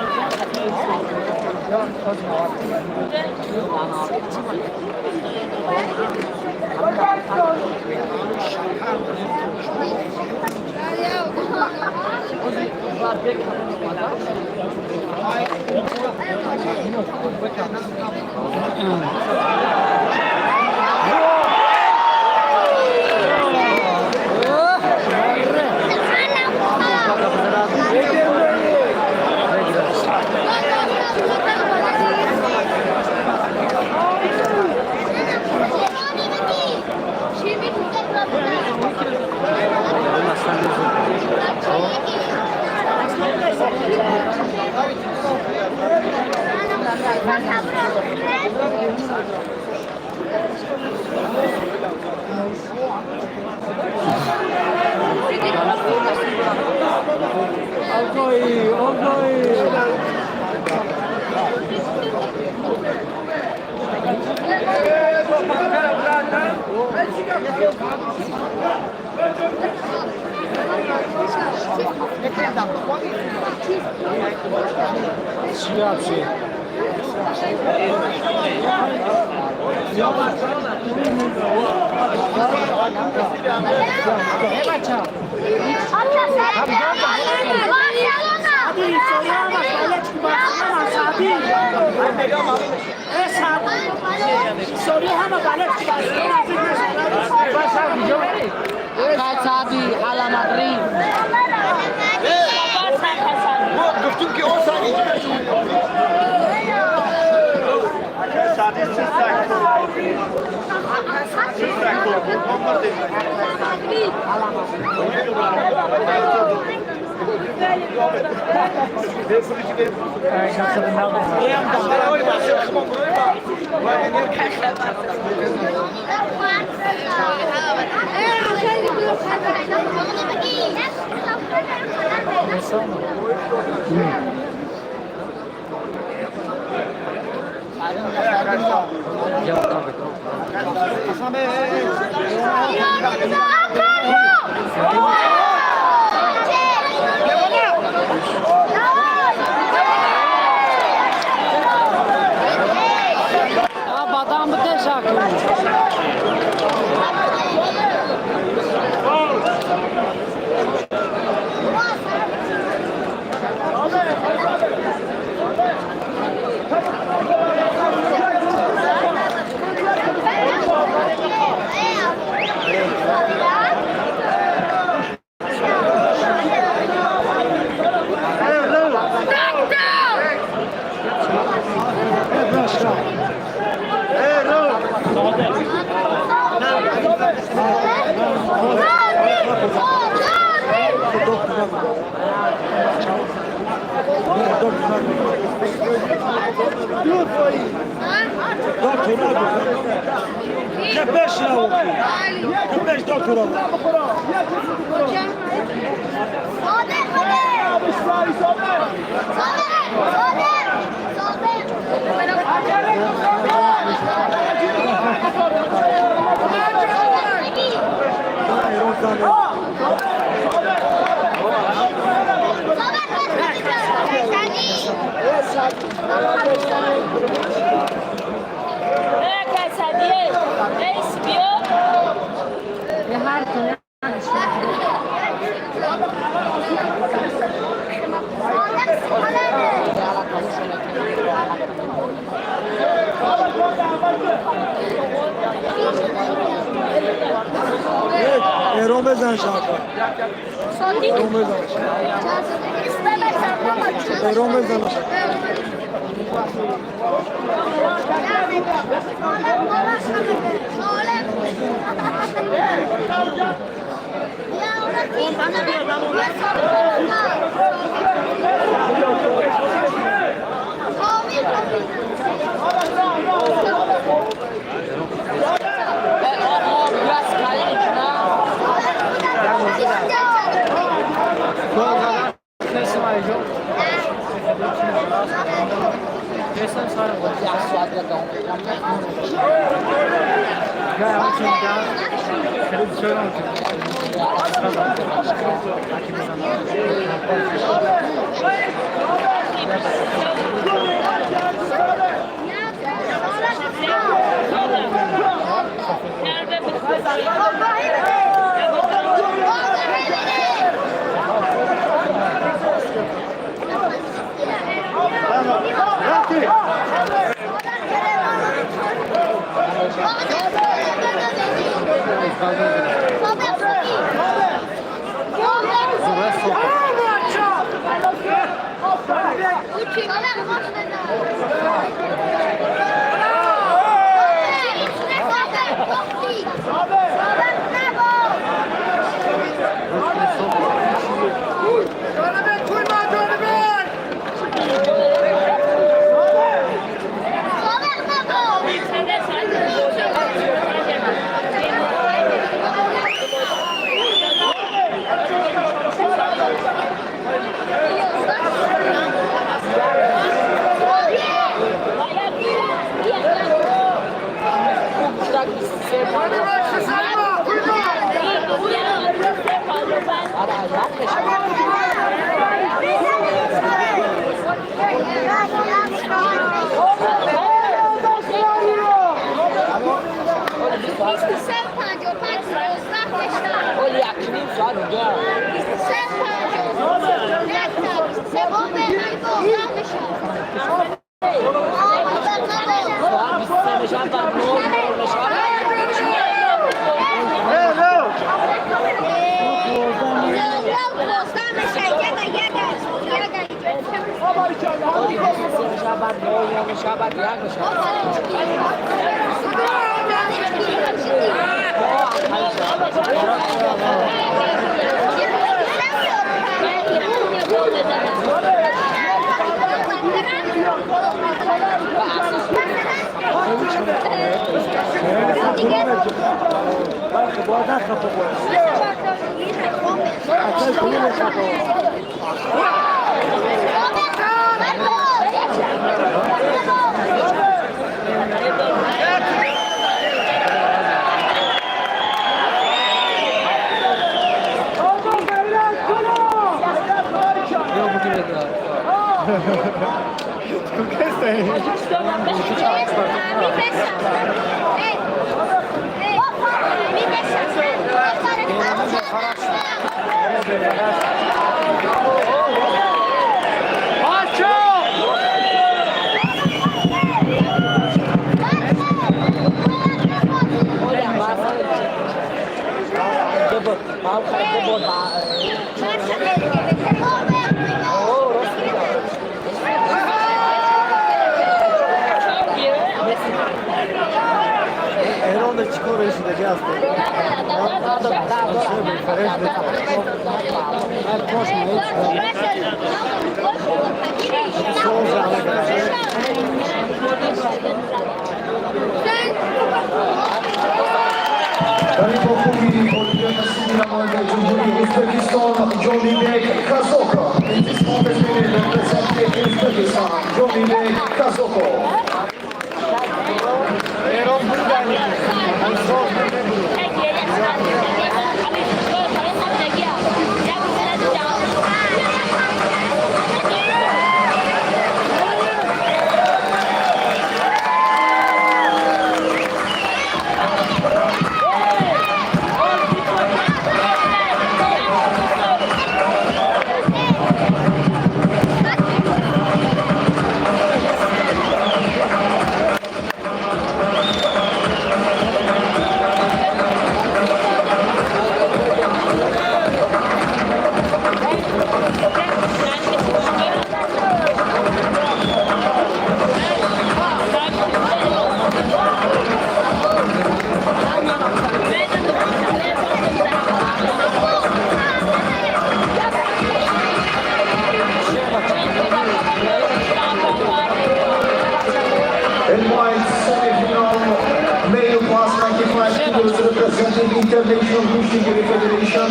International Gushtingiri Federation,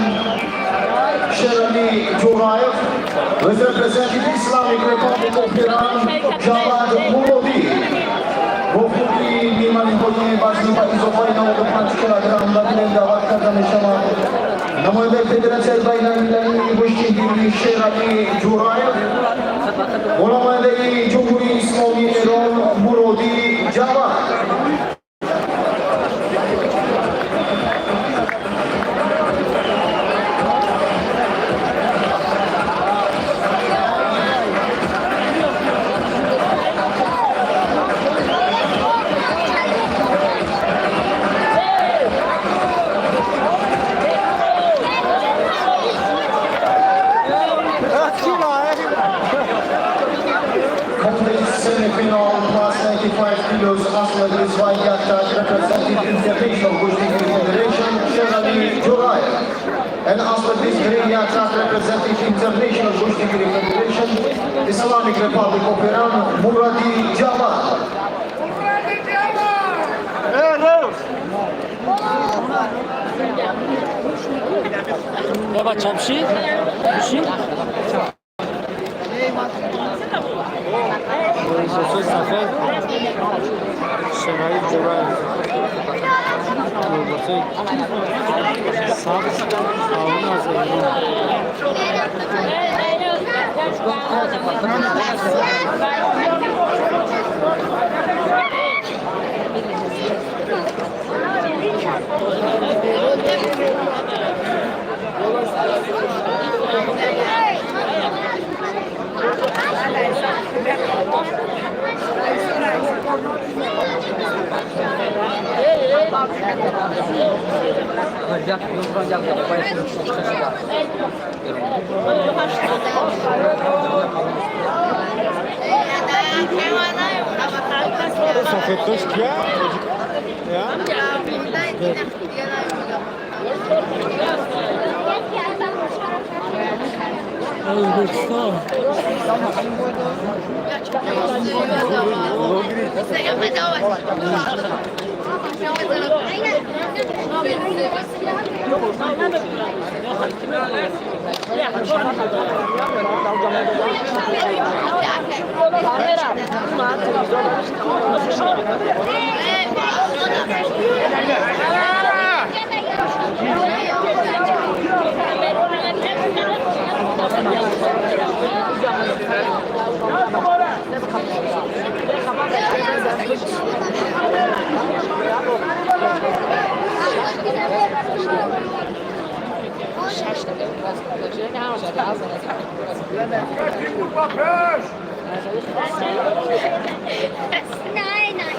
Sherali Joraev, with representing Islamic Republic of Iran, Javad Murodi. Гофуки мимани хои вазни ба изофаи 95 килограмм дар дилем даъват карда мешавад. Намояндаи Федератсияи байналмилалии гӯштингирӣ Шерали Ҷураев ва намояндаи Ҷумҳурии Исломии Эрон Муродӣ Ҷавад. Aslet is Green representing International Gustigiri Federation, Islamic Republic of Iran, Muradi Javad. Я бачам ши? Ши? Либосҳои сафед, Шераи Ҷураев. Либосҳои сабз, Ҳарун аз Эрон. Сафедпӯш кия? Ӯзбекистон. Nein, nein.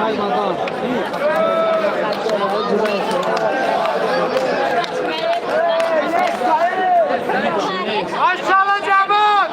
Ай, мадам. Maşallah Cemal!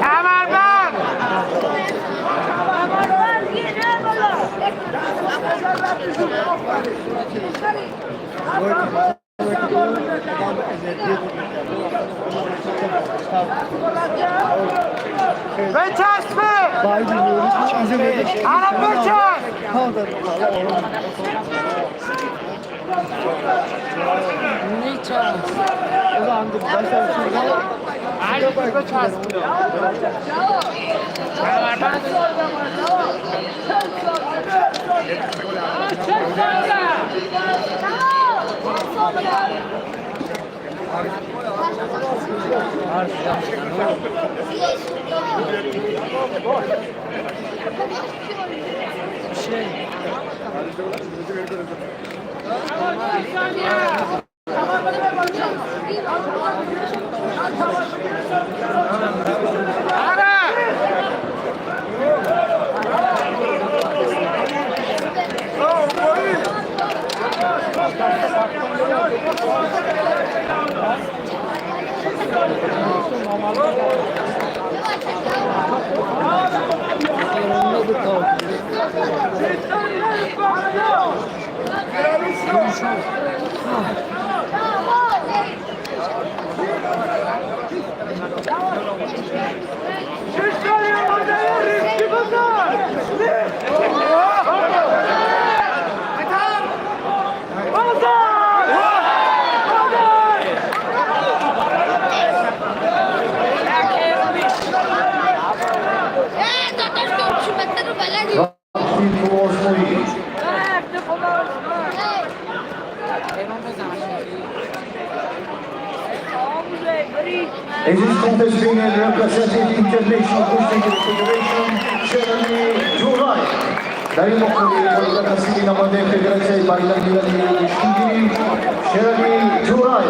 کمربند. بچسبه. الان بچسب. In this contest, female representing International Boxing Federation, Sherali Jurayev. Дар ин муқобили таҳсили намояндаи Федератсияи байналмилалии гӯштингирӣ Шерали Ҷураев.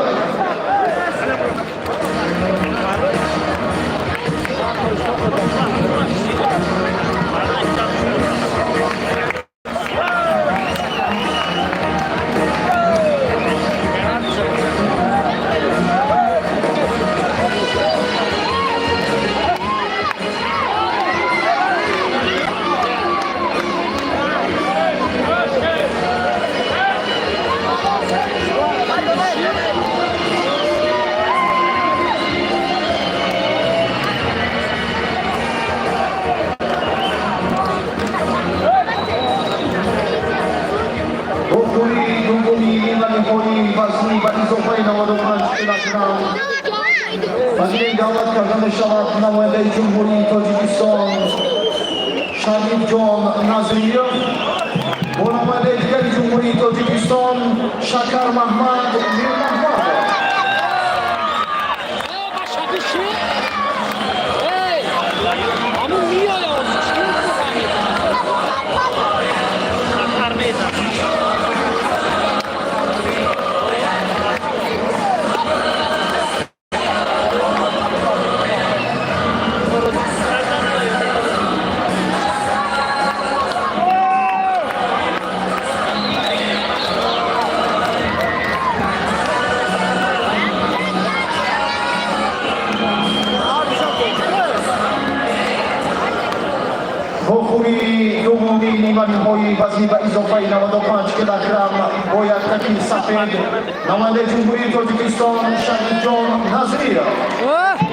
Вазни ба изофаи 95 килограмм вазни даъват карда мешавад намояндаи Ҷумҳурии Тоҷикистон Шарифҷон Назриев бо намояндаи дигари Ҷумҳурии Тоҷикистон Шакар Маҳмад Мирмаҳмадов. Ниманиҳои вазни ба изофаи 95 килограмм бо яктаки сафед намояндаи Ҷумҳурии Тоҷикистон Шарифҷон Назриев,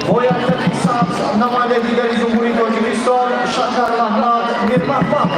бо яктаки сабз намояндаи дигари Ҷумҳурии Тоҷикистон Шакар Маҳмад Мирмаҳмадов.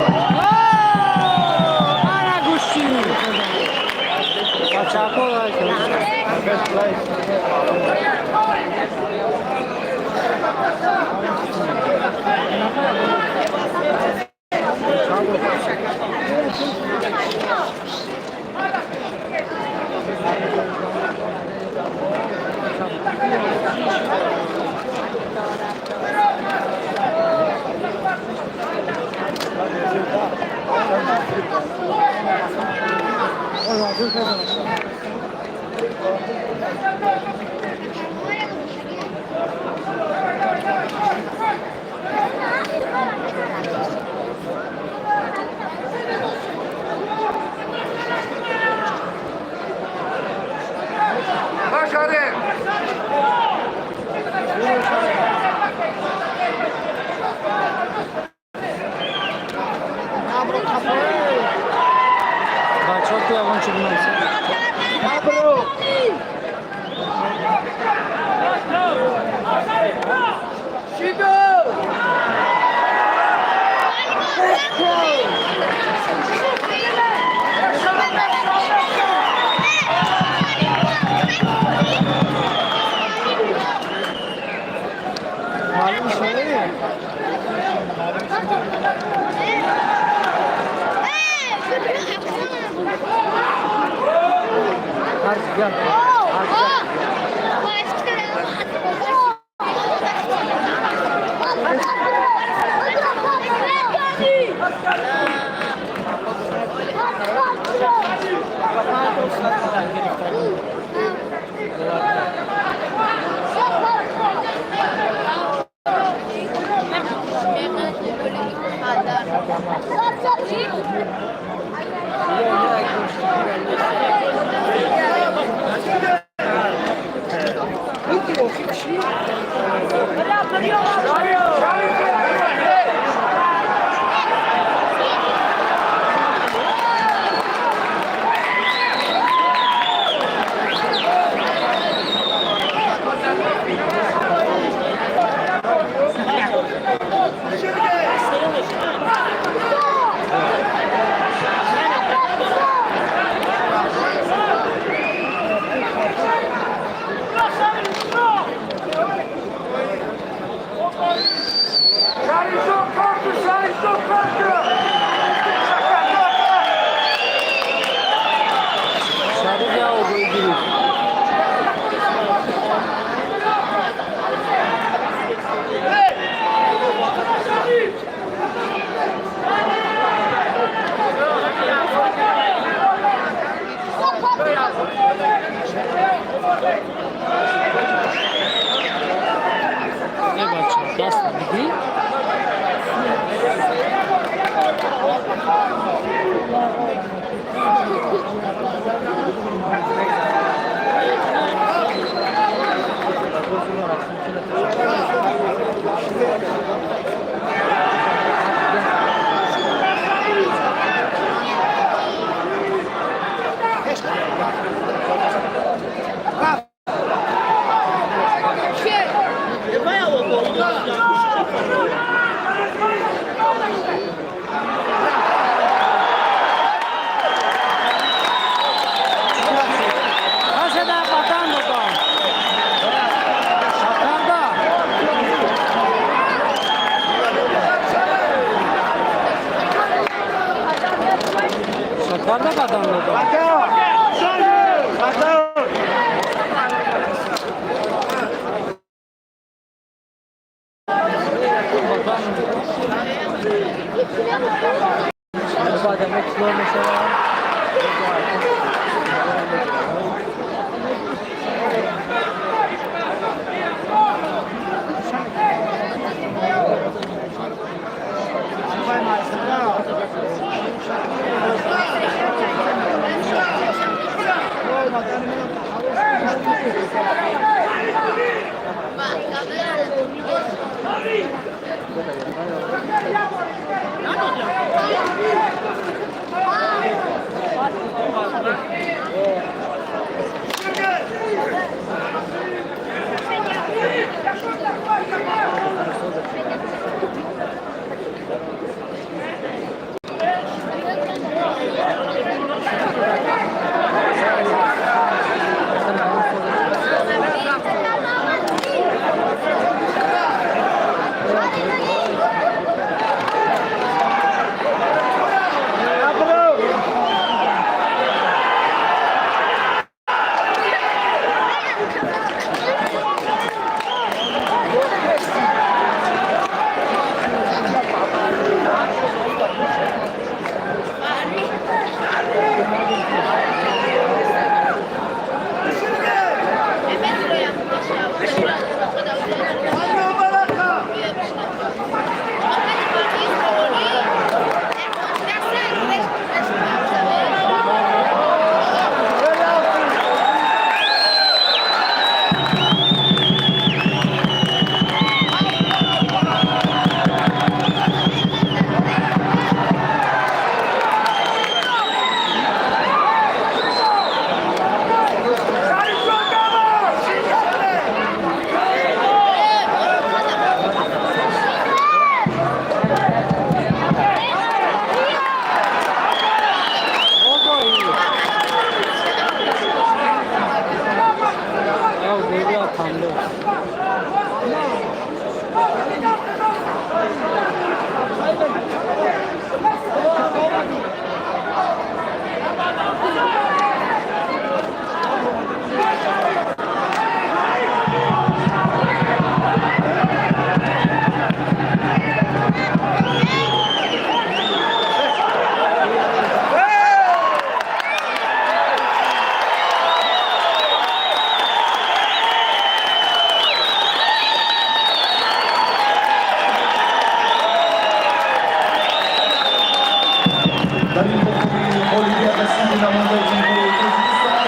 Дар ин вохӯрӣ ғолибият насиби намояндаи Ҷумҳурии Тоҷикистон.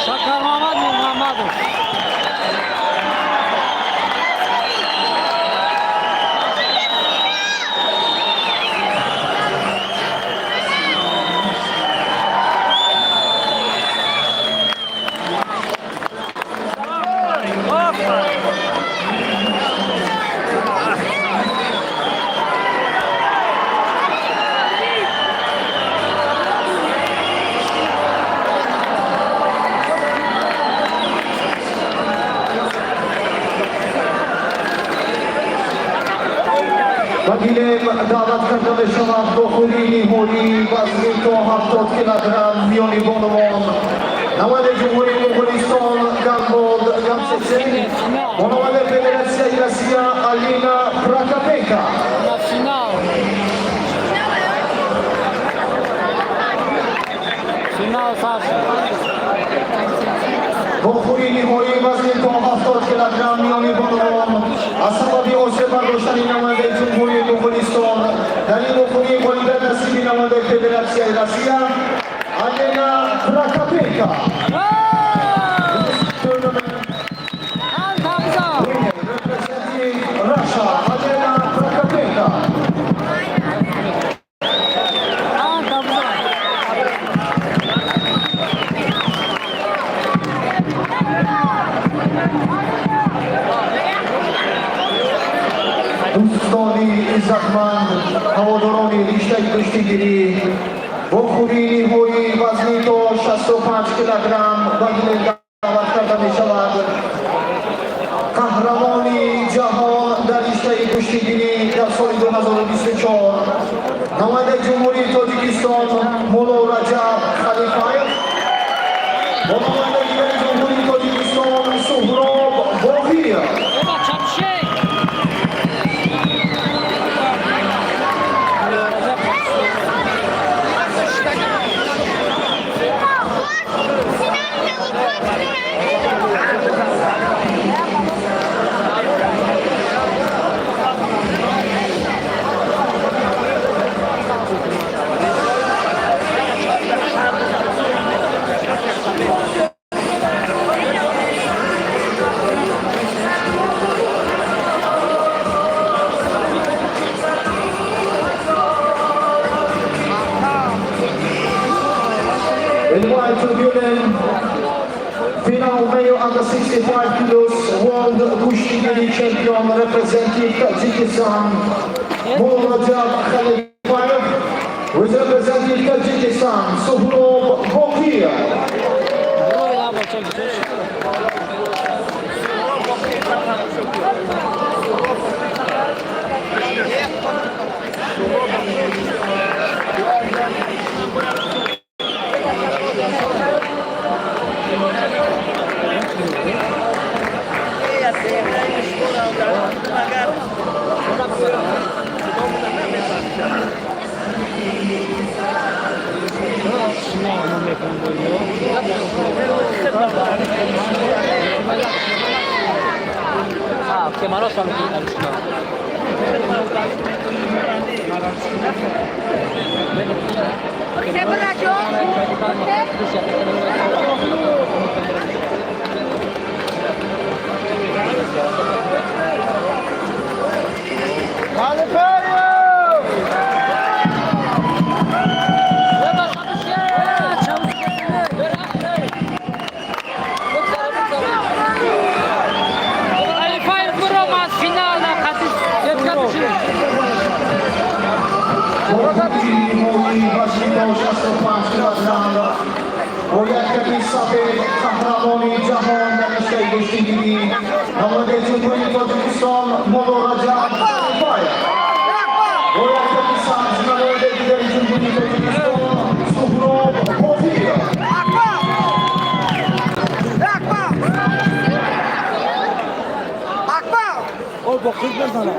Шакармамад Мурмамадов. Ба гилем даъват карда мешавад вохӯрии ниҳоии вазни то 70 килограмм миёни бонувон, намояндаи Ҷумҳурии Моғулистон Ганбод Гамсесен бо намояндаи Федератсияи Россия Алина Прокопенко. На финал. Финал сар шуд. Вохӯрии ниҳоии вазни то 70 килограмм миёни бонувон, аз сабаби осеб бардоштани намояндаи Ҷумҳурии Моғулистон дар ин вохӯрӣ ғолибият насиби намояндаи Федератсияи Россия Алена Прокопенко. Ан табза. Representing Russia, Alena Prokopенко. Ан табза. Дӯстони иззатманд, ҳаводорони риштаи гӯштигирӣ, вохӯрии ниҳоии вазни то 65 килограмм ба гилем даъват карда мешавад қаҳрамони ҷаҳон дар риштаи гӯштигирӣ дар соли 2024, намояндаи Ҷумҳурии Тоҷикистон Мулло Раҷаб Халифаев бо намояндаи дигари Ҷумҳурии Тоҷикистон Суҳроб Боқиев. Оба чапше. In white tribune, final male under 65 kilos world Gushtigiri champion representing Tajikistan, Mulrajab Khalifayev, with representing Tajikistan, Suhrob Bokir. Рой набоча гузошт. Шумо мо мекунем боиё. А, кемаро шам ки алишна. Алифаев буромад финал на қати сетка бишин. Вохӯрии вазни то 65 килограмм бо як кати сафед, қаҳрамони ҷаҳон дар риштаи гӯштигирӣ, намояндаи Ҷумҳурии Тоҷикистон Мулло Раҷаб Халифаев бо як кати сабз, намояндаи дигари Ҷумҳурии Тоҷикистон Суҳроб Боқиев. Акбар! Акбар! Акбар! О, боқир бизана.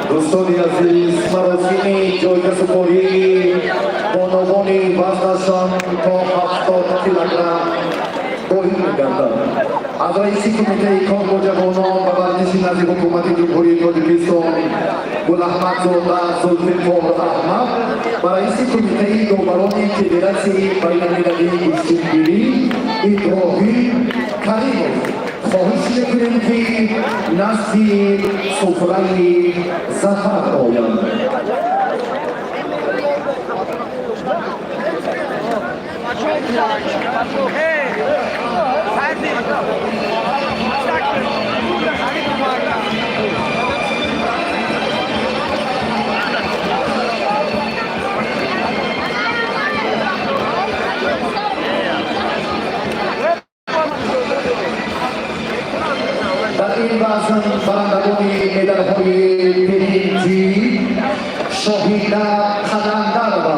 Дӯстони азиз, маросими ҷоизасупории бонувони вазнашон то 70 килограмм доир мегардад. Аз раиси кумитаи кор бо ҷавонон ва варзиши назди ҳукумати Ҷумҳурии Тоҷикистон Гулаҳмадзода Зулфиқор Аҳмад ва раиси кумитаи доварони Федератсияи байналмилалии гӯштингирӣ Иброҳим Каримов хоҳиш мекунем, ки назди суфраи зафар оянд. Барандагони медалҳои биринҷӣ Шоҳина Қаландарова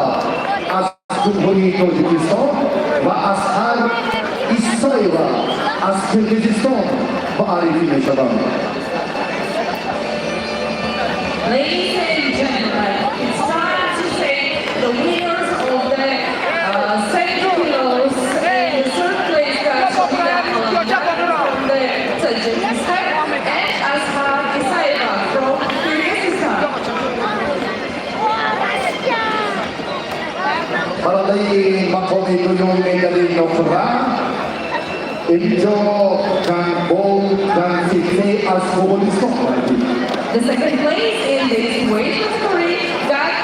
аз Ҷумҳурии Тоҷикистон ва Асқар Исоева аз Қирғизистон муаррифӣ мешаванд. Ladies and gentlemen, it's time to say the winners of the 70 kilos and the third place got Shahida Qalandarova from the Tajikistan and Askhar Isaeva from Kyrgyzstan. Барандаи мақоми дуюм медали нуқра инҷо Ганбол Ганфите аз Моғолистон гардид. The second place in this weight category got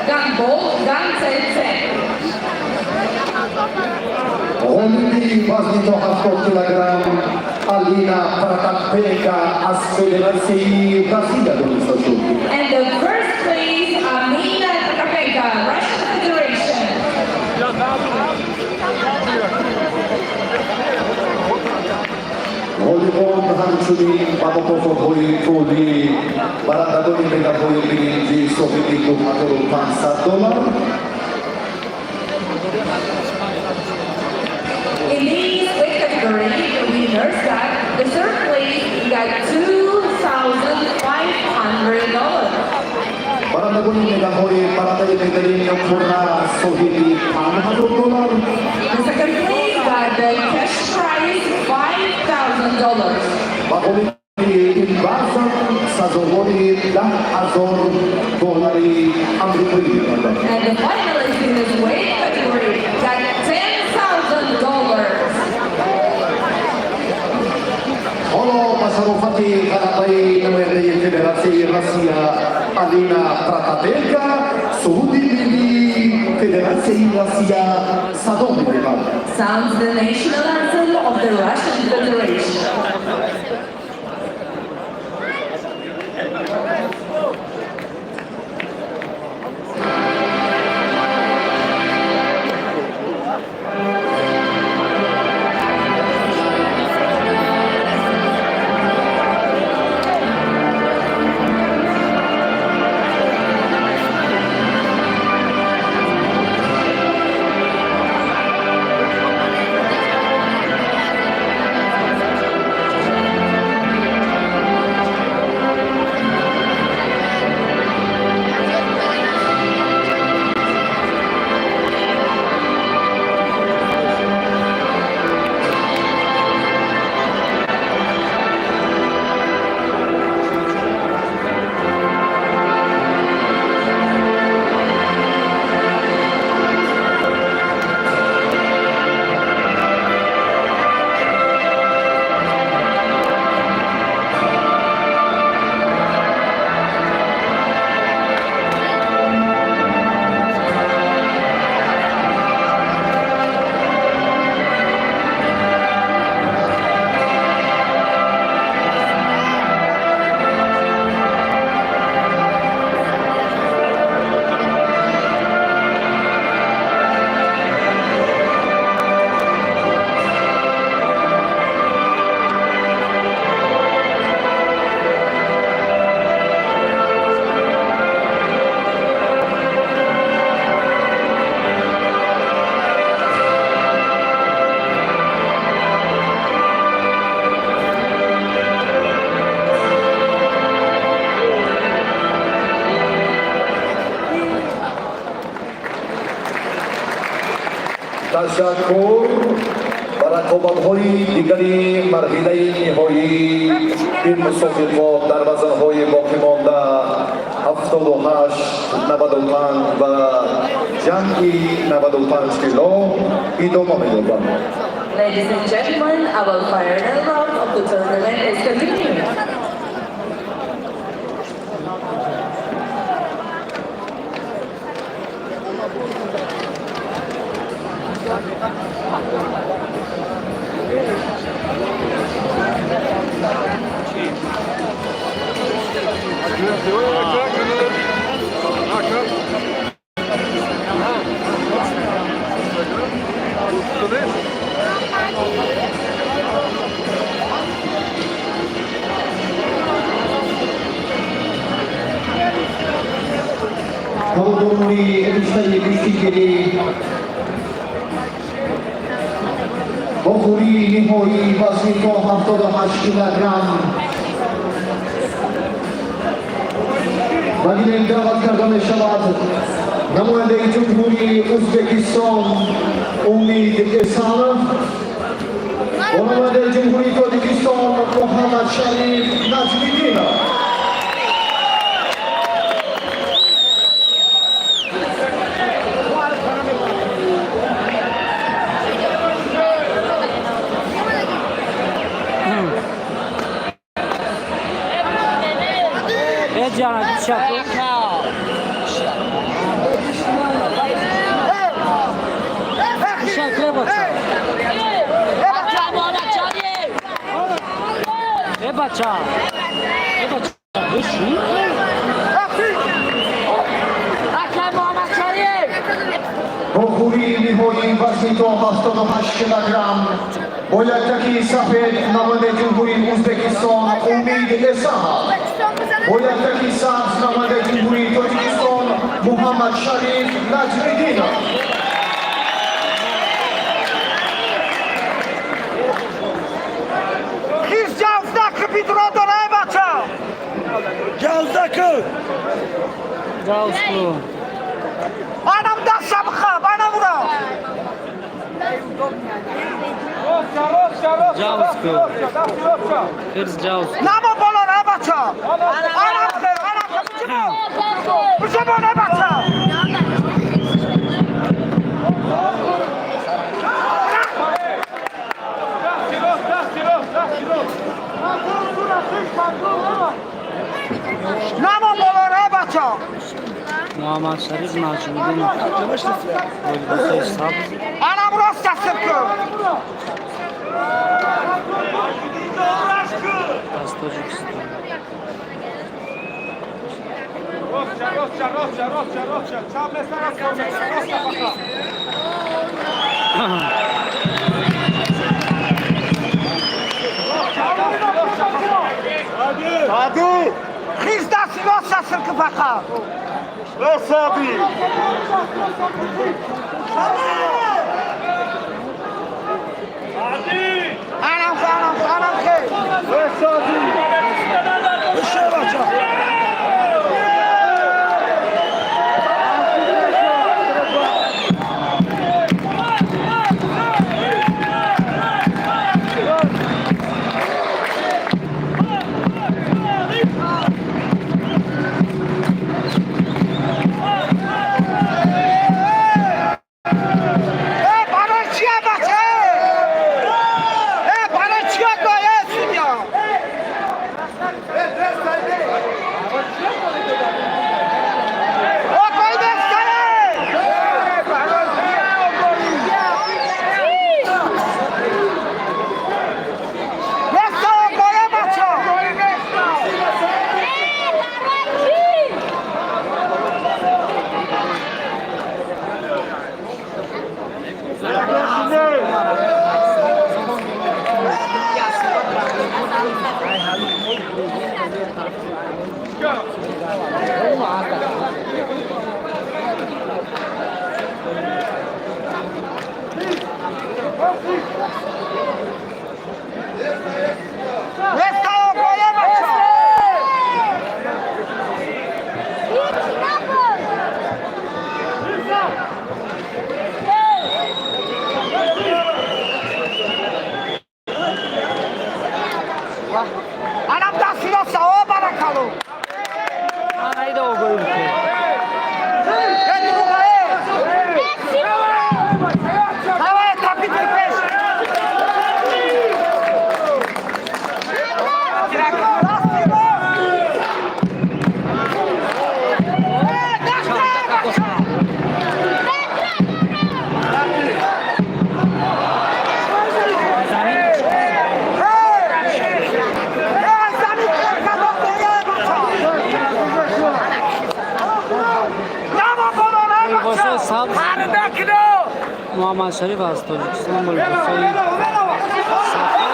Ganbol Gantsetse. Ғолиби вазни то 70 килограмм Алина Протопенко аз Федератсияи Россия дониста шуд. And the first place, Amina Prakapenka, Russian Federation. Ғолибон ҳамчунин ба мукофотҳои пулӣ барандагони медалҳои биринҷӣ соҳиби 2500 доллар. In this weight category, the winners got the third place got $2,500. Барандагони медалҳои барандаи медали нуқра соҳиби 5000 доллар. The second place got the cash prize $5,000. Ва ғолиби ин вазн сазовори 10 000 доллари амрикоӣ мегардад. And the finalist in this weight category got $10,000. Ҳоло ба шарофати ғалабаи намояндаи Федератсияи Россия Алина Протопенко суруди миллии Федератсияи Россия садо медиҳад. Sounds the national anthem of the Russian Federation. Ташаккур. Ба рақобатҳои дигари марҳилаи ниҳоии ин мусобиқот дар вазнҳои боқимонда 78, 95 ва ҷамъи 95 кило идома медоданд. Ladies and gentlemen, our final round of the tournament is continuing. Ҳаводорони риштаи гӯштигирӣ, вохӯрии ниҳоии вазни то 78 килограмм ба гилем даъват карда мешавад намояндаи Ҷумҳурии Ӯзбекистон Умид Эсанов ва намояндаи Ҷумҳурии Тоҷикистон Муҳаммад Шариф Наҷмиддинов. Э, ҷана, чап. Шакре, бача. Э, бача. Э, бача. Биши? Вохӯрии ниҳоии вазни то 78 килограмм: бо латтаки сафед намояндаи Ҷумҳурии Ӯзбекистон Умид Эсанов, бо латтаки сабз намояндаи Ҷумҳурии Тоҷикистон Муҳаммад Шариф Наҷмиддинов. Хис ҷавзда кипитро дора, бача. Ҷавзда ку. Ҷавз ку. Анам даста бихаб, анам ура. Ҷавз ку. Хирс ҷавз ку. Намо боло ра, бача. Анам хе, анам хе, бижимо. Бижимо, не, бача. Намо боло ра, бача. Муҳаммад Шариф Наҷмиддинов бо либосҳои сабз. Анам рост дастиб ку. Аз Тоҷикистон. Ростча, ростча, ростча, ростча, ростча. Чап неста, рост рост фақат. Сади! Хис дасти рост дастиб ку фақат. Сади! Анам хе, анам хе, анам хе. Сади! Биши, бача. Э, барои чия, бача? Э, барои чия доя судья? Огоҳӣ нестае! Неста огоҳӣ, бача. Неста огоҳӣ, бача. Анам дасти роста, о баракалло. Анаида огоҳӣ бикун. Э, дурӯға, э. Давай, тапите пеш. Дасти рост. Э, даста, бача. Э, замин кор карда, э, бача. Намо боло ра, Бо либосҳои бача. сабз Муҳаммад Шариф аз Тоҷикистон, бо либосҳои сафед.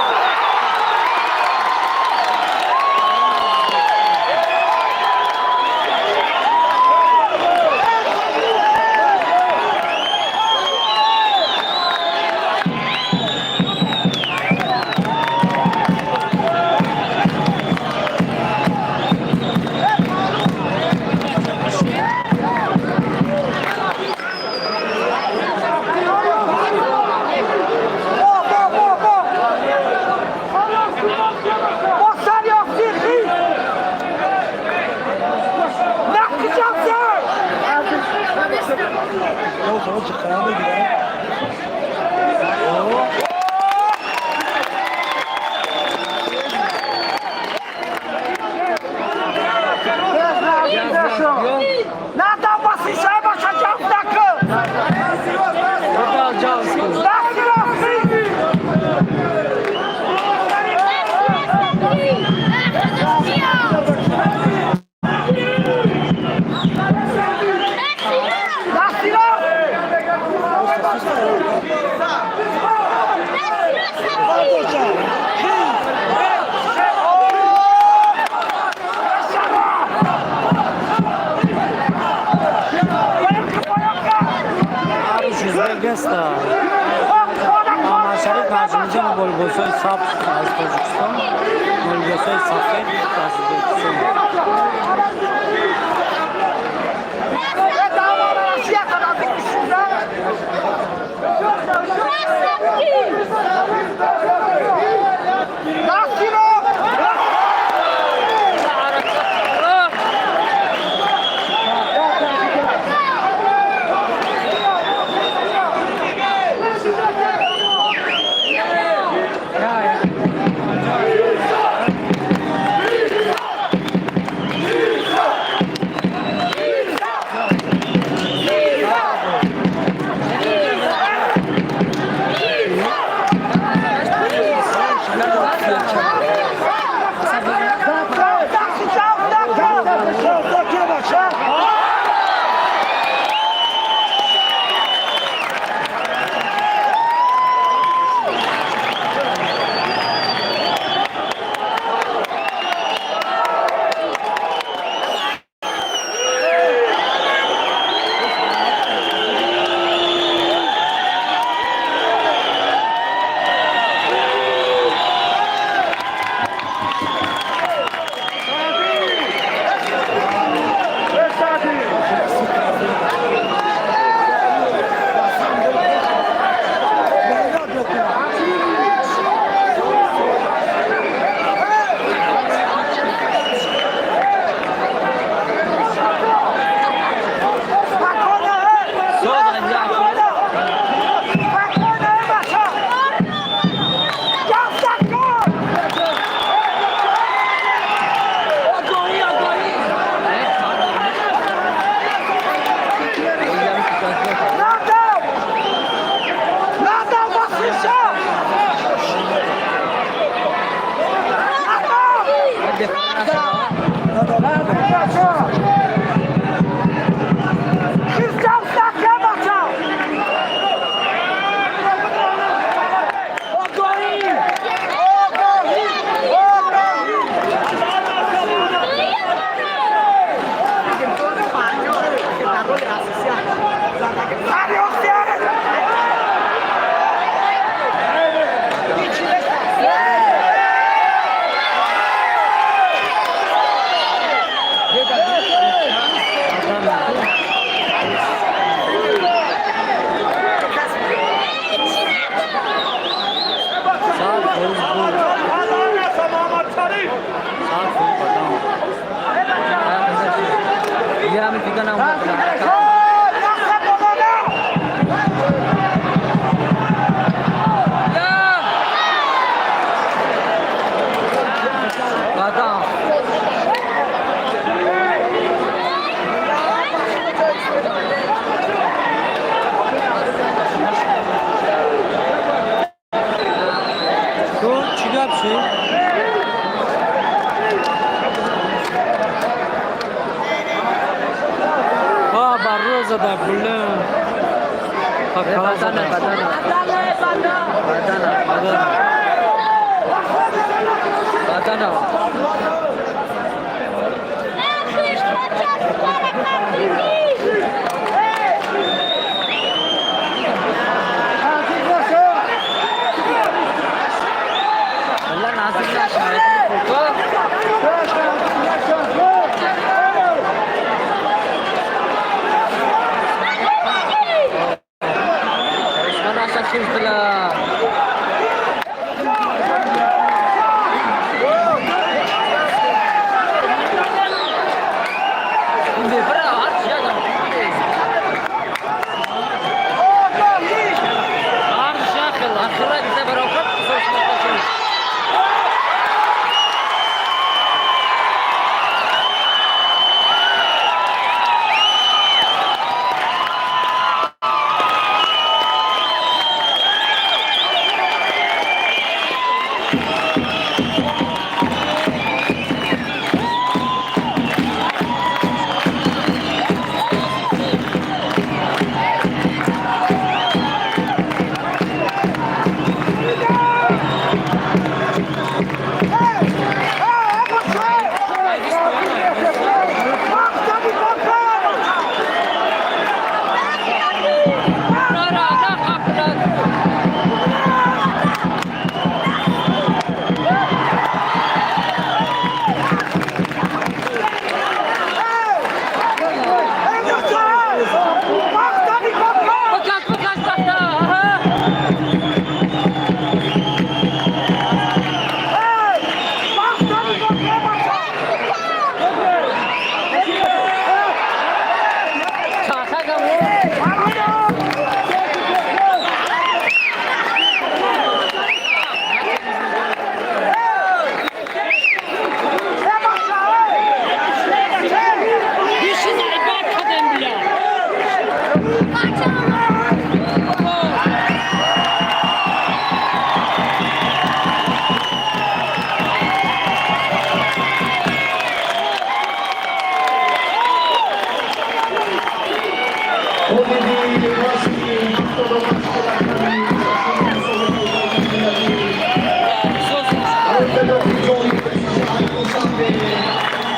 Шариф Наҷмиддин бо либосҳои сабз аз Тоҷикистон, бо либосҳои сафед аз Ӯзбекистон.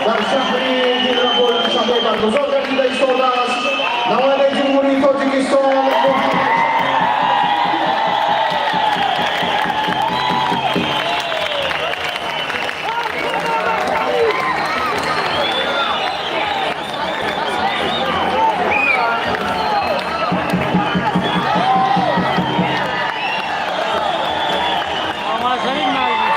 Дар шаҳри Дилрабои Душанбе баргузор гардида истодааст. Намояндаи Ҷумҳурии Тоҷикистон Муҳаммадшариф Наргиз.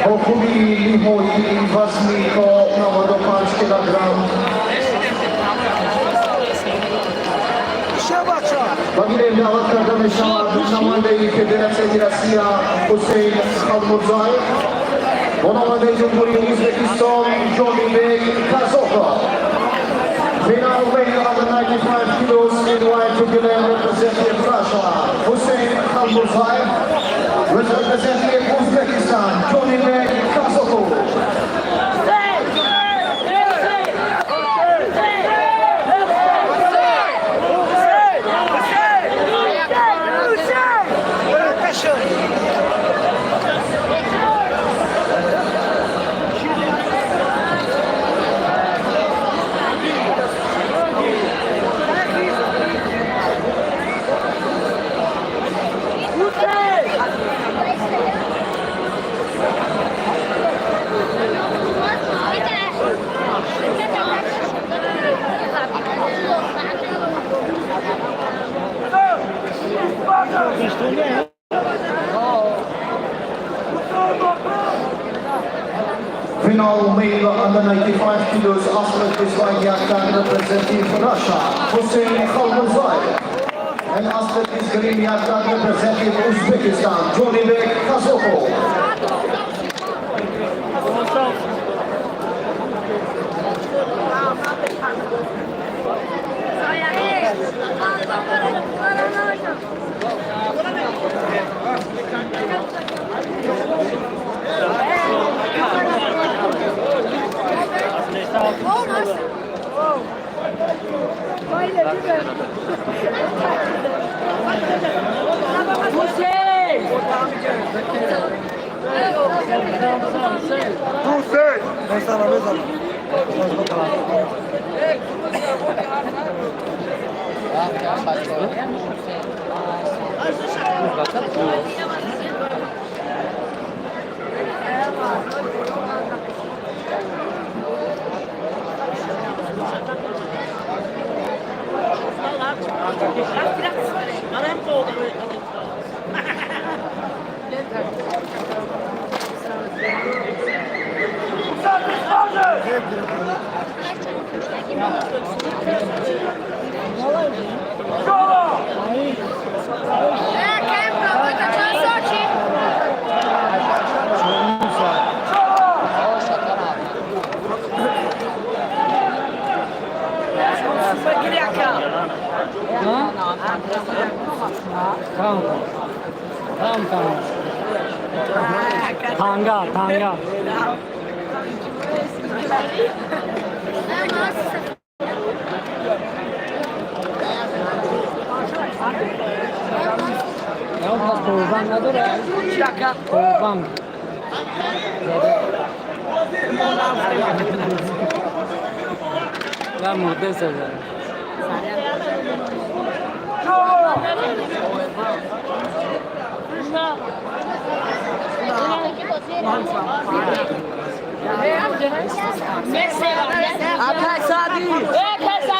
Бо хуби ниҳоии вазни то 95 килограмм ба гирем даъват карда мешавад намояндаи Федератсияи Россия Ҳусейн Халмурзаев бо намояндаи Ҷумҳурии Ӯзбекистон Ҷонибек Казоков. Final weight under 95 kilos in white to representing Russia, Hussein Khalmurzaev, with representing Uzbekistan, Jonibek Kazokov. Final male under 95 kilos, Aslat Islam Yaktan representing Russia, Hussein Khalmurzaev. And Aslat Isgrim Yaktan representing Uzbekistan, Jonibek Kazokov. Мезана, мезана. Кам кам кам. Танга, танга. Powerbank надорад? Powerbank. Ва мурда зада. Акай Сади!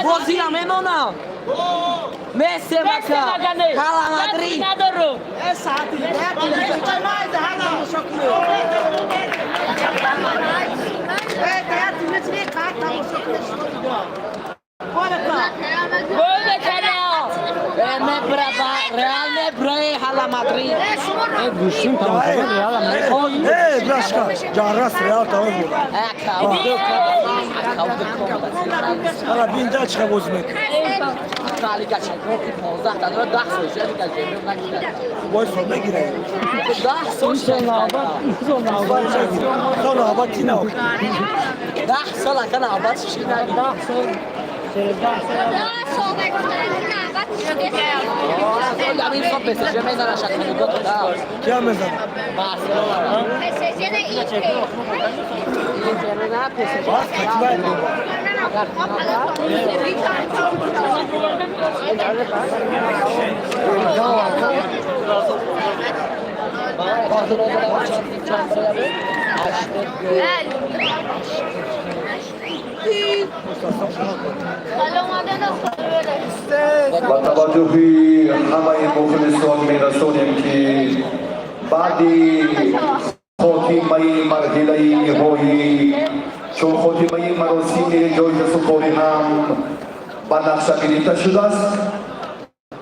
Бозира мемонам! Месси мака! Ҳала Мадрид! Э, гӯштин тамошобин Реала мехоҳӣ? Э, брашка, ҷаррас Реал тамом буд. Ҳала бин да чӣ бозӣ мекунад. Бояд сол мегирад. Ин сол навбат, ин сол навбат. Сол навбат ти нав. 10 сол ака навбат шиши наги. 10 сол, 10 сол. Ҳамин сол ПСЖ мезана шакли. Кия мезана? Барселона. Бас катибай. Ба таваҷҷӯҳи ҳамаи мухлисон мерасонем, ки баъди хотимаи марҳилаи ниҳоӣ, чун хотимаи маросими ҷоизасупорӣ ҳам ба нақша гирифта шудааст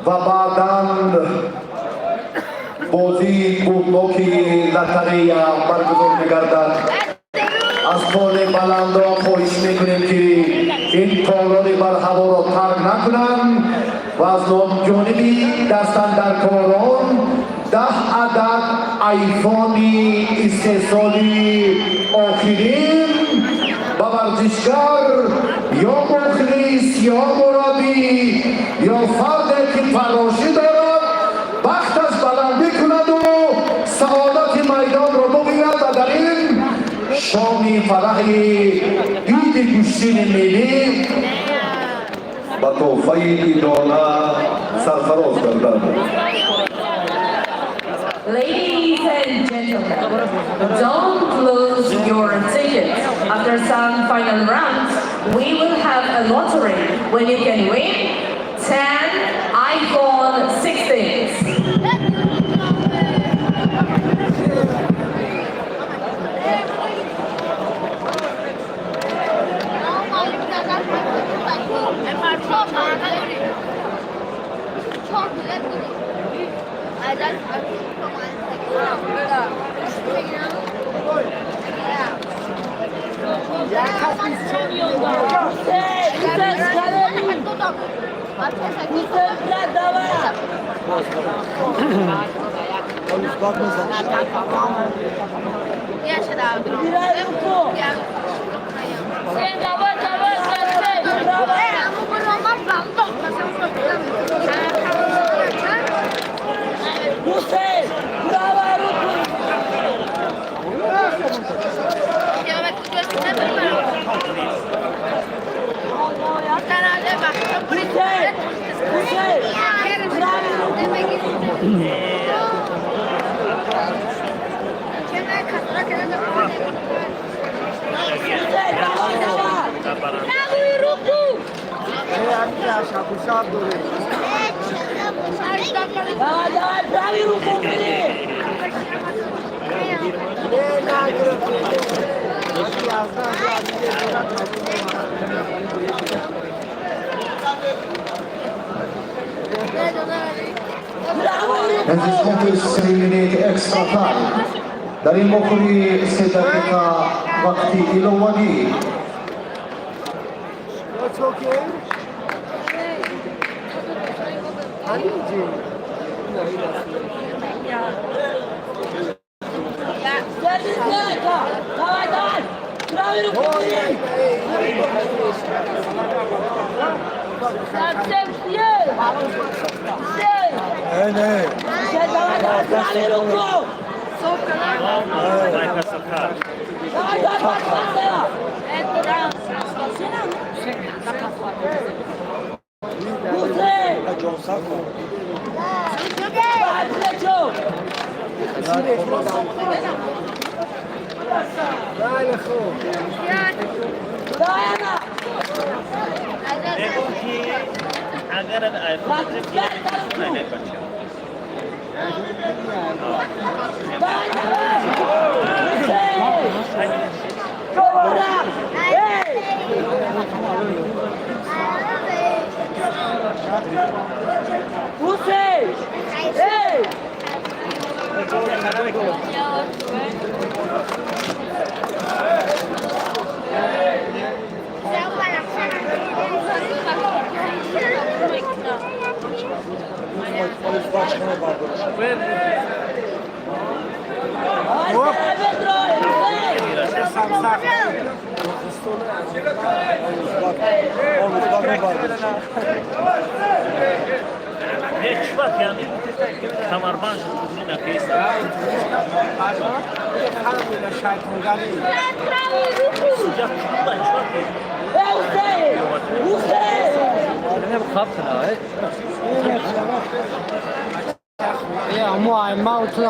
ва баъдан бозии бурдноки лотарея баргузор мегардад. Аз поли баландон хоҳиш мекунем, ки ин толори барҳаворо тарк накунанд ва аз ҷониби дастандаркорон 10 адад айфони истеҳсоли охирин ба варзишгар ё мухлис ё мураббӣ ё фарде, ки фаррошӣ дорад, бахташ баландӣ кунаду саодати майдонро бубинад ва дар ин шоми фараҳи иди гӯштини миллӣ ба тӯҳфаи идона сарфароз гардад. Ladies and gentlemen, don't lose your ticket. After some final rounds, we will have a lottery when you can win 10 iPhone 16s. Бак мезана. Es ist kommt 3 minute extra time. Дар ин вохӯрӣ 3 дақиқа вақти иловагӣ. It's okay. Не, не.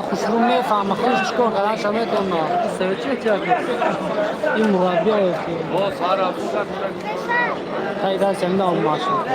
Хушрӯ мефаҳма, хуш чӣ кор карданша метавона. Ин мураббия таи даст ямина омад шуд.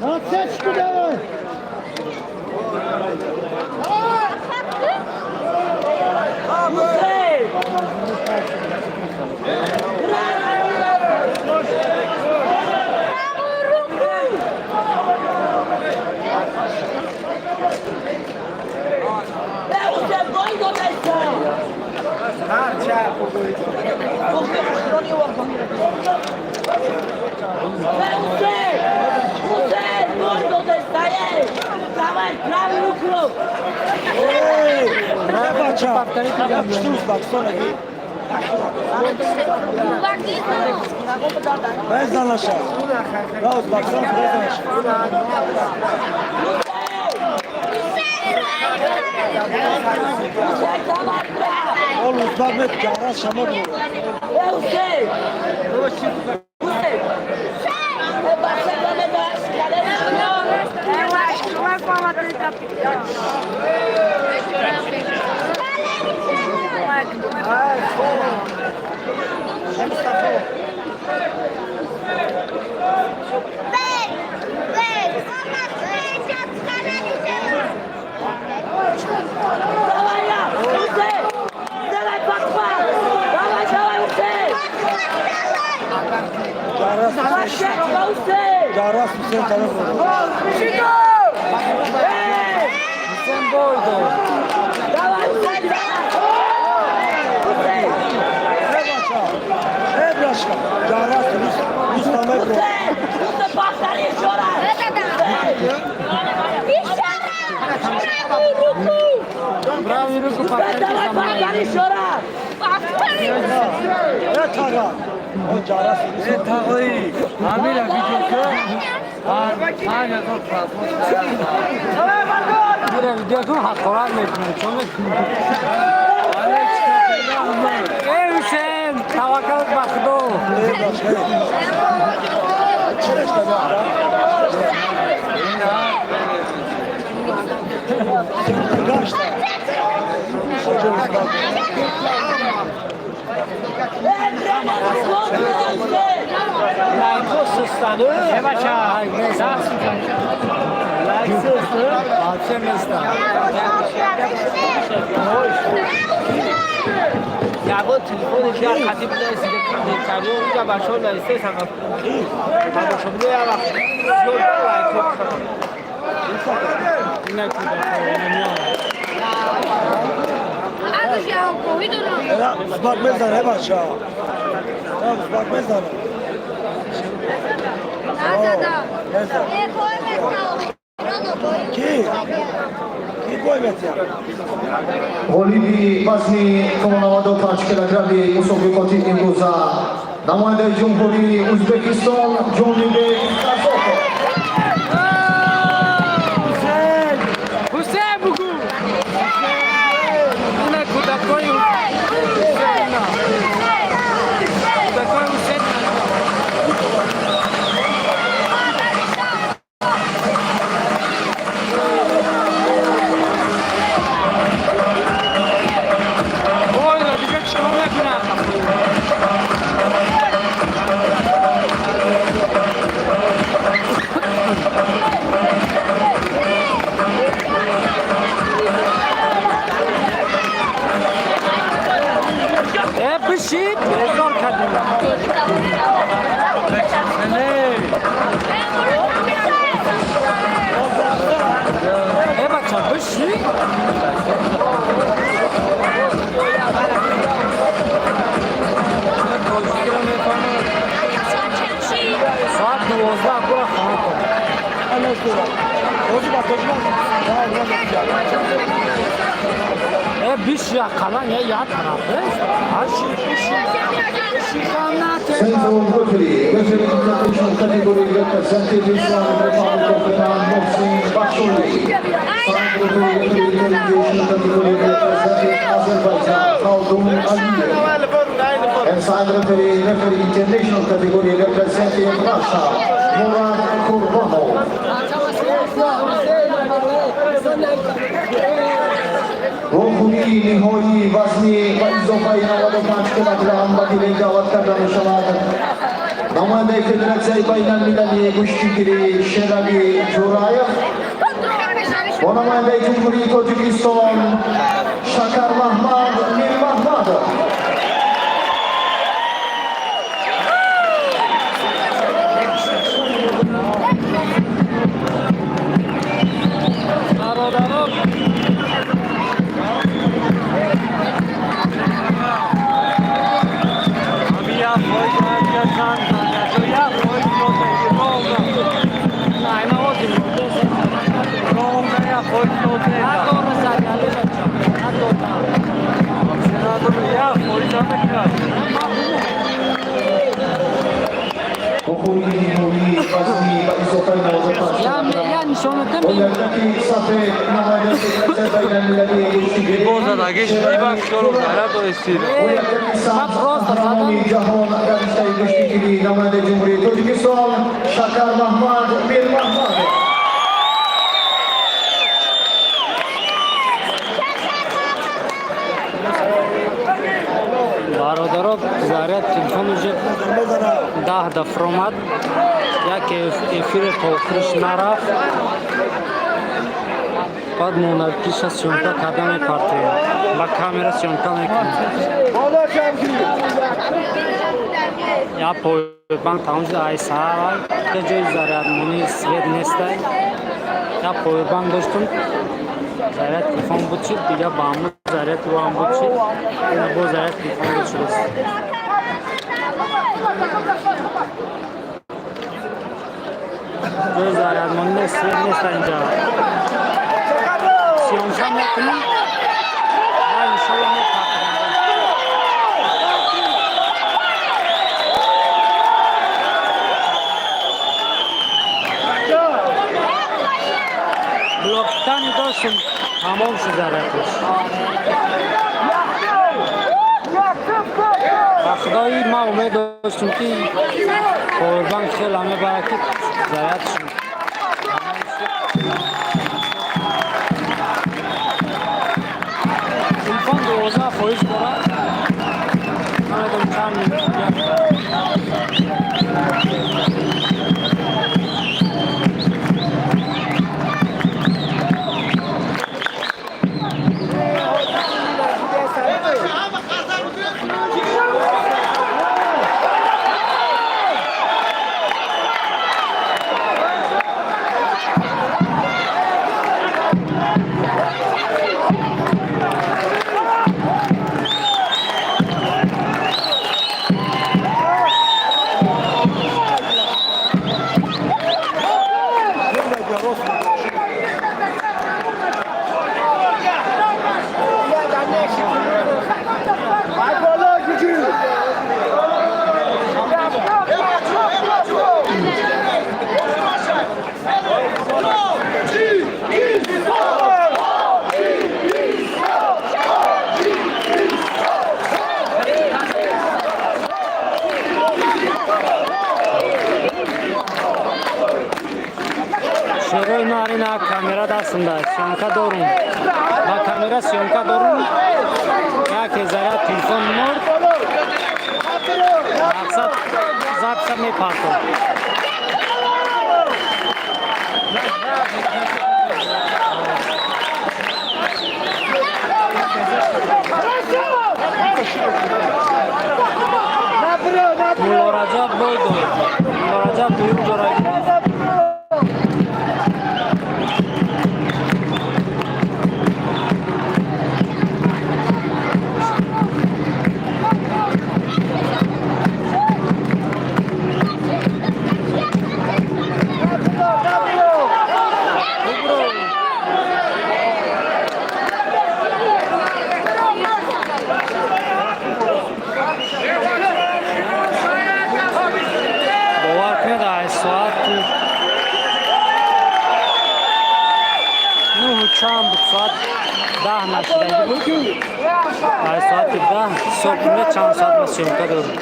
Отсечку давай! Узбак мезанад, бача. Узбак мезанад. Мезанад. Ки? Ки бой метиҳад? Ғолиби вазни то 95 килограмми мусобиқоти имрӯза, намояндаи Ҷумҳурии Ӯзбекистон Ҷонибек Казоков. Ҳусейн, бугӯ, ина кӯдакои кӯдакои Ҳусейн. Ойро дига чикор мекунад? Э, бишид, безор кардем. Э, бача, бишид. Тоҷикиро мефаҳмад. Соат 12 бура хона кун. Тоҷик ба тоҷик. Э, биши, ақаллан як тараф. Биши. Central referee, referee international category representative Islamic Republic of Iran Mohsin Bakhsholi. Side referee, referee international category representative Azerbaijan Khaldun Aliyev. And side referee, referee international category representing Russia Murad Kurbanov. Вохӯрии ниҳоии вазни ба изофаи 95 килограмм ба гилем даъват карда мешавад намояндаи Федератсияи байналмилалии гӯштигирӣ Шералӣ Ҷураев бо намояндаи Ҷумҳурии Тоҷикистон Шакармаҳмад Мирмаҳмадов. Бародаро. Я фоиз чанд я фоиз ровно. Айна озим. Ровно я фоиз. Надора заряли, бача. Надора. Я фоиз намекунад. Вохӯрии ниҳоии вазни ба изофаи 95 Я килограмм я нишонатам. бо якдаки сафед намояндаи Федератсияи байналмилалии гӯштигирӣ Бозадагиш ибак шору ғайрат доистид. бо якдаки Ман сабз просто қаҳрамони задам. ҷаҳон дар риштаи гӯштигирӣ, намояндаи Ҷумҳурии Тоҷикистон Шакармаҳмад Мирмаҳмадов. Бародаро, заряд телефон уже Мезанад. 10 дафр омад. Як эфире то охириш нарафт. Баъд монакиша съёмка карда мепартоем. Ба камера съёмка мекунем. Боло ҷамгирӣ. Я повербанк тамом шуда, ай саҳар ҷои зарядмонии свет нестай. Я повербанк доштум, заряд телефон буд шуд, дига ба ҳамун заряд ӯам буд шуд, ина бо заряд телефон буд шудааст. Ҷои зарядмонӣ нест, свет нест инҷа. Съёмка мекунем ва иншолло мепартоем. Блоктани доштем, тамом шуд зарядаш. Ба худои ман умед доштем, ки повербанк хеле мебарад, ки зарядш тамом шуд. Телефон 12% дорад. Намедонам, чанд минут дига. Дастамда съёмка дорум, ба камера съёмка дорум. Яке заряд телефон мурд, мақсад запись а мепартом. Муллораҷаб бой дод. Муллораҷаб дуюм ҷора. Бовар кунед, ай соати 9 чанд буд, соат 10 нашидаги буд. Ай соати 10 ҳисоб кунед, чанд соат ма съёмка дорем.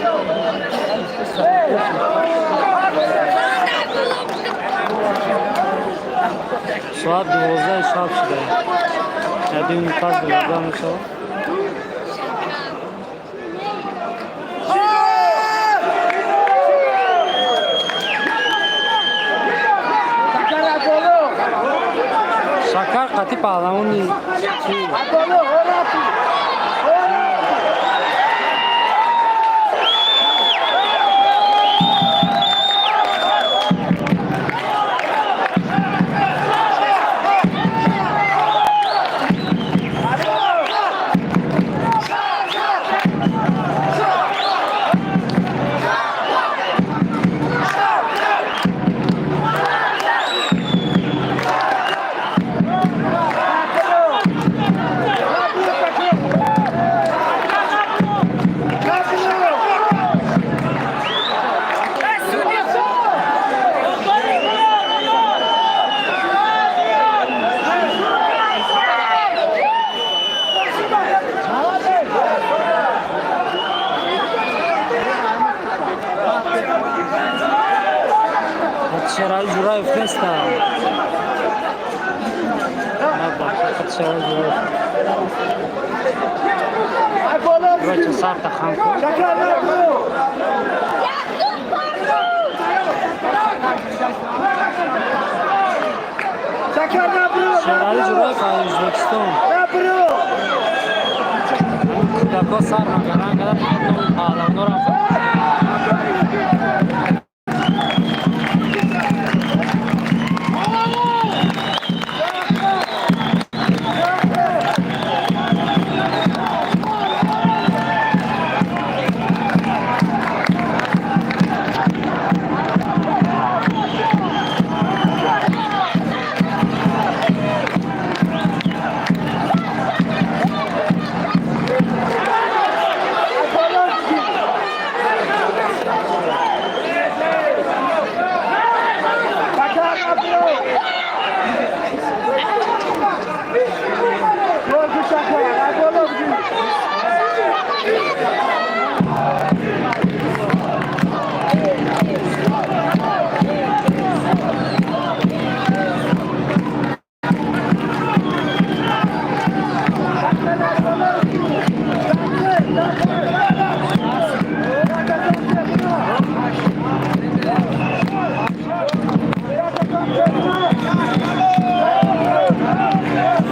Соат 12 шаб шуда, ядим пас 12 мешавад. Шакар қати паҳлавони чи. Шерали Ҷураев неста. Шерали Ҷураев. Бача, сарта хам кун. Шерали Ҷураев аз Ӯзбекистон. Кӯдако сар магаранг када, номи паҳлавонро.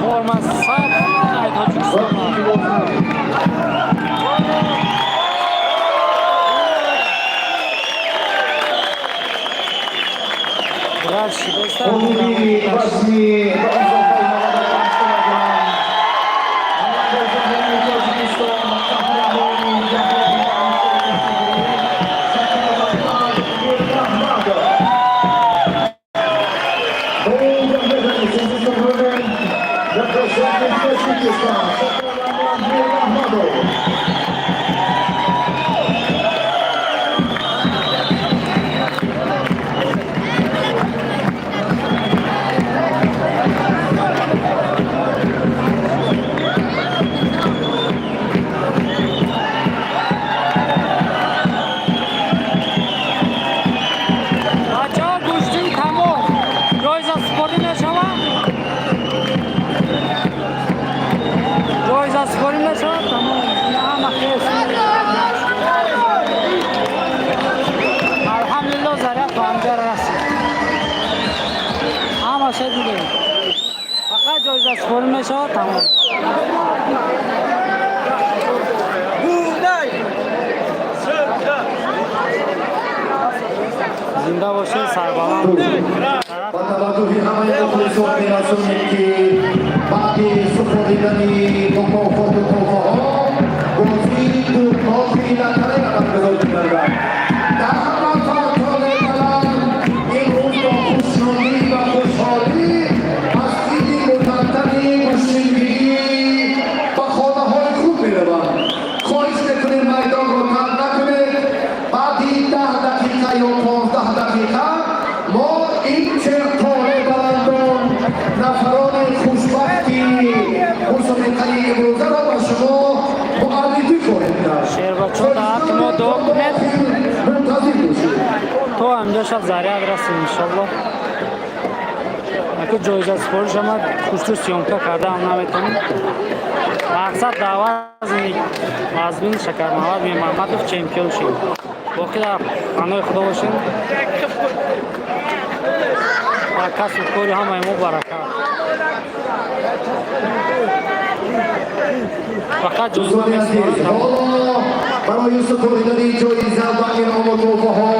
Форма сабз ай Тоҷикистон. Рад шидеста. Ғолиби вазни ба изофаи 95 килограмм, намояндаи Ҷумҳурии Тоҷикистон, қаҳрамони ҷаҳони Шакарраҳман Мирраҳмадов. Был representing Tajikistan, Shakarrahman Mirrahmadov. Шавад, тамом. Гунай! Зинда бошед, сарбаланд. Ба таваҷҷӯҳи ҳамаи мухлисон мерасонем, ки баъди супоридани мукофоту тӯҳфаҳо бозии дурноки лотарея баргузор мегардад. Дар ҳама фартоне баланд имрӯз бо хушнудӣ ва хушҳолӣ аз иди мутантани гӯштингирӣ ба хонаҳои худ мераванд. Хоҳиш мекунем, майдонро тарк накунед. Баъди 10 дақиқа ё 15 дақиқа мо ин чертоне баландон, нафарони хушбахти мусобиқаи имрӯзаро ба шумо муаррифӣ хоҳем кард. Шербачо, дар ҳаққи мо дуо кунед. Мунтазир бошед. То ҳамҷо шаб заряд расем, иншолло. Аку ҷоиза супориш ама хушрӯ съёмка кардаам, наметонем. Мақсад даъват вазмин Шакармаҳмад Мирмаҳмадов чемпион шид. Боқӣ дар паноҳи Худо бошем ва касбу кори ҳамаи мо баракат. Фақат ҷоиза Дӯстони азиз, месупорам. Ҳоло барои супоридани ҷоиза ва иному тӯҳфаҳо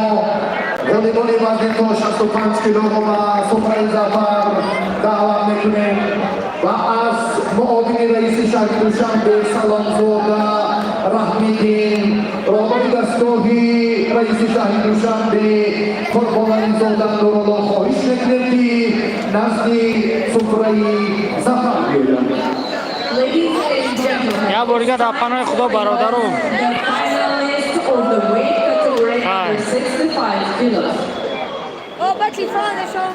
ғолибони вазни то 65 килоро ба суфраи зафар даъват мекунем ва аз муовини раиси шаҳри Душанбе Саломзода Раҳмиддин, роҳбари дастгоҳи раиси шаҳри Душанбе Қурбонализода Нурулло хоҳиш мекунем, ки назди суфраи зафар биёянд. Ladies and gentlemen, Як бор дига дар паноҳи Худо, бародару. the finalist of the weight category Hi. under 65 kilos. О, ба телефон нишон.